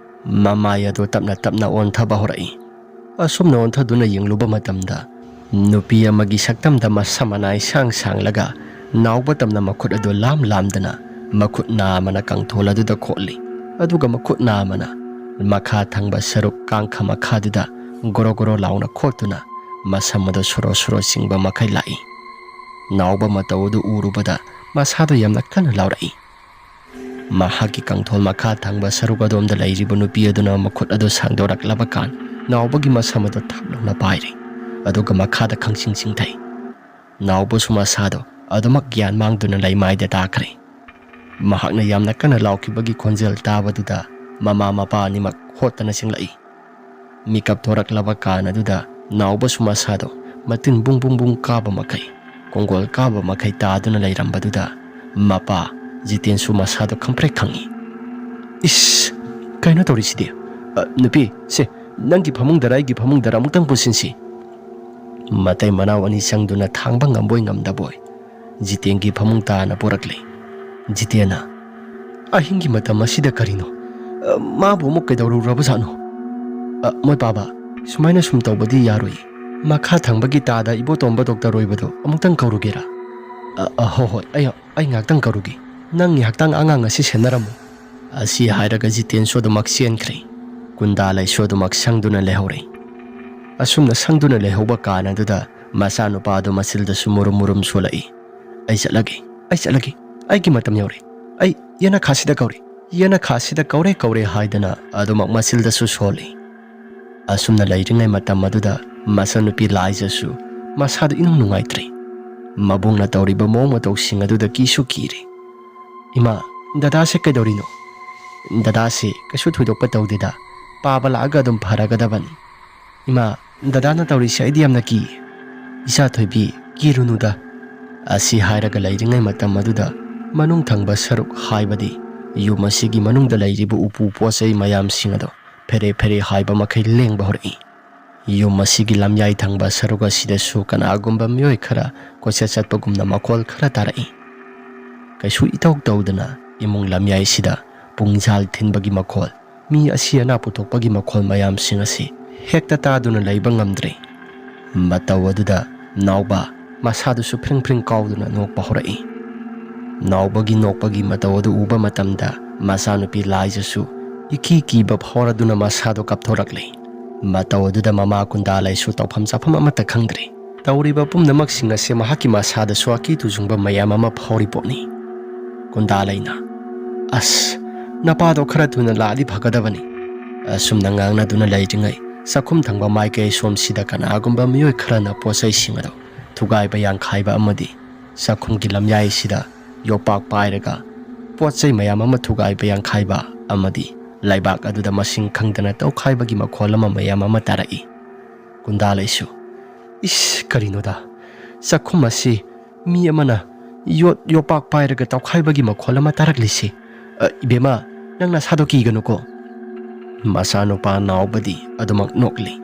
ꯃꯃꯥꯏ ꯑꯗꯨ ꯇꯞꯅ ꯇꯞꯅ ꯑꯣꯟꯊꯕ ꯍꯧꯔꯛꯏ꯫ ꯑꯁꯨꯝꯅ ꯑꯣꯟꯊꯗꯨꯅ ꯌꯦꯡꯂꯨꯕ ꯃꯇꯝꯗ, ꯅꯨꯄꯤ ꯑꯃꯒꯤ ꯁꯛꯇꯝꯗ ꯃꯁꯝ ꯃꯅꯥ ꯏꯁꯥꯡ ꯁꯥꯡꯂꯒ ꯅꯥꯎꯕ ꯇꯝꯅ ꯃꯈꯨꯠ ꯑꯗꯨ ꯂꯥꯝ ꯂꯥꯝꯗꯅ ꯃꯈꯨꯠ ꯅꯥ ꯑꯃꯅ ꯀꯥꯡꯊꯣꯜ ꯑꯗꯨꯗ ꯈꯣꯠꯂꯤ, ꯑꯗꯨꯒ ꯃꯈꯨꯠ ꯅꯥ ꯑꯃꯅ ꯃꯈꯥ ꯊꯪꯕ ꯁꯔꯨꯛ ꯀꯥꯡꯈ ꯃꯈꯥꯗꯨꯗ ꯒꯣꯔꯣ ꯒꯣꯔꯣ ꯂꯥꯎꯅ ꯈꯣꯠꯇꯨꯅ ꯃꯁꯝ ꯑꯗꯨ ꯁꯣꯔꯣ ꯁꯣꯔꯣ ꯆꯤꯡꯕ ꯃꯈꯩ ꯂꯥꯛꯏ꯫ ꯅꯥꯎꯕ ꯃꯇꯧ ꯑꯗꯨ ꯎꯔꯨꯕꯗ ꯃꯁꯥꯗꯨ ꯌꯥꯝꯅ ꯀꯟꯅ ꯂꯥꯎꯔꯛꯏ꯫ ꯃꯍꯥꯛꯀꯤ ꯀꯥꯡꯊꯣꯜ ꯃꯈꯥ ꯊꯪꯕ ꯁꯔꯨꯛ ꯑꯗꯣꯝꯗ ꯂꯩꯔꯤꯕ ꯅꯨꯄꯤ ꯑꯗꯨꯅ ꯃꯈꯨꯠ ꯑꯗꯨ ꯁꯥꯡꯗꯣꯔꯛꯂꯕ ꯀꯥꯟ ꯅꯥꯎꯕꯒꯤ ꯃꯁꯝ ꯑꯗꯨ ꯊꯛ ꯂꯥꯎꯅ ꯄꯥꯏꯔꯦ, ꯑꯗꯨꯒ ꯃꯈꯥꯗ ꯈꯪꯆꯤꯡ ꯆꯤꯡꯊꯩ꯫ ꯅꯥꯎꯕꯁꯨ ꯃꯁꯥꯗꯣ ꯑꯗꯨꯃꯛ ꯒ꯭ꯌꯥꯟ ꯃꯥꯡꯗꯨꯅ ꯂꯩꯃꯥꯏꯗ ꯇꯥꯈ꯭ꯔꯦ꯫ ꯃꯍꯥꯛꯅ ꯌꯥꯝꯅ ꯀꯟꯅ ꯂꯥꯎꯈꯤꯕꯒꯤ ꯈꯣꯟꯖꯦꯜ ꯇꯥꯕꯗꯨꯗ ꯃꯃꯥ ꯃꯄꯥ ꯑꯅꯤꯃꯛ ꯍꯣꯠꯇꯅ ꯆꯦꯡꯂꯛꯏ꯫ ꯃꯤꯀꯞ ꯊꯣꯔꯛꯂꯕ ꯀꯥꯟ ꯑꯗꯨꯗ ꯅꯥꯎꯕꯁꯨ ꯃꯁꯥꯗꯣ ꯃꯇꯤꯟ ꯕꯨꯡ ꯕꯨꯡ ꯕꯨꯡ ꯀꯥꯕ ꯃꯈꯩ, ꯀꯣꯡꯒꯣꯜ ꯀꯥꯕ ꯃꯈꯩ ꯇꯥꯗꯨꯅ ꯂꯩꯔꯝꯕꯗꯨꯗ ꯃꯄꯥ ꯖꯤꯇꯦꯟꯁꯨ ꯃꯁꯥꯗꯣ ꯈꯪꯄ꯭ꯔꯦꯛ ꯈꯪꯉꯤ꯫ "ꯏꯁ, ꯀꯩꯅꯣ ꯇꯧꯔꯤꯁꯤꯗꯤ? ꯑ, ꯅꯨꯄꯤ, ꯁꯦ, ꯅꯪꯒꯤ ꯐꯃꯨꯡꯗꯔ ꯑꯩꯒꯤ ꯐꯃꯨꯡꯗꯔ ꯑꯃꯨꯛꯇꯪ ꯄꯨꯁꯤꯟꯁꯤ?" ꯃꯇꯩ ꯃꯅꯥꯎ ꯑꯅꯤ ꯆꯪꯗꯨꯅ ꯊꯥꯡꯕ ꯉꯝꯕꯣꯏ ꯉꯝꯗꯕꯣꯏ ꯖꯤꯇꯦꯟꯒꯤ ꯐꯃꯨꯡ ꯇꯥꯅ ꯄꯣꯔꯛꯂꯦ꯫ ꯖꯤꯇꯦꯟꯅ, "ꯑꯍꯤꯡꯒꯤ ꯃꯇꯝ ꯑꯁꯤꯗ ꯀꯔꯤꯅꯣ? ꯑ, ꯃꯥꯕꯨ ꯑꯃꯨꯛ ꯀꯩꯗꯧꯔꯨꯔꯕꯖꯥꯠꯅꯣ? ꯑ, ꯃꯣꯏ ꯄꯥꯕ, ꯁꯨꯃꯥꯏꯅ ꯁꯨꯝ ꯇꯧꯕꯗꯤ ꯌꯥꯔꯣꯏ꯫ ꯃꯈꯥ ꯊꯪꯕꯒꯤ ꯇꯥꯗ ꯏꯕꯣꯇꯣꯝꯕ ꯗꯣꯛꯇꯔ ꯑꯣꯏꯕꯗꯣ ꯑꯃꯨꯛꯇꯪ ꯀꯧꯔꯨꯒꯦꯔꯥ?" "ꯑ, ꯑ, ꯍꯣ ꯍꯣꯏ, ꯑꯩ, ꯑꯩ ꯉꯥꯛꯇꯪ ꯀꯧꯔꯨꯒꯦ꯫ ꯅꯪ ꯉꯥꯏꯍꯥꯛꯇꯪ ꯑꯉꯥꯡ ꯑꯁꯤ ꯁꯦꯟꯅꯔꯝꯃꯨ꯫" ꯑꯁꯤ ꯍꯥꯏꯔꯒ ꯖꯤꯇꯦꯟꯁꯨ ꯑꯗꯨꯃꯛ ꯆꯦꯟꯈ꯭ꯔꯦ꯫ ꯀꯨꯟꯗꯥ ꯂꯩꯁꯨ ꯑꯗꯨꯃꯛ ꯁꯪꯗꯨꯅ ꯂꯩꯍꯧꯔꯦ꯫ ꯑꯁꯨꯝꯅ ꯁꯪꯗꯨꯅ ꯂꯩꯍꯧꯕ ꯀꯥꯟ ꯑꯗꯨꯗ ꯃꯆꯥꯅꯨꯄꯥ ꯑꯗꯨ ꯃꯆꯤꯜꯗꯁꯨ ꯃꯨꯔꯨꯝ ꯃꯨꯔꯨꯝ ꯁꯣꯜꯂꯛꯏ꯫ "ꯑꯩ ꯆꯠꯂꯒꯦ, ꯑꯩ ꯆꯠꯂꯒꯦ, ꯑꯩꯒꯤ ꯃꯇꯝ ꯌꯧꯔꯦ, ꯑꯩ ꯌꯦꯅꯈꯥꯁꯤꯗ ꯀꯧꯔꯦ, ꯌꯦꯅꯈꯥꯁꯤꯗ ꯀꯧꯔꯦ, ꯀꯧꯔꯦ" ꯍꯥꯏꯗꯅ ꯑꯗꯨꯃꯛ ꯃꯆꯤꯜꯗꯁꯨ ꯁꯣꯜꯂꯤ꯫ ꯑꯁꯨꯝꯅ ꯂꯩꯔꯤꯉꯩ ꯃꯇꯝ ꯑꯗꯨꯗ ꯃꯆꯟꯅꯨꯄꯤ ꯂꯥꯏꯖꯁꯨ ꯃꯁꯥꯗꯨ ꯏꯅꯨꯡ ꯅꯨꯡꯉꯥꯏꯇ꯭ꯔꯦ꯫ ꯃꯕꯨꯡꯅ ꯇꯧꯔꯤꯕ ꯃꯑꯣꯡ ꯃꯇꯧꯁꯤꯡ ꯑꯗꯨꯗ ꯀꯤꯁꯨ ꯀꯤꯔꯦ꯫ "ꯏꯃꯥ, ꯗꯗꯥꯁꯦ ꯀꯩꯗꯧꯔꯤꯅꯣ?" "ꯗꯗꯥꯁꯦ ꯀꯩꯁꯨ ꯊꯣꯏꯗꯣꯛꯄ ꯇꯧꯗꯦꯗ꯫ ꯄꯥꯕ ꯂꯥꯛꯑꯒ ꯑꯗꯨꯝ ꯐꯔꯒꯗꯕꯅꯤ꯫" "ꯏꯃꯥ, ꯗꯗꯥꯅ ꯇꯧꯔꯤꯁꯦ ꯑꯩꯗꯤ ꯌꯥꯝꯅ ꯀꯤ꯫" "ꯏꯆꯥ ꯊꯣꯏꯕꯤ, ꯀꯤꯔꯨꯅꯨꯗ꯫" ꯑꯁꯤ ꯍꯥꯏꯔꯒ ꯂꯩꯔꯤꯉꯩ ꯃꯇꯝ ꯑꯗꯨꯗ ꯃꯅꯨꯡ ꯊꯪꯕ ꯁꯔꯨꯛ, ꯍꯥꯏꯕꯗꯤ ꯌꯨꯝ ꯑꯁꯤꯒꯤ ꯃꯅꯨꯡꯗ ꯂꯩꯔꯤꯕ ꯎꯄꯨ ꯄꯣꯠ ꯆꯩ ꯃꯌꯥꯝꯁꯤꯡ ꯑꯗꯣ ꯐꯦꯔꯦ ꯐꯦꯔꯦ ꯍꯥꯏꯕ ꯃꯈꯩ ꯂꯦꯡꯕ ꯍꯧꯔꯛꯏ꯫ ꯌꯨꯝ ꯑꯁꯤꯒꯤ ꯂꯝꯌꯥꯏ ꯊꯪꯕ ꯁꯔꯨꯛ ꯑꯁꯤꯗꯁꯨ ꯀꯅꯥꯒꯨꯝꯕ ꯃꯤꯑꯣꯏ ꯈꯔ ꯀꯣꯏꯆꯠ ꯆꯠꯄꯒꯨꯝꯅ ꯃꯈꯣꯜ ꯈꯔ ꯇꯥꯔꯛꯏ꯫ ꯀꯩꯁꯨ ꯏꯇꯧ ꯇꯧꯗꯅ ꯏꯃꯨꯡ ꯂꯝꯌꯥꯏꯁꯤꯗ ꯄꯨꯡꯖꯥꯜ ꯊꯤꯟꯕꯒꯤ ꯃꯈꯣꯜ, ꯃꯤ ꯑꯁꯤ ꯑꯅꯥ ꯄꯨꯊꯣꯛꯄꯒꯤ ꯃꯈꯣꯜ ꯃꯌꯥꯝꯁꯤꯡ ꯑꯁꯤ ꯍꯦꯛꯇ ꯇꯥꯗꯨꯅ ꯂꯩꯕ ꯉꯝꯗ꯭ꯔꯦ꯫ ꯃꯇꯧ ꯑꯗꯨꯗ ꯅꯥꯎꯕ ꯃꯁꯥꯗꯨꯁꯨ ꯐ꯭ꯔꯤꯡ ꯐ꯭ꯔꯤꯡ ꯀꯥꯎꯗꯨꯅ ꯅꯣꯛꯄ ꯍꯧꯔꯛꯏ꯫ ꯅꯥꯎꯕꯒꯤ ꯅꯣꯛꯄꯒꯤ ꯃꯇꯧ ꯑꯗꯨ ꯎꯕ ꯃꯇꯝꯗ ꯃꯆꯥꯅꯨꯄꯤ ꯂꯥꯏꯖꯁꯨ ꯏꯀꯤ ꯀꯤꯕ ꯐꯥꯎꯔꯗꯨꯅ ꯃꯁꯥꯗꯣ ꯀꯞꯊꯣꯔꯛꯂꯦ꯫ ꯃꯇꯧ ꯑꯗꯨꯗ ꯃꯃꯥ ꯀꯨꯟꯗꯥ ꯂꯩꯁꯨ ꯇꯧꯐꯝ ꯆꯥꯐꯝ ꯑꯃꯠꯇ ꯈꯪꯗ꯭ꯔꯦ꯫ ꯇꯧꯔꯤꯕ ꯄꯨꯝꯅꯃꯛꯁꯤꯡ ꯑꯁꯤ ꯃꯍꯥꯛꯀꯤ ꯃꯁꯥꯗꯁꯨ ꯑꯀꯤ ꯇꯨꯖꯨꯡꯕ ꯃꯌꯥꯝ ꯑꯃ ꯐꯥꯎꯔꯤ ꯄꯣꯠꯅꯤ꯫ ꯀꯨꯟꯗꯥ ꯂꯩꯅ, "ꯑꯁ, ꯅꯄꯥꯗꯣ ꯈꯔ ꯊꯨꯅ ꯂꯥꯛꯑꯗꯤ ꯐꯒꯗꯕꯅꯤ꯫" ꯑꯁꯨꯝꯅ ꯉꯥꯡꯅꯗꯨꯅ ꯂꯩꯔꯤꯉꯩ ꯆꯥꯛꯈꯨꯝ ꯊꯪꯕ ꯃꯥꯏꯀꯩ ꯁꯣꯝꯁꯤꯗ ꯀꯅꯥꯒꯨꯝꯕ ꯃꯤꯑꯣꯏ ꯈꯔꯅ ꯄꯣꯠ ꯆꯩꯁꯤꯡ ꯑꯗꯨ ꯊꯨꯒꯥꯏꯕ ꯌꯥꯡꯈꯥꯏꯕ ꯑꯃꯗꯤ ꯆꯥꯛꯈꯨꯝꯒꯤ ꯂꯝꯌꯥꯏꯁꯤꯗ ꯌꯣꯄꯥꯛ ꯄꯥꯏꯔꯒ ꯄꯣꯠ ꯆꯩ ꯃꯌꯥꯝ ꯑꯃ ꯊꯨꯒꯥꯏꯕ ꯌꯥꯡꯈꯥꯏꯕ ꯑꯃꯗꯤ ꯂꯩꯕꯥꯛ ꯑꯗꯨꯗ ꯃꯁꯤꯡ ꯈꯪꯗꯅ ꯇꯧꯈꯥꯏꯕꯒꯤ ꯃꯈꯣꯜ ꯑꯃ ꯃꯌꯥꯝ ꯑꯃ ꯇꯥꯔꯛꯏ꯫ ꯒꯨꯟꯗꯥ ꯂꯩꯁꯨ, "ꯏꯁ, ꯀꯔꯤꯅꯣꯗ, ꯆꯥꯛꯈꯨꯝ ꯑꯁꯤ ꯃꯤ ꯑꯃꯅ ꯌꯣꯠ ꯌꯣꯄꯥꯛ ꯄꯥꯏꯔꯒ ꯇꯧꯈꯥꯏꯕꯒꯤ ꯃꯈꯣꯜ ꯑꯃ ꯇꯥꯔꯛꯂꯤꯁꯤ꯫ ꯑ, ꯏꯕꯦꯝꯃ, ꯅꯪ ꯅꯁꯥꯗꯣ ꯀꯤꯒꯅꯨꯀꯣ꯫" ꯃꯆꯥꯅꯨꯄꯥ ꯅꯥꯎꯕꯗꯤ ꯑꯗꯨꯃꯛ ꯅꯣꯛꯂꯤ꯫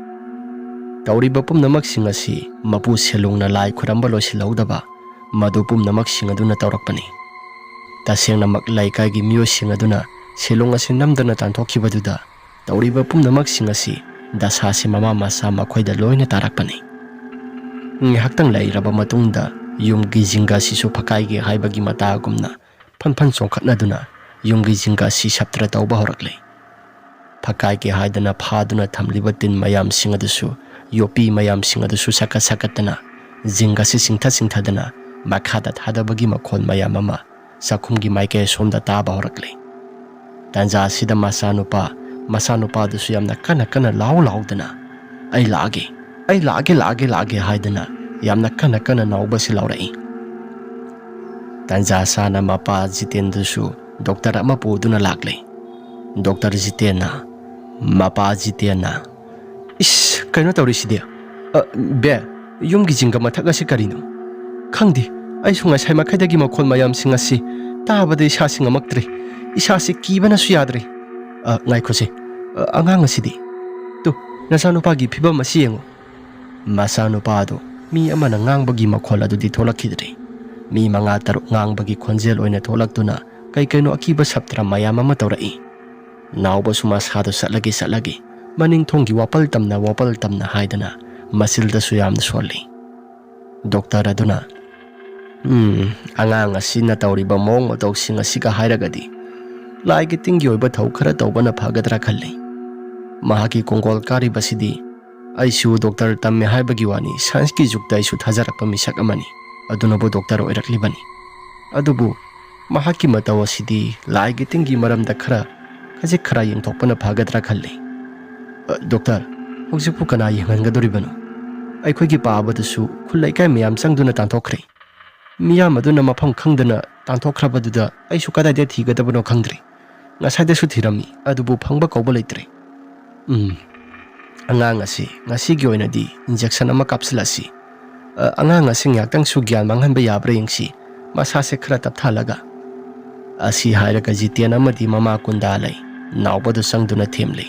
ꯇꯧꯔꯤꯕ ꯄꯨꯝꯅꯃꯛꯁꯤꯡ ꯑꯁꯤ ꯃꯄꯨ ꯁꯦꯂꯨꯡꯅ ꯂꯥꯏ ꯈꯨꯔꯝꯕ ꯂꯣꯏꯁꯤꯜꯍꯧꯗꯕ ꯃꯗꯨ ꯄꯨꯝꯅꯃꯛꯁꯤꯡ ꯑꯗꯨꯅ ꯇꯧꯔꯛꯄꯅꯤ꯫ ꯇꯁꯦꯡꯅꯃꯛ ꯂꯩꯀꯥꯏꯒꯤ ꯃꯤꯑꯣꯏꯁꯤꯡ ꯑꯗꯨꯅ ꯁꯦꯂꯨꯡ ꯑꯁꯤ ꯅꯝꯗꯅ ꯇꯥꯟꯊꯣꯛꯈꯤꯕꯗꯨꯗ ꯇꯧꯔꯤꯕ ꯄꯨꯝꯅꯃꯛꯁꯤꯡ ꯑꯁꯤ ꯗꯁꯥꯁꯤ ꯃꯃꯥ ꯃꯆꯥ ꯃꯈꯣꯏꯗ ꯂꯣꯏꯅ ꯇꯥꯔꯛꯄꯅꯤ꯫ ꯉꯥꯏꯍꯥꯛꯇꯪ ꯂꯩꯔꯕ ꯃꯇꯨꯡꯗ ꯌꯨꯝꯒꯤ ꯖꯤꯡꯒ ꯑꯁꯤꯁꯨ ꯐꯀꯥꯏꯒꯦ ꯍꯥꯏꯕꯒꯤ ꯃꯇꯥꯒꯨꯝꯅ ꯐꯟ ꯐꯟ ꯆꯣꯡꯈꯠꯅꯗꯨꯅ ꯌꯨꯝꯒꯤ ꯖꯤꯡꯒ ꯑꯁꯤ ꯁꯞꯇ꯭ꯔ ꯇꯧꯕ ꯍꯧꯔꯛꯂꯦ꯫ ꯐꯀꯥꯏꯒꯦ ꯍꯥꯏꯗꯅ ꯐꯥꯗꯨꯅ ꯊꯝꯂꯤꯕ ꯇꯤꯟ ꯃꯌꯥꯝꯁꯤꯡ ꯑꯗꯨꯁꯨ, ꯌꯣꯠꯄꯤ ꯃꯌꯥꯝꯁꯤꯡ ꯑꯗꯨꯁꯨ ꯁꯛꯀꯠ ꯁꯛꯀꯠꯇꯅ ꯖꯤꯡꯒ ꯑꯁꯤ ꯆꯤꯡꯊ ꯆꯤꯡꯊꯗꯅ ꯃꯈꯥꯗ ꯊꯥꯗꯕꯒꯤ ꯃꯈꯣꯜ ꯃꯌꯥꯝ ꯑꯃ ꯆꯥꯛꯈꯨꯝꯒꯤ ꯃꯥꯏꯀꯩ ꯑꯁꯣꯝꯗ ꯇꯥꯕ ꯍꯧꯔꯛꯂꯦ꯫ ꯇꯥꯟꯖꯥ ꯑꯁꯤꯗ ꯃꯆꯥꯅꯨꯄꯥ, ꯃꯆꯥꯅꯨꯄꯥꯗꯨꯁꯨ ꯌꯥꯝꯅ ꯀꯟꯅ ꯀꯟꯅ ꯂꯥꯎ ꯂꯥꯎꯗꯅ, "ꯑꯩ ꯂꯥꯛꯑꯒꯦ, ꯑꯩ ꯂꯥꯛꯑꯒꯦ, ꯂꯥꯛꯑꯒꯦ, ꯂꯥꯛꯑꯒꯦ" ꯍꯥꯏꯗꯅ ꯌꯥꯝꯅ ꯀꯟꯅ ꯀꯟꯅ ꯅꯥꯎꯕꯁꯤ ꯂꯥꯎꯔꯛꯏ꯫ ꯇꯥꯟꯖꯥ ꯆꯥꯅ ꯃꯄꯥ ꯖꯤꯇꯦꯟꯗꯨꯁꯨ ꯗꯣꯛꯇꯔ ꯑꯃ ꯄꯨꯗꯨꯅ ꯂꯥꯛꯂꯦ꯫ ꯗꯣꯛꯇꯔ ꯖꯤꯇꯦꯟꯅ, ꯃꯄꯥ ꯖꯤꯇꯦꯟꯅ, "ꯏꯁ, ꯀꯩꯅꯣ ꯇꯧꯔꯤꯁꯤꯗꯤ? ꯑ, ꯕꯦ, ꯌꯨꯝꯒꯤ ꯖꯤꯡꯒ ꯃꯊꯛ ꯑꯁꯤ ꯀꯔꯤꯅꯣ? ꯈꯪꯗꯦ, ꯑꯩꯁꯨ ꯉꯁꯥꯏ ꯃꯈꯩꯗꯒꯤ ꯃꯈꯣꯜ ꯃꯌꯥꯝꯁꯤꯡ ꯑꯁꯤ ꯇꯥꯕꯗ ꯏꯁꯥꯁꯤ ꯉꯝꯃꯛꯇ꯭ꯔꯦ꯫ ꯏꯁꯥꯁꯤ ꯀꯤꯕꯅꯁꯨ ꯌꯥꯗ꯭ꯔꯦ꯫ ꯑ, ꯉꯥꯏꯈꯣꯁꯦ, ꯑ, ꯑꯉꯥꯡ ꯑꯁꯤꯗꯤ? ꯇꯨ, ꯅꯆꯥꯅꯨꯄꯥꯒꯤ ꯐꯤꯕꯝ ꯑꯁꯤ ꯌꯦꯡꯉꯨ꯫" ꯃꯆꯥꯅꯨꯄꯥꯗꯨ ꯃꯤ ꯑꯃꯅ ꯉꯥꯡꯕꯒꯤ ꯃꯈꯣꯜ ꯑꯗꯨꯗꯤ ꯊꯣꯛꯂꯛꯈꯤꯗ꯭ꯔꯦ꯫ ꯃꯤ ꯃꯉꯥ ꯇꯔꯨꯛ ꯉꯥꯡꯕꯒꯤ ꯈꯣꯟꯖꯦꯜ ꯑꯣꯏꯅ ꯊꯣꯛꯂꯛꯇꯨꯅ ꯀꯩ ꯀꯩꯅꯣ ꯑꯀꯤꯕ ꯁꯞꯇ꯭ꯔ ꯃꯌꯥꯝ ꯑꯃ ꯇꯧꯔꯛꯏ꯫ ꯅꯥꯎꯕꯁꯨ ꯃꯁꯥꯗꯨ ꯆꯠꯂꯒꯦ ꯆꯠꯂꯒꯦ ꯃꯅꯤꯡ ꯊꯣꯡꯒꯤ ꯋꯥꯄꯜ ꯇꯝꯅ, ꯋꯥꯄꯜ ꯇꯝꯅ ꯍꯥꯏꯗꯅ ꯃꯆꯤꯜꯗꯁꯨ ꯌꯥꯝꯅ ꯁꯣꯜꯂꯤ꯫ ꯗꯣꯛꯇꯔ ꯑꯗꯨꯅ, "ꯎꯝ, ꯑꯉꯥꯡ ꯑꯁꯤꯅ ꯇꯧꯔꯤꯕ ꯃꯑꯣꯡ ꯃꯇꯧꯁꯤꯡ ꯑꯁꯤꯒ ꯍꯥꯏꯔꯒꯗꯤ ꯂꯥꯏꯒꯤ ꯇꯤꯟꯒꯤ ꯑꯣꯏꯕ ꯊꯧ ꯈꯔ ꯇꯧꯕꯅ ꯐꯒꯗ꯭ꯔꯥ ꯈꯜꯂꯤ꯫ ꯃꯍꯥꯛꯀꯤ ꯀꯣꯡꯒꯣꯜ ꯀꯥꯔꯤꯕꯁꯤꯗꯤ ꯑꯩꯁꯨ ꯗꯣꯛꯇꯔ ꯇꯝꯃꯦ ꯍꯥꯏꯕꯒꯤ ꯋꯥꯅꯤ, ꯁꯥꯏꯟꯁꯀꯤ ꯖꯨꯛꯇ ꯑꯩꯁꯨ ꯊꯥꯖꯔꯛꯄ ꯃꯤꯁꯛ ꯑꯃꯅꯤ꯫ ꯑꯗꯨꯅꯕꯨ ꯗꯣꯛꯇꯔ ꯑꯣꯏꯔꯛꯂꯤꯕꯅꯤ꯫ ꯑꯗꯨꯕꯨ ꯃꯍꯥꯛꯀꯤ ꯃꯇꯧ ꯑꯁꯤꯗꯤ ꯂꯥꯏꯒꯤ ꯇꯤꯟꯒꯤ ꯃꯔꯝꯗ ꯈꯔ, ꯈꯖꯤꯛ ꯈꯔ ꯌꯦꯡꯊꯣꯛꯄꯅ ꯐꯒꯗ꯭ꯔꯥ ꯈꯜꯂꯤ꯫" "ꯑ, ꯗꯣꯛꯇꯔ, ꯍꯧꯖꯤꯛꯄꯨ ꯀꯅꯥ ꯌꯦꯡꯍꯟꯒꯗꯧꯔꯤꯕꯅꯣ? ꯑꯩꯈꯣꯏꯒꯤ ꯄꯥꯕꯗꯨꯁꯨ ꯈꯨꯜ ꯂꯩꯀꯥꯏ ꯃꯌꯥꯝ ꯆꯪꯗꯨꯅ ꯇꯥꯟꯊꯣꯛꯈ꯭ꯔꯦ꯫ ꯃꯤꯌꯥꯝ ꯑꯗꯨꯅ ꯃꯐꯝ ꯈꯪꯗꯅ ꯇꯥꯟꯊꯣꯛꯈ꯭ꯔꯕꯗꯨꯗ ꯑꯩꯁꯨ ꯀꯗꯥꯏꯗ ꯊꯤꯒꯗꯕꯅꯣ ꯈꯪꯗ꯭ꯔꯦ꯫ ꯉꯁꯥꯏꯗꯁꯨ ꯊꯤꯔꯝꯃꯤ, ꯑꯗꯨꯕꯨ ꯐꯪꯕ ꯀꯧꯕ ꯂꯩꯇ꯭ꯔꯦ꯫ ꯎꯝ, ꯑꯉꯥꯡ ꯑꯁꯤ ꯉꯁꯤꯒꯤ ꯑꯣꯏꯅꯗꯤ injection ꯑꯃ ꯀꯥꯞꯁꯤꯜꯂꯁꯤ꯫ ꯑ, ꯑꯉꯥꯡ ꯑꯁꯤ ꯉꯥꯏꯍꯥꯛꯇꯪꯁꯨ ꯒ꯭ꯌꯥꯟ ꯃꯥꯡꯍꯟꯕ ꯌꯥꯕ꯭ꯔꯥ ꯌꯦꯡꯁꯤ, ꯃꯁꯥꯁꯦ ꯈꯔ ꯇꯞꯊꯍꯜꯂꯒ꯫ ꯑꯁꯤ ꯍꯥꯏꯔꯒ ꯖꯤꯇꯦꯟ ꯑꯃꯗꯤ ꯃꯃꯥ ꯀꯨꯟꯗꯥ ꯂꯩ꯫ ꯅꯥꯎꯕꯗꯨ ꯆꯪꯗꯨꯅ ꯊꯦꯝꯂꯤ꯫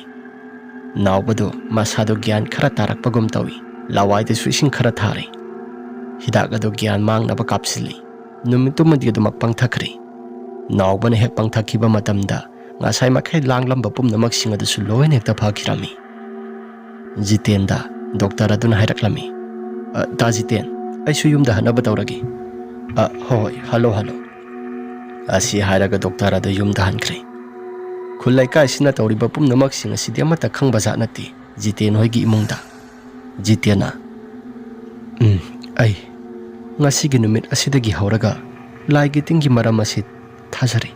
ꯅꯥꯎꯕꯗꯨ ꯃꯁꯥꯗꯨ ꯒ꯭ꯌꯥꯟ ꯈꯔ ꯇꯥꯔꯛꯄꯒꯨꯝ ꯇꯧꯏ꯫ ꯂꯋꯥꯏꯗꯁꯨ ꯏꯁꯤꯡ ꯈꯔ ꯊꯥꯔꯤ꯫ ꯍꯤꯗꯥꯛ ꯑꯗꯨ ꯒ꯭ꯌꯥꯟ ꯃꯥꯡꯅꯕ ꯀꯥꯞꯁꯤꯜꯂꯤ꯫ ꯅꯨꯃꯤꯠꯇꯨꯃꯗꯤ ꯑꯗꯨꯃꯛ ꯄꯪꯊꯈ꯭ꯔꯦ꯫ ꯅꯥꯎꯕꯅ ꯍꯦꯛ ꯄꯪꯊꯈꯤꯕ ꯃꯇꯝꯗ ꯉꯁꯥꯏ ꯃꯈꯩ ꯂꯥꯡꯂꯝꯕ ꯄꯨꯝꯅꯃꯛꯁꯤꯡ ꯑꯗꯨꯁꯨ ꯂꯣꯏꯅ ꯍꯦꯛꯇ ꯐꯈꯤꯔꯝꯃꯤ꯫ ꯖꯤꯇꯦꯟꯗ ꯗꯣꯛꯇꯔ ꯑꯗꯨꯅ ꯍꯥꯏꯔꯛꯂꯝꯃꯤ, "ꯑ, ꯇꯥ ꯖꯤꯇꯦꯟ, ꯑꯩꯁꯨ ꯌꯨꯝꯗ ꯍꯟꯅꯕ ꯇꯧꯔꯒꯦ꯫ ꯑ, ꯍꯣꯏ, ꯍꯣꯏ, ꯍꯜꯂꯣ, ꯍꯜꯂꯣ꯫" ꯑꯁꯤ ꯍꯥꯏꯔꯒ ꯗꯣꯛꯇꯔ ꯑꯗꯨ ꯌꯨꯝꯗ ꯍꯟꯈ꯭ꯔꯦ꯫ ꯈꯨꯜ ꯂꯩꯀꯥꯏꯁꯤꯅ ꯇꯧꯔꯤꯕ ꯄꯨꯝꯅꯃꯛꯁꯤꯡ ꯑꯁꯤꯗꯤ ꯑꯃꯠꯇ ꯈꯪꯕ ꯖꯥꯠ ꯅꯠꯇꯦ ꯖꯤꯇꯦꯟ ꯍꯣꯏꯒꯤ ꯏꯃꯨꯡꯗ꯫ ꯖꯤꯇꯦꯟꯅ, "ꯎꯝ, ꯑꯩ ꯉꯁꯤꯒꯤ ꯅꯨꯃꯤꯠ ꯑꯁꯤꯗꯒꯤ ꯍꯧꯔꯒ ꯂꯥꯏꯒꯤ ꯇꯤꯟꯒꯤ ꯃꯔꯝ ꯑꯁꯤ ꯊꯥꯖꯔꯤ꯫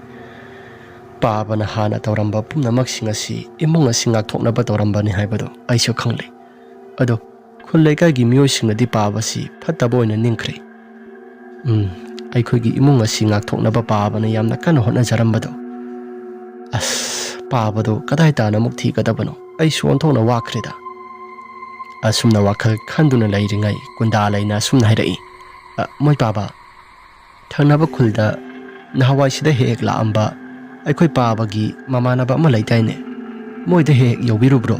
ꯄꯥꯕꯅ ꯍꯥꯟꯅ ꯇꯧꯔꯝꯕ ꯄꯨꯝꯅꯃꯛꯁꯤꯡ ꯑꯁꯤ ꯏꯃꯨꯡ ꯑꯁꯤ ꯉꯥꯛꯊꯣꯛꯅꯕ ꯇꯧꯔꯝꯕꯅꯤ ꯍꯥꯏꯕꯗꯨ ꯑꯩꯁꯨ ꯈꯪꯂꯦ꯫ ꯑꯗꯣ ꯈꯨꯜ ꯂꯩꯀꯥꯏꯒꯤ ꯃꯤꯑꯣꯏꯁꯤꯡꯅꯗꯤ ꯄꯥꯕꯁꯤ ꯐꯠꯇꯕ ꯑꯣꯏꯅ ꯅꯤꯡꯈ꯭ꯔꯦ꯫ ꯎꯝ, ꯑꯩꯈꯣꯏꯒꯤ ꯏꯃꯨꯡ ꯑꯁꯤ ꯉꯥꯛꯊꯣꯛꯅꯕ ꯄꯥꯕꯅ ꯌꯥꯝꯅ ꯀꯟꯅ ꯍꯣꯠꯅꯖꯔꯝꯕꯗꯣ꯫ ꯑꯁ, ꯄꯥꯕꯗꯣ ꯀꯗꯥꯏ ꯇꯥꯅ ꯑꯃꯨꯛ ꯊꯤꯒꯗꯕꯅꯣ? ꯑꯩꯁꯨ ꯑꯣꯟꯊꯣꯛꯅ ꯋꯥꯈ꯭ꯔꯦꯗ꯫" ꯑꯁꯨꯝꯅ ꯋꯥꯈꯜ ꯈꯟꯗꯨꯅ ꯂꯩꯔꯤꯉꯩ ꯀꯨꯟꯗꯥ ꯂꯩꯅ ꯑꯁꯨꯝꯅ ꯍꯥꯏꯔꯛꯏ, "ꯑ, ꯃꯣꯏ ꯄꯥꯕ, ꯊꯪꯅꯕ ꯈꯨꯜꯗ ꯅꯍꯥꯟꯋꯥꯏꯁꯤꯗ ꯍꯦꯛ ꯍꯦꯛ ꯂꯥꯛꯑꯝꯕ ꯑꯩꯈꯣꯏ ꯄꯥꯕꯒꯤ ꯃꯃꯥꯟꯅꯕ ꯑꯃ ꯂꯩꯗꯥꯏꯅꯦ? ꯃꯣꯏꯗ ꯍꯦꯛ ꯍꯦꯛ ꯌꯧꯕꯤꯔꯨꯕ꯭ꯔꯣ?"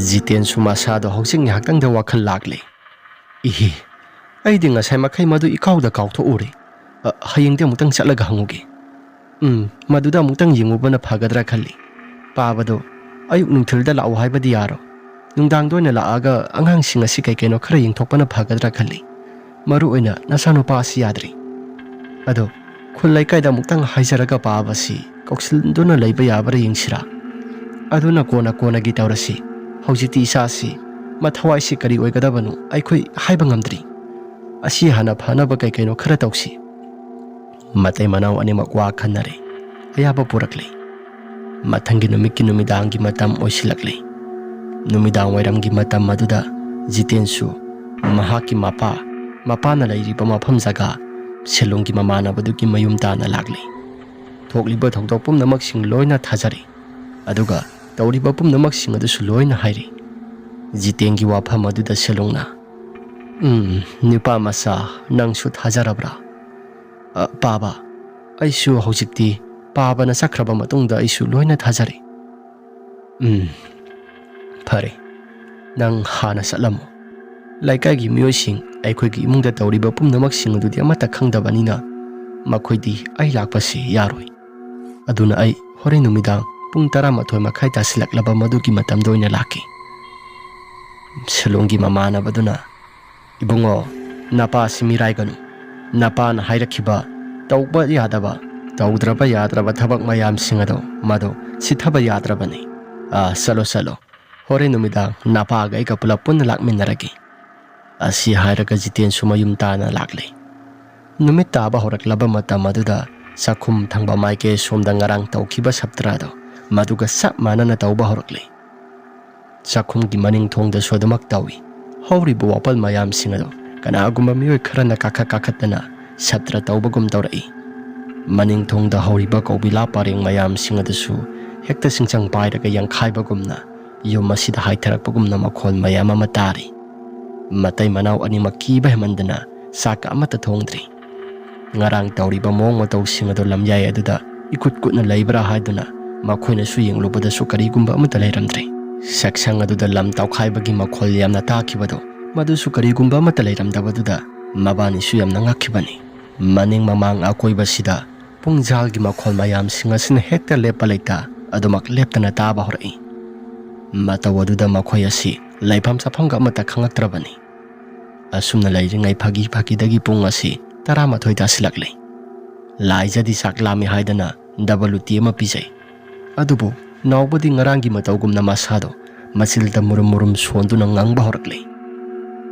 ꯖꯤꯇꯦꯟꯁꯨ ꯃꯁꯥꯗꯣ ꯍꯧꯖꯤꯛ ꯉꯥꯏꯍꯥꯛꯇꯪꯗ ꯋꯥꯈꯜ ꯂꯥꯛꯂꯦ꯫ "ꯏꯍꯦ, ꯑꯩꯗꯤ ꯉꯁꯥꯏ ꯃꯈꯩ ꯃꯗꯨ ꯏꯀꯥꯎꯗ ꯀꯥꯎꯊꯣꯛꯎꯔꯦ꯫ ꯑ, ꯍꯌꯦꯡꯗꯤ ꯑꯃꯨꯛꯇꯪ ꯆꯠꯂꯒ ꯍꯪꯉꯨꯒꯦ꯫ ꯎꯝ, ꯃꯗꯨꯗ ꯑꯃꯨꯛꯇꯪ ꯌꯦꯡꯉꯨꯕꯅ ꯐꯒꯗ꯭ꯔꯥ ꯈꯜꯂꯤ꯫ ꯄꯥꯕꯗꯣ ꯑꯌꯨꯛ ꯅꯨꯡꯊꯤꯜꯗ ꯂꯥꯛꯎ ꯍꯥꯏꯕꯗꯤ ꯌꯥꯔꯣꯏ꯫ ꯅꯨꯡꯗꯥꯡꯗ ꯑꯣꯏꯅ ꯂꯥꯛꯑꯒ ꯑꯉꯥꯡꯁꯤꯡ ꯑꯁꯤ ꯀꯩ ꯀꯩꯅꯣ ꯈꯔ ꯌꯦꯡꯊꯣꯛꯄꯅ ꯐꯒꯗ꯭ꯔꯥ ꯈꯜꯂꯤ꯫ ꯃꯔꯨ ꯑꯣꯏꯅ ꯅꯆꯥꯅꯨꯄꯥ ꯑꯁꯤ ꯌꯥꯗ꯭ꯔꯤ꯫ ꯑꯗꯣ ꯈꯨꯜ ꯂꯩꯀꯥꯏꯗ ꯑꯃꯨꯛꯇꯪ ꯍꯥꯏꯖꯔꯒ ꯄꯥꯕꯁꯤ ꯀꯧꯁꯤꯟꯗꯨꯅ ꯂꯩꯕ ꯌꯥꯕ꯭ꯔꯥ ꯌꯦꯡꯁꯤꯔꯥ? ꯑꯗꯨꯅ ꯀꯣꯟꯅ ꯀꯣꯟꯅꯒꯤ ꯇꯧꯔꯁꯤ꯫ ꯍꯧꯖꯤꯛꯇꯤ ꯏꯆꯥꯁꯤ ꯃꯊꯋꯥꯏꯁꯤ ꯀꯔꯤ ꯑꯣꯏꯒꯗꯕꯅꯣ ꯑꯩꯈꯣꯏ ꯍꯥꯏꯕ ꯉꯝꯗ꯭ꯔꯤ꯫ ꯑꯁꯤ ꯍꯥꯟꯅ ꯐꯅꯕ ꯀꯩ ꯀꯩꯅꯣ ꯈꯔ ꯇꯧꯁꯤ꯫" ꯃꯇꯩ ꯃꯅꯥꯎ ꯑꯅꯤꯃꯛ ꯋꯥ ꯈꯟꯅꯔꯦ꯫ ꯑꯌꯥꯕ ꯄꯨꯔꯛꯂꯦ꯫ ꯃꯊꯪꯒꯤ ꯅꯨꯃꯤꯠꯀꯤ ꯅꯨꯃꯤꯗꯥꯡꯒꯤ ꯃꯇꯝ ꯑꯣꯏꯁꯤꯜꯂꯛꯂꯦ꯫ ꯅꯨꯃꯤꯗꯥꯡ ꯋꯥꯏꯔꯝꯒꯤ ꯃꯇꯝ ꯑꯗꯨꯗ ꯖꯤꯇꯦꯟꯁꯨ ꯃꯍꯥꯛꯀꯤ ꯃꯄꯥ, ꯃꯄꯥꯅ ꯂꯩꯔꯤꯕ ꯃꯐꯝ ꯖꯒꯥ ꯁꯦꯂꯨꯡꯒꯤ ꯃꯃꯥꯟꯅꯕꯗꯨꯒꯤ ꯃꯌꯨꯝ ꯇꯥꯟꯅ ꯂꯥꯛꯂꯤ꯫ ꯊꯣꯛꯂꯤꯕ ꯊꯧꯗꯣꯛ ꯄꯨꯝꯅꯃꯛꯁꯤꯡ ꯂꯣꯏꯅ ꯊꯥꯖꯔꯤ, ꯑꯗꯨꯒ ꯇꯧꯔꯤꯕ ꯄꯨꯝꯅꯃꯛꯁꯤꯡ ꯑꯗꯨꯁꯨ ꯂꯣꯏꯅ ꯍꯥꯏꯔꯤ꯫ ꯖꯤꯇꯦꯟꯒꯤ ꯋꯥꯐꯝ ꯑꯗꯨꯗ ꯁꯦꯂꯨꯡꯅ, "ꯎꯝ, ꯅꯨꯄꯥ ꯃꯆꯥ, ꯅꯪꯁꯨ ꯊꯥꯖꯔꯕ꯭ꯔꯥ?" "ꯑ, ꯄꯥꯕ, ꯑꯩꯁꯨ ꯍꯧꯖꯤꯛꯇꯤ ꯄꯥꯕꯅ ꯆꯠꯈ꯭ꯔꯕ ꯃꯇꯨꯡꯗ ꯑꯩꯁꯨ ꯂꯣꯏꯅ ꯊꯥꯖꯔꯦ꯫" "ꯎꯝ, ꯐꯔꯦ, ꯅꯪ ꯍꯥꯟꯅ ꯆꯠꯂꯝꯃꯣ꯫ ꯂꯩꯀꯥꯏꯒꯤ ꯃꯤꯑꯣꯏꯁꯤꯡ, ꯑꯩꯈꯣꯏꯒꯤ ꯏꯃꯨꯡꯗ ꯇꯧꯔꯤꯕ ꯄꯨꯝꯅꯃꯛꯁꯤꯡ ꯑꯗꯨꯗꯤ ꯑꯃꯠꯇ ꯈꯪꯗꯕꯅꯤꯅ ꯃꯈꯣꯏꯗꯤ ꯑꯩ ꯂꯥꯛꯄꯁꯤ ꯌꯥꯔꯣꯏ꯫ ꯑꯗꯨꯅ ꯑꯩ ꯍꯣꯔꯦꯟ ꯅꯨꯃꯤꯗꯥꯡ ꯄꯨꯡ ꯇꯔꯥꯃꯥꯊꯣꯏ ꯃꯈꯥꯏ ꯇꯥꯁꯤꯜꯂꯛꯂꯕ ꯃꯗꯨꯒꯤ ꯃꯇꯝꯗ ꯑꯣꯏꯅ ꯂꯥꯛꯀꯦ꯫" ꯁꯦꯂꯨꯡꯒꯤ ꯃꯃꯥꯟꯅꯕꯗꯨꯅ, "ꯏꯕꯨꯡꯉꯣ, ꯅꯄꯥꯁꯤ ꯃꯤꯔꯥꯏꯒꯅꯨ꯫ ꯅꯄꯥꯅ ꯍꯥꯏꯔꯛꯈꯤꯕ ꯇꯧꯕ ꯌꯥꯗꯕ, ꯇꯧꯗ꯭ꯔꯕ ꯌꯥꯗ꯭ꯔꯕ ꯊꯕꯛ ꯃꯌꯥꯝꯁꯤꯡ ꯑꯗꯣ ꯃꯗꯨ ꯁꯤꯊꯕ ꯌꯥꯗ꯭ꯔꯕꯅꯤ꯫ ꯑꯥ, ꯆꯠꯂꯣ, ꯆꯠꯂꯣ꯫ ꯍꯣꯔꯦꯟ ꯅꯨꯃꯤꯗꯥꯡ ꯅꯄꯥꯒ ꯑꯩꯒ ꯄꯨꯂꯞ ꯄꯨꯟꯅ ꯂꯥꯛꯃꯤꯟꯅꯔꯒꯦ꯫" ꯑꯁꯤ ꯍꯥꯏꯔꯒ ꯖꯤꯇꯦꯟꯁꯨ ꯃꯌꯨꯝ ꯇꯥꯅ ꯂꯥꯛꯂꯦ꯫ ꯅꯨꯃꯤꯠ ꯇꯥꯕ ꯍꯧꯔꯛꯂꯕ ꯃꯇꯝ ꯑꯗꯨꯗ ꯆꯥꯛꯈꯨꯝ ꯊꯪꯕ ꯃꯥꯏꯀꯩ ꯁꯣꯝꯗ ꯉꯔꯥꯡ ꯇꯧꯈꯤꯕ ꯁꯞꯇ꯭ꯔꯥꯗꯣ ꯃꯗꯨꯒ ꯆꯞ ꯃꯥꯟꯅꯅ ꯇꯧꯕ ꯍꯧꯔꯛꯂꯦ꯫ ꯆꯥꯛꯈꯨꯝꯒꯤ ꯃꯅꯤꯡ ꯊꯣꯡꯗꯁꯨ ꯑꯗꯨꯃꯛ ꯇꯧꯏ꯫ ꯍꯧꯔꯤꯕ ꯋꯥꯄꯜ ꯃꯌꯥꯝꯁꯤꯡ ꯑꯗꯨ ꯀꯅꯥꯒꯨꯝꯕ ꯃꯤꯑꯣꯏ ꯈꯔꯅ ꯀꯥꯈꯠ ꯀꯥꯈꯠꯇꯅ ꯁꯞꯇ꯭ꯔ ꯇꯧꯕꯒꯨꯝ ꯇꯧꯔꯛꯏ꯫ ꯃꯅꯤꯡ ꯊꯣꯡꯗ ꯍꯧꯔꯤꯕ ꯀꯧꯕꯤꯂꯥ ꯄꯔꯦꯡ ꯃꯌꯥꯝꯁꯤꯡ ꯑꯗꯨꯁꯨ ꯍꯦꯛꯇ ꯁꯤꯡꯆꯪ ꯄꯥꯏꯔꯒ ꯌꯥꯡꯈꯥꯏꯕꯒꯨꯝꯅ ꯌꯨꯝ ꯑꯁꯤꯗ ꯍꯥꯏꯊꯔꯛꯄꯒꯨꯝꯅ ꯃꯈꯣꯜ ꯃꯌꯥꯝ ꯑꯃ ꯇꯥꯔꯤ꯫ ꯃꯇꯩ ꯃꯅꯥꯎ ꯑꯅꯤꯃꯛ ꯀꯤꯕ ꯍꯦꯟꯃꯟꯗꯅ ꯆꯥꯛꯀ ꯑꯃꯠꯇ ꯊꯣꯡꯗ꯭ꯔꯤ꯫ ꯉꯔꯥꯡ ꯇꯧꯔꯤꯕ ꯃꯑꯣꯡ ꯃꯇꯧꯁꯤꯡ ꯑꯗꯨ ꯂꯝꯌꯥꯏ ꯑꯗꯨꯗ ꯏꯀꯨꯠ ꯀꯨꯠꯅ ꯂꯩꯕ꯭ꯔꯥ ꯍꯥꯏꯗꯨꯅ ꯃꯈꯣꯏꯅꯁꯨ ꯌꯦꯡꯂꯨꯕꯗꯁꯨ ꯀꯔꯤꯒꯨꯝꯕ ꯑꯃꯠꯇ ꯂꯩꯔꯝꯗ꯭ꯔꯦ꯫ ꯁꯛꯁꯪ ꯑꯗꯨꯗ ꯂꯝ ꯇꯧꯈꯥꯏꯕꯒꯤ ꯃꯈꯣꯜ ꯌꯥꯝꯅ ꯇꯥꯈꯤꯕꯗꯨ, ꯃꯗꯨꯁꯨ ꯀꯔꯤꯒꯨꯝꯕ ꯑꯃꯠꯇ ꯂꯩꯔꯝꯗꯕꯗꯨꯗ ꯃꯕꯥꯅꯤꯁꯨ ꯌꯥꯝꯅ ꯉꯛꯈꯤꯕꯅꯤ꯫ ꯃꯅꯤꯡ ꯃꯃꯥꯡ ꯑꯀꯣꯏꯕꯁꯤꯗ ꯄꯨꯡꯖꯥꯜꯒꯤ ꯃꯈꯣꯜ ꯃꯌꯥꯝꯁꯤꯡ ꯑꯁꯤꯅ ꯍꯦꯛꯇ ꯂꯦꯞꯄ ꯂꯩꯇ ꯑꯗꯨꯃꯛ ꯂꯦꯞꯇꯅ ꯇꯥꯕ ꯍꯧꯔꯛꯏ꯫ ꯃꯇꯧ ꯑꯗꯨꯗ ꯃꯈꯣꯏ ꯑꯁꯤ ꯂꯩꯐꯝ ꯆꯥꯐꯝꯒ ꯑꯃꯠꯇ ꯈꯪꯂꯛꯇ꯭ꯔꯕꯅꯤ꯫ ꯑꯁꯨꯝꯅ ꯂꯩꯔꯤꯉꯩ ꯐꯥꯒꯤ ꯐꯥꯒꯤꯗꯒꯤ ꯄꯨꯡ ꯑꯁꯤ ꯇꯔꯥꯃꯥꯊꯣꯏ ꯇꯥꯁꯤꯜꯂꯛꯂꯦ꯫ ꯂꯥꯏꯖꯗꯤ ꯆꯥꯛ ꯂꯥꯝꯃꯤ ꯍꯥꯏꯗꯅ ꯗꯕꯜ ꯂꯨꯇꯤ ꯑꯃ ꯄꯤꯖꯩ꯫ ꯑꯗꯨꯕꯨ ꯅꯥꯎꯕꯗꯤ ꯉꯔꯥꯡꯒꯤ ꯃꯇꯧꯒꯨꯝꯅ ꯃꯁꯥꯗꯣ ꯃꯆꯤꯜꯗ ꯃꯨꯔꯨꯝ ꯃꯨꯔꯨꯝ ꯁꯣꯟꯗꯨꯅ ꯉꯪꯕ ꯍꯧꯔꯛꯂꯦ꯫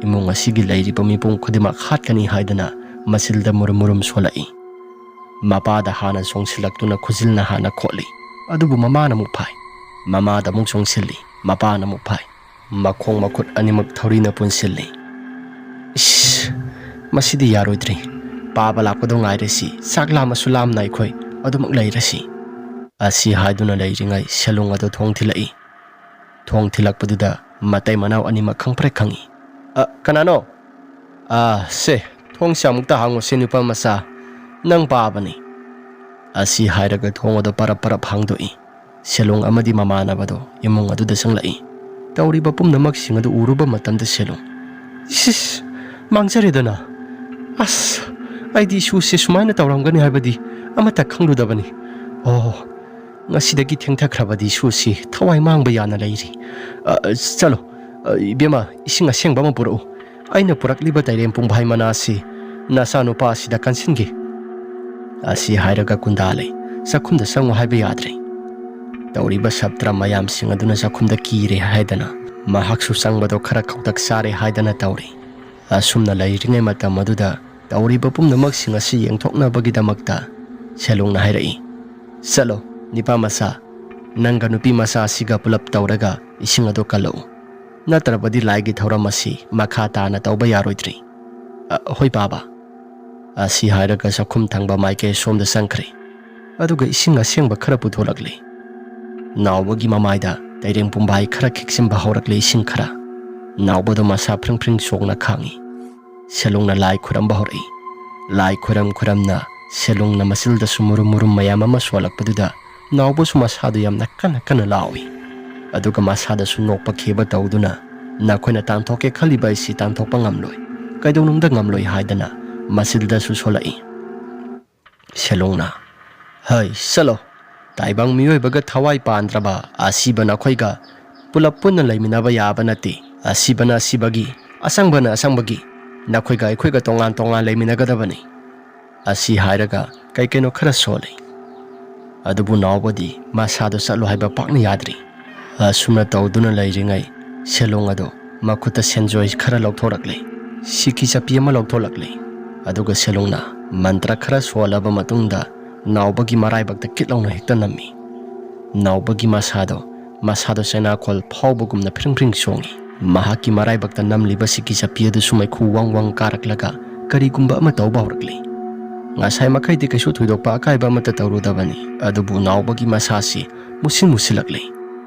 ꯏꯃꯨꯡ ꯑꯁꯤꯒꯤ ꯂꯩꯔꯤꯕ ꯃꯤꯄꯨꯝ ꯈꯨꯗꯤꯡꯃꯛ ꯍꯥꯠꯀꯅꯤ ꯍꯥꯏꯗꯅ ꯃꯆꯤꯜꯗ ꯃꯨꯔꯨꯝ ꯃꯨꯔꯨꯝ ꯁꯣꯜꯂꯛꯏ꯫ ꯃꯄꯥꯗ ꯍꯥꯟꯅ ꯆꯣꯡꯁꯤꯜꯂꯛꯇꯨꯅ ꯈꯨꯖꯤꯜꯅ ꯍꯥꯟꯅ ꯈꯣꯠꯂꯤ꯫ ꯑꯗꯨꯕꯨ ꯃꯃꯥꯅ ꯑꯃꯨꯛ ꯐꯥꯏ꯫ ꯃꯃꯥꯗ ꯑꯃꯨꯛ ꯆꯣꯡꯁꯤꯜꯂꯤ꯫ ꯃꯄꯥꯅ ꯑꯃꯨꯛ ꯐꯥꯏ꯫ ꯃꯈꯣꯡ ꯃꯈꯨꯠ ꯑꯅꯤꯃꯛ ꯊꯧꯔꯤꯅ ꯄꯨꯟꯁꯤꯜꯂꯤ꯫ "ꯏꯁ, ꯃꯁꯤꯗꯤ ꯌꯥꯔꯣꯏꯗ꯭ꯔꯤ꯫ ꯄꯥꯕ ꯂꯥꯛꯄꯗꯣ ꯉꯥꯏꯔꯁꯤ, ꯆꯥꯛ ꯂꯥꯝꯃꯁꯨ ꯂꯥꯝꯅ ꯑꯩꯈꯣꯏ ꯑꯗꯨꯃꯛ ꯂꯩꯔꯁꯤ꯫ ꯑꯁꯤ ꯍꯥꯏꯗꯨꯅ ꯂꯩꯔꯤꯉꯩ ꯁꯦꯂꯨꯡ ꯑꯗꯨ ꯊꯣꯡ ꯊꯤꯜꯂꯛꯏ꯫ ꯊꯣꯡ ꯊꯤꯜꯂꯛꯄꯗꯨꯗ ꯃꯇꯩ ꯃꯅꯥꯎ ꯑꯅꯤꯃꯛ ꯈꯪꯄ꯭ꯔꯦꯛ ꯈꯪꯏ꯫ "ꯑ, ꯀꯅꯥꯅꯣ?" "ꯑ, ꯁꯦ, ꯊꯣꯡꯁꯦ ꯑꯃꯨꯛꯇ ꯍꯥꯡꯉꯨꯁꯦ, ꯅꯨꯄꯥ ꯃꯆꯥ, ꯅꯪ ꯄꯥꯕꯅꯤ꯫" ꯑꯁꯤ ꯍꯥꯏꯔꯒ ꯊꯣꯡ ꯑꯗꯨ ꯄꯔꯞ ꯄꯔꯞ ꯍꯥꯡꯗꯣꯛꯏ꯫ ꯁꯦꯂꯨꯡ ꯑꯃꯗꯤ ꯃꯃꯥꯟꯅꯕꯗꯣ ꯏꯃꯨꯡ ꯑꯗꯨꯗ ꯆꯪꯂꯛꯏ꯫ ꯇꯧꯔꯤꯕ ꯄꯨꯝꯅꯃꯛꯁꯤꯡ ꯑꯗꯨ ꯎꯔꯨꯕ ꯃꯇꯝꯗ ꯁꯦꯂꯨꯡ, "ꯏꯁ, ꯏꯁ, ꯃꯥꯡꯖꯔꯦꯗꯅ꯫ ꯑꯁ, ꯑꯩꯗꯤ ꯏꯁꯨꯁꯦ ꯁꯨꯃꯥꯏꯅ ꯇꯧꯔꯝꯒꯅꯤ ꯍꯥꯏꯕꯗꯤ ꯑꯃꯠꯇ ꯈꯪꯂꯨꯗꯕꯅꯤ꯫ ꯑꯣ, ꯉꯁꯤꯗꯒꯤ ꯊꯦꯡꯊꯈ꯭ꯔꯕꯗꯤ ꯏꯁꯨꯁꯤ ꯊꯋꯥꯏ ꯃꯥꯡꯕ ꯌꯥꯅ ꯂꯩꯔꯤ꯫ ꯑ, ꯆꯠꯂꯣ, ꯑ, ꯏꯕꯦꯝꯃ, ꯏꯁꯤꯡ ꯑꯁꯦꯡꯕ ꯑꯃ ꯄꯨꯔꯛꯎ꯫ ꯑꯩꯅ ꯄꯨꯔꯛꯂꯤꯕ ꯇꯩꯔꯦꯝ ꯄꯨꯡꯚꯥꯏ ꯃꯅꯥ ꯑꯁꯤ ꯅꯆꯥꯅꯨꯄꯥ ꯑꯁꯤꯗ ꯀꯟꯁꯤꯟꯒꯦ꯫" ꯑꯁꯤ ꯍꯥꯏꯔꯒ ꯀꯨꯟꯗꯥ ꯂꯩ꯫ ꯆꯥꯛꯈꯨꯝꯗ ꯆꯪꯉꯨ ꯍꯥꯏꯕ ꯌꯥꯗ꯭ꯔꯦ꯫ ꯇꯧꯔꯤꯕ ꯁꯥꯇ꯭ꯔ ꯃꯌꯥꯝꯁꯤꯡ ꯑꯗꯨꯅ ꯆꯥꯛꯈꯨꯝꯗ ꯀꯤꯔꯦ ꯍꯥꯏꯗꯅ ꯃꯍꯥꯛꯁꯨ ꯆꯪꯕꯗꯣ ꯈꯔ ꯈꯧꯇꯛ ꯆꯥꯔꯦ ꯍꯥꯏꯗꯅ ꯇꯧꯔꯤ꯫ ꯑꯁꯨꯝꯅ ꯂꯩꯔꯤꯉꯩ ꯃꯇꯝ ꯑꯗꯨꯗ ꯇꯧꯔꯤꯕ ꯄꯨꯝꯅꯃꯛꯁꯤꯡ ꯑꯁꯤ ꯌꯦꯡꯊꯣꯛꯅꯕꯒꯤꯗꯃꯛꯇ ꯁꯦꯂꯨꯡꯅ ꯍꯥꯏꯔꯛꯏ, "ꯆꯠꯂꯣ, ꯅꯤꯄꯥ ꯃꯆꯥ, ꯅꯪꯒ ꯅꯨꯄꯤ ꯃꯆꯥ ꯑꯁꯤꯒ ꯄꯨꯂꯞ ꯇꯧꯔꯒ ꯏꯁꯤꯡ ꯑꯗꯨ ꯀꯜꯂꯛꯎ꯫ ꯅꯠꯇ꯭ꯔꯕꯗꯤ ꯂꯥꯏꯒꯤ ꯊꯧꯔꯝ ꯑꯁꯤ ꯃꯈꯥ ꯇꯥꯅ ꯇꯧꯕ ꯌꯥꯔꯣꯏꯗ꯭ꯔꯤ꯫" "ꯑ, ꯍꯣꯏ, ꯄꯥꯕ꯫" ꯑꯁꯤ ꯍꯥꯏꯔꯒ ꯆꯥꯛꯈꯨꯝ ꯊꯪꯕ ꯃꯥꯏꯀꯩ ꯁꯣꯝꯗ ꯆꯪꯈ꯭ꯔꯦ꯫ ꯑꯗꯨꯒ ꯏꯁꯤꯡ ꯑꯁꯦꯡꯕ ꯈꯔ ꯄꯨꯊꯣꯔꯛꯂꯦ꯫ ꯅꯥꯎꯕꯒꯤ ꯃꯃꯥꯏꯗ ꯇꯩꯔꯦꯡ ꯄꯨꯝꯕꯥꯏ ꯈꯔ ꯈꯤꯛꯆꯤꯟꯕ ꯍꯧꯔꯛꯂꯦ ꯏꯁꯤꯡ ꯈꯔ꯫ ꯅꯥꯎꯕꯗꯣ ꯃꯁꯥ ꯐ꯭ꯔꯤꯡ ꯐ꯭ꯔꯤꯡ ꯆꯣꯡꯅ ꯈꯥꯡꯏ꯫ ꯁꯦꯂꯨꯡꯅ ꯂꯥꯏ ꯈꯨꯔꯝꯕ ꯍꯧꯔꯛꯏ꯫ ꯂꯥꯏ ꯈꯨꯔꯝ ꯈꯨꯔꯝꯅ ꯁꯦꯂꯨꯡꯅ ꯃꯆꯤꯜꯗꯁꯨ ꯃꯨꯔꯨꯝ ꯃꯨꯔꯨꯝ ꯃꯌꯥꯝ ꯑꯃ ꯁꯣꯜꯂꯛꯄꯗꯨꯗ ꯅꯥꯎꯕꯁꯨ ꯃꯁꯥꯗꯨ ꯌꯥꯝꯅ ꯀꯟꯅ ꯀꯟꯅ ꯂꯥꯎꯏ꯫ ꯑꯗꯨꯒ ꯃꯁꯥꯗꯁꯨ ꯅꯣꯛꯄ ꯈꯦꯕ ꯇꯧꯗꯨꯅ, "ꯅꯈꯣꯏꯅ ꯇꯥꯟꯊꯣꯛꯀꯦ ꯈꯜꯂꯤꯕ ꯑꯩꯁꯤ ꯇꯥꯟꯊꯣꯛꯄ ꯉꯝꯂꯣꯏ, ꯀꯩꯗꯧꯅꯨꯡꯗ ꯉꯝꯂꯣꯏ" ꯍꯥꯏꯗꯅ ꯃꯆꯤꯜꯗꯁꯨ ꯁꯣꯜꯂꯛꯏ꯫ ꯁꯦꯂꯨꯡꯅ, "ꯍꯩ, ꯆꯠꯂꯣ꯫ ꯇꯥꯏꯕꯪ ꯃꯤꯑꯣꯏꯕꯒ ꯊꯋꯥꯏ ꯄꯥꯟꯗ꯭ꯔꯕ ꯑꯁꯤꯕ ꯅꯈꯣꯏꯒ ꯄꯨꯂꯞ ꯄꯨꯟꯅ ꯂꯩꯃꯤꯟꯅꯕ ꯌꯥꯕ ꯅꯠꯇꯦ꯫ ꯑꯁꯤꯕꯅ ꯑꯁꯤꯕꯒꯤ, ꯑꯁꯪꯕꯅ ꯑꯁꯪꯕꯒꯤ, ꯅꯈꯣꯏꯒ ꯑꯩꯈꯣꯏꯒ ꯇꯣꯉꯥꯟ ꯇꯣꯉꯥꯟ ꯂꯩꯃꯤꯟꯅꯒꯗꯕꯅꯤ꯫" ꯑꯁꯤ ꯍꯥꯏꯔꯒ ꯀꯩ ꯀꯩꯅꯣ ꯈꯔ ꯁꯣꯜꯂꯤ꯫ ꯑꯗꯨꯕꯨ ꯅꯥꯎꯕꯗꯤ ꯃꯁꯥꯗꯣ ꯆꯠꯂꯣ ꯍꯥꯏꯕ ꯄꯥꯛꯅ ꯌꯥꯗ꯭ꯔꯤ꯫ ꯑꯁꯨꯝꯅ ꯇꯧꯗꯨꯅ ꯂꯩꯔꯤꯉꯩ ꯁꯦꯂꯨꯡ ꯑꯗꯨ ꯃꯈꯨꯠꯇ ꯁꯦꯟꯖꯣꯏ ꯈꯔ ꯂꯧꯊꯣꯔꯛꯂꯦ꯫ ꯁꯤꯀꯤ ꯆꯞꯄꯤ ꯑꯃ ꯂꯧꯊꯣꯛꯂꯛꯂꯦ꯫ ꯑꯗꯨꯒ ꯁꯦꯂꯨꯡꯅ ꯃꯟꯇ꯭ꯔ ꯈꯔ ꯁꯣꯜꯂꯕ ꯃꯇꯨꯡꯗ ꯅꯥꯎꯕꯒꯤ ꯃꯔꯥꯏꯕꯛꯇ ꯀꯤꯠ ꯂꯥꯎꯅ ꯍꯦꯛꯇ ꯅꯝꯃꯤ꯫ ꯅꯥꯎꯕꯒꯤ ꯃꯁꯥꯗꯣ, ꯃꯁꯥꯗꯣ ꯆꯩꯅꯥꯈꯣꯜ ꯐꯥꯎꯕꯒꯨꯝꯅ ꯐ꯭ꯔꯤꯡ ꯐ꯭ꯔꯤꯡ ꯆꯣꯡꯉꯤ꯫ ꯃꯍꯥꯛꯀꯤ ꯃꯔꯥꯏꯕꯛꯇ ꯅꯝꯂꯤꯕ ꯁꯤꯀꯤ ꯆꯞꯄꯤ ꯑꯗꯨꯁꯨ ꯃꯩꯈꯨ ꯋꯥꯡ ꯋꯥꯡ ꯀꯥꯔꯛꯂꯒ ꯀꯔꯤꯒꯨꯝꯕ ꯑꯃ ꯇꯧꯕ ꯍꯧꯔꯛꯂꯤ꯫ ꯉꯁꯥꯏ ꯃꯈꯩꯗꯤ ꯀꯩꯁꯨ ꯊꯣꯏꯗꯣꯛꯄ ꯑꯀꯥꯏꯕ ꯑꯃꯠꯇ ꯇꯧꯔꯨꯗꯕꯅꯤ, ꯑꯗꯨꯕꯨ ꯅꯥꯎꯕꯒꯤ ꯃꯁꯥꯁꯤ ꯃꯨꯁꯤꯟ ꯃꯨꯁꯤꯜꯂꯛꯂꯤ꯫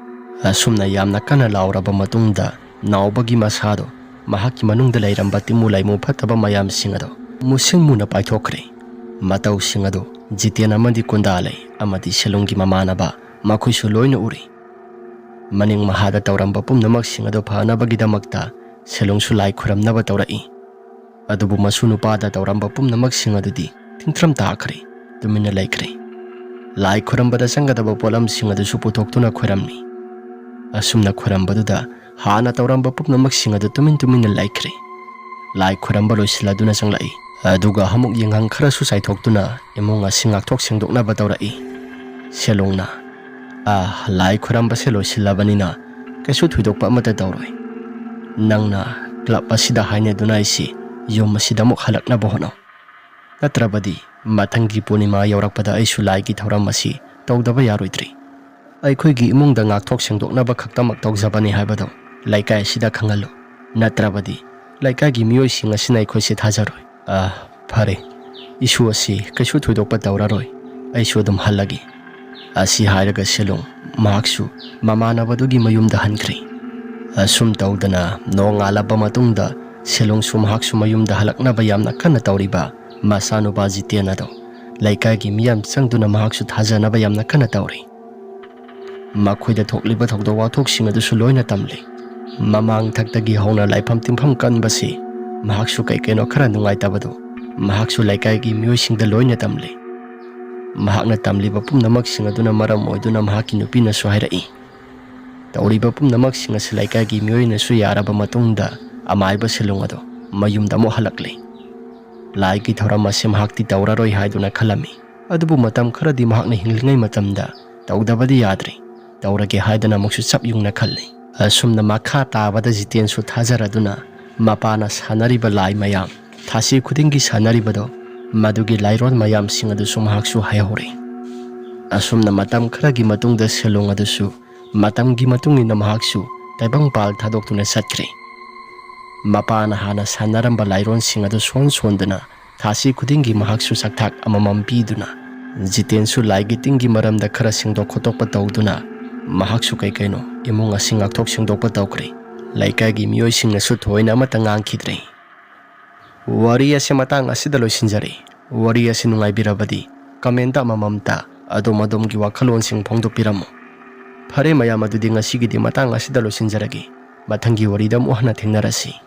ꯑꯁꯨꯝꯅ ꯌꯥꯝꯅ ꯀꯟꯅ ꯂꯥꯎꯔꯕ ꯃꯇꯨꯡꯗ, ꯅꯥꯎꯕꯒꯤ ꯃꯁꯥꯗꯣ ꯃꯍꯥꯛꯀꯤ ꯃꯅꯨꯡꯗ ꯂꯩꯔꯝꯕ ꯇꯤꯃꯨ ꯂꯩꯃꯨ ꯐꯠꯇꯕ ꯃꯌꯥꯝꯁꯤꯡ ꯑꯗꯣ ꯃꯨꯁꯤꯟ ꯃꯨꯅ ꯄꯥꯏꯊꯣꯛꯈ꯭ꯔꯦ꯫ ꯃꯇꯧꯁꯤꯡ ꯑꯗꯨ ꯖꯤꯇꯦꯟ ꯑꯃꯗꯤ ꯀꯨꯟꯗꯥꯂꯩ ꯑꯃꯗꯤ ꯁꯦꯂꯨꯡꯒꯤ ꯃꯃꯥꯟꯅꯕ, ꯃꯈꯣꯏꯁꯨ ꯂꯣꯏꯅ ꯎꯔꯤ꯫ ꯃꯅꯤꯡ ꯃꯍꯥꯗ ꯇꯧꯔꯝꯕ ꯄꯨꯝꯅꯃꯛꯁꯤꯡ ꯑꯗꯨ ꯐꯅꯕꯒꯤꯗꯃꯛꯇ ꯁꯦꯂꯨꯡꯁꯨ ꯂꯥꯏ ꯈꯨꯔꯝꯅꯕ ꯇꯧꯔꯛꯏ꯫ ꯑꯗꯨꯕꯨ ꯃꯁꯨ ꯅꯨꯄꯥꯗ ꯇꯧꯔꯝꯕ ꯄꯨꯝꯅꯃꯛꯁꯤꯡ ꯑꯗꯨꯗꯤ ꯊꯤꯡꯊ꯭ꯔꯝ ꯇꯥꯈ꯭ꯔꯦ, ꯇꯨꯃꯤꯟꯅ ꯂꯩꯈ꯭ꯔꯦ꯫ ꯂꯥꯏ ꯈꯨꯔꯝꯕꯗ ꯆꯪꯒꯗꯕ ꯄꯣꯠꯂꯝꯁꯤꯡ ꯑꯗꯨꯁꯨ ꯄꯨꯊꯣꯛꯇꯨꯅ ꯈꯨꯔꯝꯃꯤ꯫ ꯑꯁꯨꯝꯅ ꯈꯨꯔꯝꯕꯗꯨꯗ ꯍꯥꯟꯅ ꯇꯧꯔꯝꯕ ꯄꯨꯝꯅꯃꯛꯁꯤꯡ ꯑꯗꯨ ꯇꯨꯃꯤꯟ ꯇꯨꯃꯤꯟꯅ ꯂꯩꯈ꯭ꯔꯦ꯫ ꯂꯥꯏ ꯈꯨꯔꯝꯕ ꯂꯣꯏꯁꯤꯜꯂꯗꯨꯅ ꯆꯪꯂꯛꯏ꯫ ꯑꯗꯨꯒ ꯑꯃꯨꯛ ꯌꯦꯡꯍꯪ ꯈꯔꯁꯨ ꯆꯥꯏꯊꯣꯛꯇꯨꯅ ꯏꯃꯨꯡ ꯑꯁꯤ ꯉꯥꯛꯊꯣꯛ ꯁꯦꯡꯗꯣꯛꯅꯕ ꯇꯧꯔꯛꯏ꯫ ꯁꯦꯂꯨꯡꯅ, "ꯑꯥ, ꯂꯥꯏ ꯈꯨꯔꯝꯕꯁꯦ ꯂꯣꯏꯁꯤꯜꯂꯕꯅꯤꯅ ꯀꯩꯁꯨ ꯊꯣꯏꯗꯣꯛꯄ ꯑꯃꯠꯇ ꯇꯧꯔꯣꯏ꯫ ꯅꯪꯅ ꯀ꯭ꯂꯕ ꯑꯁꯤꯗ ꯍꯥꯏꯅꯗꯨꯅ ꯑꯩꯁꯤ ꯌꯨꯝ ꯑꯁꯤꯗ ꯑꯃꯨꯛ ꯍꯜꯂꯛꯅꯕ ꯍꯣꯠꯅꯧ꯫ ꯅꯠꯇ꯭ꯔꯕꯗꯤ ꯃꯊꯪꯒꯤ ꯄꯨꯔꯅꯤꯃꯥ ꯌꯧꯔꯛꯄꯗ ꯑꯩꯁꯨ ꯂꯥꯏꯒꯤ ꯊꯧꯔꯝ ꯑꯁꯤ ꯇꯧꯗꯕ ꯌꯥꯔꯣꯏꯗ꯭ꯔꯤ꯫ ꯑꯩꯈꯣꯏꯒꯤ ꯏꯃꯨꯡꯗ ꯉꯥꯛꯊꯣꯛ ꯁꯦꯡꯗꯣꯛꯅꯕ ꯈꯛꯇꯃꯛ ꯇꯧꯖꯕꯅꯤ ꯍꯥꯏꯕꯗꯣ ꯂꯩꯀꯥꯏ ꯑꯁꯤꯗ ꯈꯪꯍꯜꯂꯨ꯫ ꯅꯠꯇ꯭ꯔꯕꯗꯤ ꯂꯩꯀꯥꯏꯒꯤ ꯃꯤꯑꯣꯏꯁꯤꯡ ꯑꯁꯤꯅ ꯑꯩꯈꯣꯏꯁꯦ ꯊꯥꯖꯔꯣꯏ꯫" "ꯑ, ꯐꯔꯦ꯫ ꯏꯁꯨ ꯑꯁꯤ ꯀꯩꯁꯨ ꯊꯣꯏꯗꯣꯛꯄ ꯇꯧꯔꯔꯣꯏ꯫ ꯑꯩꯁꯨ ꯑꯗꯨꯝ ꯍꯜꯂꯒꯦ꯫" ꯑꯁꯤ ꯍꯥꯏꯔꯒ ꯁꯦꯂꯨꯡ ꯃꯍꯥꯛꯁꯨ ꯃꯃꯥꯟꯅꯕꯗꯨꯒꯤ ꯃꯌꯨꯝꯗ ꯍꯟꯈ꯭ꯔꯦ꯫ ꯑꯁꯨꯝ ꯇꯧꯗꯅ ꯅꯣꯡꯉꯥꯜꯂꯕ ꯃꯇꯨꯡꯗ ꯁꯦꯂꯨꯡꯁꯨ ꯃꯍꯥꯛꯁꯨ ꯃꯌꯨꯝꯗ ꯍꯜꯂꯛꯅꯕ ꯌꯥꯝꯅ ꯀꯟꯅ ꯇꯧꯔꯤꯕ ꯃꯆꯥꯅꯨꯄꯥ ꯖꯤꯇꯦꯟ ꯑꯗꯣ ꯂꯩꯀꯥꯏꯒꯤ ꯃꯤꯌꯥꯝ ꯆꯪꯗꯨꯅ ꯃꯍꯥꯛꯁꯨ ꯊꯥꯖꯅꯕ ꯌꯥꯝꯅ ꯀꯟꯅ ꯇꯧꯔꯤ꯫ ꯃꯈꯣꯏꯗ ꯊꯣꯛꯂꯤꯕ ꯊꯧꯗꯣꯛ ꯋꯥꯊꯣꯛꯁꯤꯡ ꯑꯗꯨꯁꯨ ꯂꯣꯏꯅ ꯇꯝꯂꯤ꯫ ꯃꯃꯥꯡ ꯊꯛꯇꯒꯤ ꯍꯧꯅ ꯂꯥꯏꯐꯝ ꯇꯤꯟꯐꯝ ꯀꯟꯕꯁꯤ ꯃꯍꯥꯛꯁꯨ ꯀꯩ ꯀꯩꯅꯣ ꯈꯔ ꯅꯨꯡꯉꯥꯏꯇꯕꯗꯨ ꯃꯍꯥꯛꯁꯨ ꯂꯩꯀꯥꯏꯒꯤ ꯃꯤꯑꯣꯏꯁꯤꯡꯗ ꯂꯣꯏꯅ ꯇꯝꯂꯤ꯫ ꯃꯍꯥꯛꯅ ꯇꯝꯂꯤꯕ ꯄꯨꯝꯅꯃꯛꯁꯤꯡ ꯑꯗꯨꯅ ꯃꯔꯝ ꯑꯣꯏꯗꯨꯅ ꯃꯍꯥꯛꯀꯤ ꯅꯨꯄꯤꯅꯁꯨ ꯍꯥꯏꯔꯛꯏ꯫ ꯇꯧꯔꯤꯕ ꯄꯨꯝꯅꯃꯛꯁꯤꯡ ꯑꯁꯤ ꯂꯩꯀꯥꯏꯒꯤ ꯃꯤꯑꯣꯏꯅꯁꯨ ꯌꯥꯔꯕ ꯃꯇꯨꯡꯗ ꯑꯃꯥꯏꯕ ꯁꯦꯂꯨꯡ ꯑꯗꯨ ꯃꯌꯨꯝꯗ ꯑꯃꯨꯛ ꯍꯜꯂꯛꯂꯤ꯫ ꯂꯥꯏꯒꯤ ꯊꯧꯔꯝ ꯑꯁꯤ ꯃꯍꯥꯛꯇꯤ ꯇꯧꯔꯔꯣꯏ ꯍꯥꯏꯗꯨꯅ ꯈꯜꯂꯝꯃꯤ꯫ ꯑꯗꯨꯕꯨ ꯃꯇꯝ ꯈꯔꯗꯤ ꯃꯍꯥꯛꯅ ꯍꯤꯡꯂꯤꯉꯩ ꯃꯇꯝꯗ ꯇꯧꯗꯕꯗꯤ ꯌꯥꯗ꯭ꯔꯦ, ꯇꯧꯔꯒꯦ ꯍꯥꯏꯗꯅ ꯑꯃꯨꯛꯁꯨ ꯆꯞ ꯌꯨꯡꯅ ꯈꯜꯂꯤ꯫ ꯑꯁꯨꯝꯅ ꯃꯈꯥ ꯇꯥꯕꯗ ꯖꯤꯇꯦꯟꯁꯨ ꯊꯥꯖꯔꯗꯨꯅ ꯃꯄꯥꯅ ꯁꯥꯟꯅꯔꯤꯕ ꯂꯥꯏ ꯃꯌꯥꯝ, ꯊꯥꯁꯤ ꯈꯨꯗꯤꯡꯒꯤ ꯁꯥꯟꯅꯔꯤꯕꯗꯣ, ꯃꯗꯨꯒꯤ ꯂꯥꯏꯔꯣꯟ ꯃꯌꯥꯝꯁꯤꯡ ꯑꯗꯨꯁꯨ ꯃꯍꯥꯛꯁꯨ ꯍꯩꯍꯧꯔꯦ꯫ ꯑꯁꯨꯝꯅ ꯃꯇꯝ ꯈꯔꯒꯤ ꯃꯇꯨꯡꯗ ꯁꯦꯂꯨꯡ ꯑꯗꯨꯁꯨ ꯃꯇꯝꯒꯤ ꯃꯇꯨꯡ ꯏꯟꯅ ꯃꯍꯥꯛꯁꯨ ꯇꯥꯏꯕꯪꯄꯥꯜ ꯊꯥꯗꯣꯛꯇꯨꯅ ꯆꯠꯈ꯭ꯔꯦ꯫ ꯃꯄꯥꯅ ꯍꯥꯟꯅ ꯁꯥꯟꯅꯔꯝꯕ ꯂꯥꯏꯔꯣꯟꯁꯤꯡ ꯑꯗꯨ ꯁꯣꯟ ꯁꯣꯟꯗꯨꯅ ꯊꯥꯁꯤ ꯈꯨꯗꯤꯡꯒꯤ ꯃꯍꯥꯛꯁꯨ ꯁꯛꯊꯥꯛ ꯑꯃꯃꯝ ꯄꯤꯗꯨꯅ, ꯖꯤꯇꯦꯟꯁꯨ ꯂꯥꯏꯒꯤ ꯇꯤꯟꯒꯤ ꯃꯔꯝꯗ ꯈꯔ ꯁꯦꯡꯗꯣꯛ ꯈꯣꯠꯇꯣꯛꯄ ꯇꯧꯗꯨꯅ, ꯃꯍꯥꯛꯁꯨ ꯀꯩ ꯀꯩꯅꯣ ꯏꯃꯨꯡ ꯑꯁꯤ ꯉꯥꯛꯊꯣꯛ ꯁꯦꯡꯗꯣꯛꯄ ꯇꯧꯈ꯭ꯔꯦ꯫ ꯂꯩꯀꯥꯏꯒꯤ ꯃꯤꯑꯣꯏꯁꯤꯡꯅꯁꯨ ꯊꯣꯏꯅ ꯑꯃꯠꯇ ꯉꯥꯡꯈꯤꯗ꯭ꯔꯦ꯫ ꯋꯥꯔꯤ ꯑꯁꯤ ꯃꯇꯥꯡ ꯑꯁꯤꯗ ꯂꯣꯏꯁꯤꯟꯖꯔꯦ꯫ ꯋꯥꯔꯤ ꯑꯁꯤ ꯅꯨꯡꯉꯥꯏꯕꯤꯔꯕꯗꯤ comment ꯑꯃꯃꯝꯇ ꯑꯗꯣꯝ ꯑꯗꯣꯝꯒꯤ ꯋꯥꯈꯜꯂꯣꯟꯁꯤꯡ ꯐꯣꯡꯗꯣꯛꯄꯤꯔꯝꯃꯨ꯫ ꯐꯔꯦ ꯃꯌꯥꯝ, ꯑꯗꯨꯗꯤ ꯉꯁꯤꯒꯤꯗꯤ ꯃꯇꯥꯡ ꯑꯁꯤꯗ ꯂꯣꯏꯁꯤꯟꯖꯔꯒꯦ꯫ ꯃꯊꯪꯒꯤ ꯋꯥꯔꯤꯗ ꯑꯃꯨꯛ ꯍꯟꯅ ꯊꯦꯡꯅꯔꯁꯤ꯫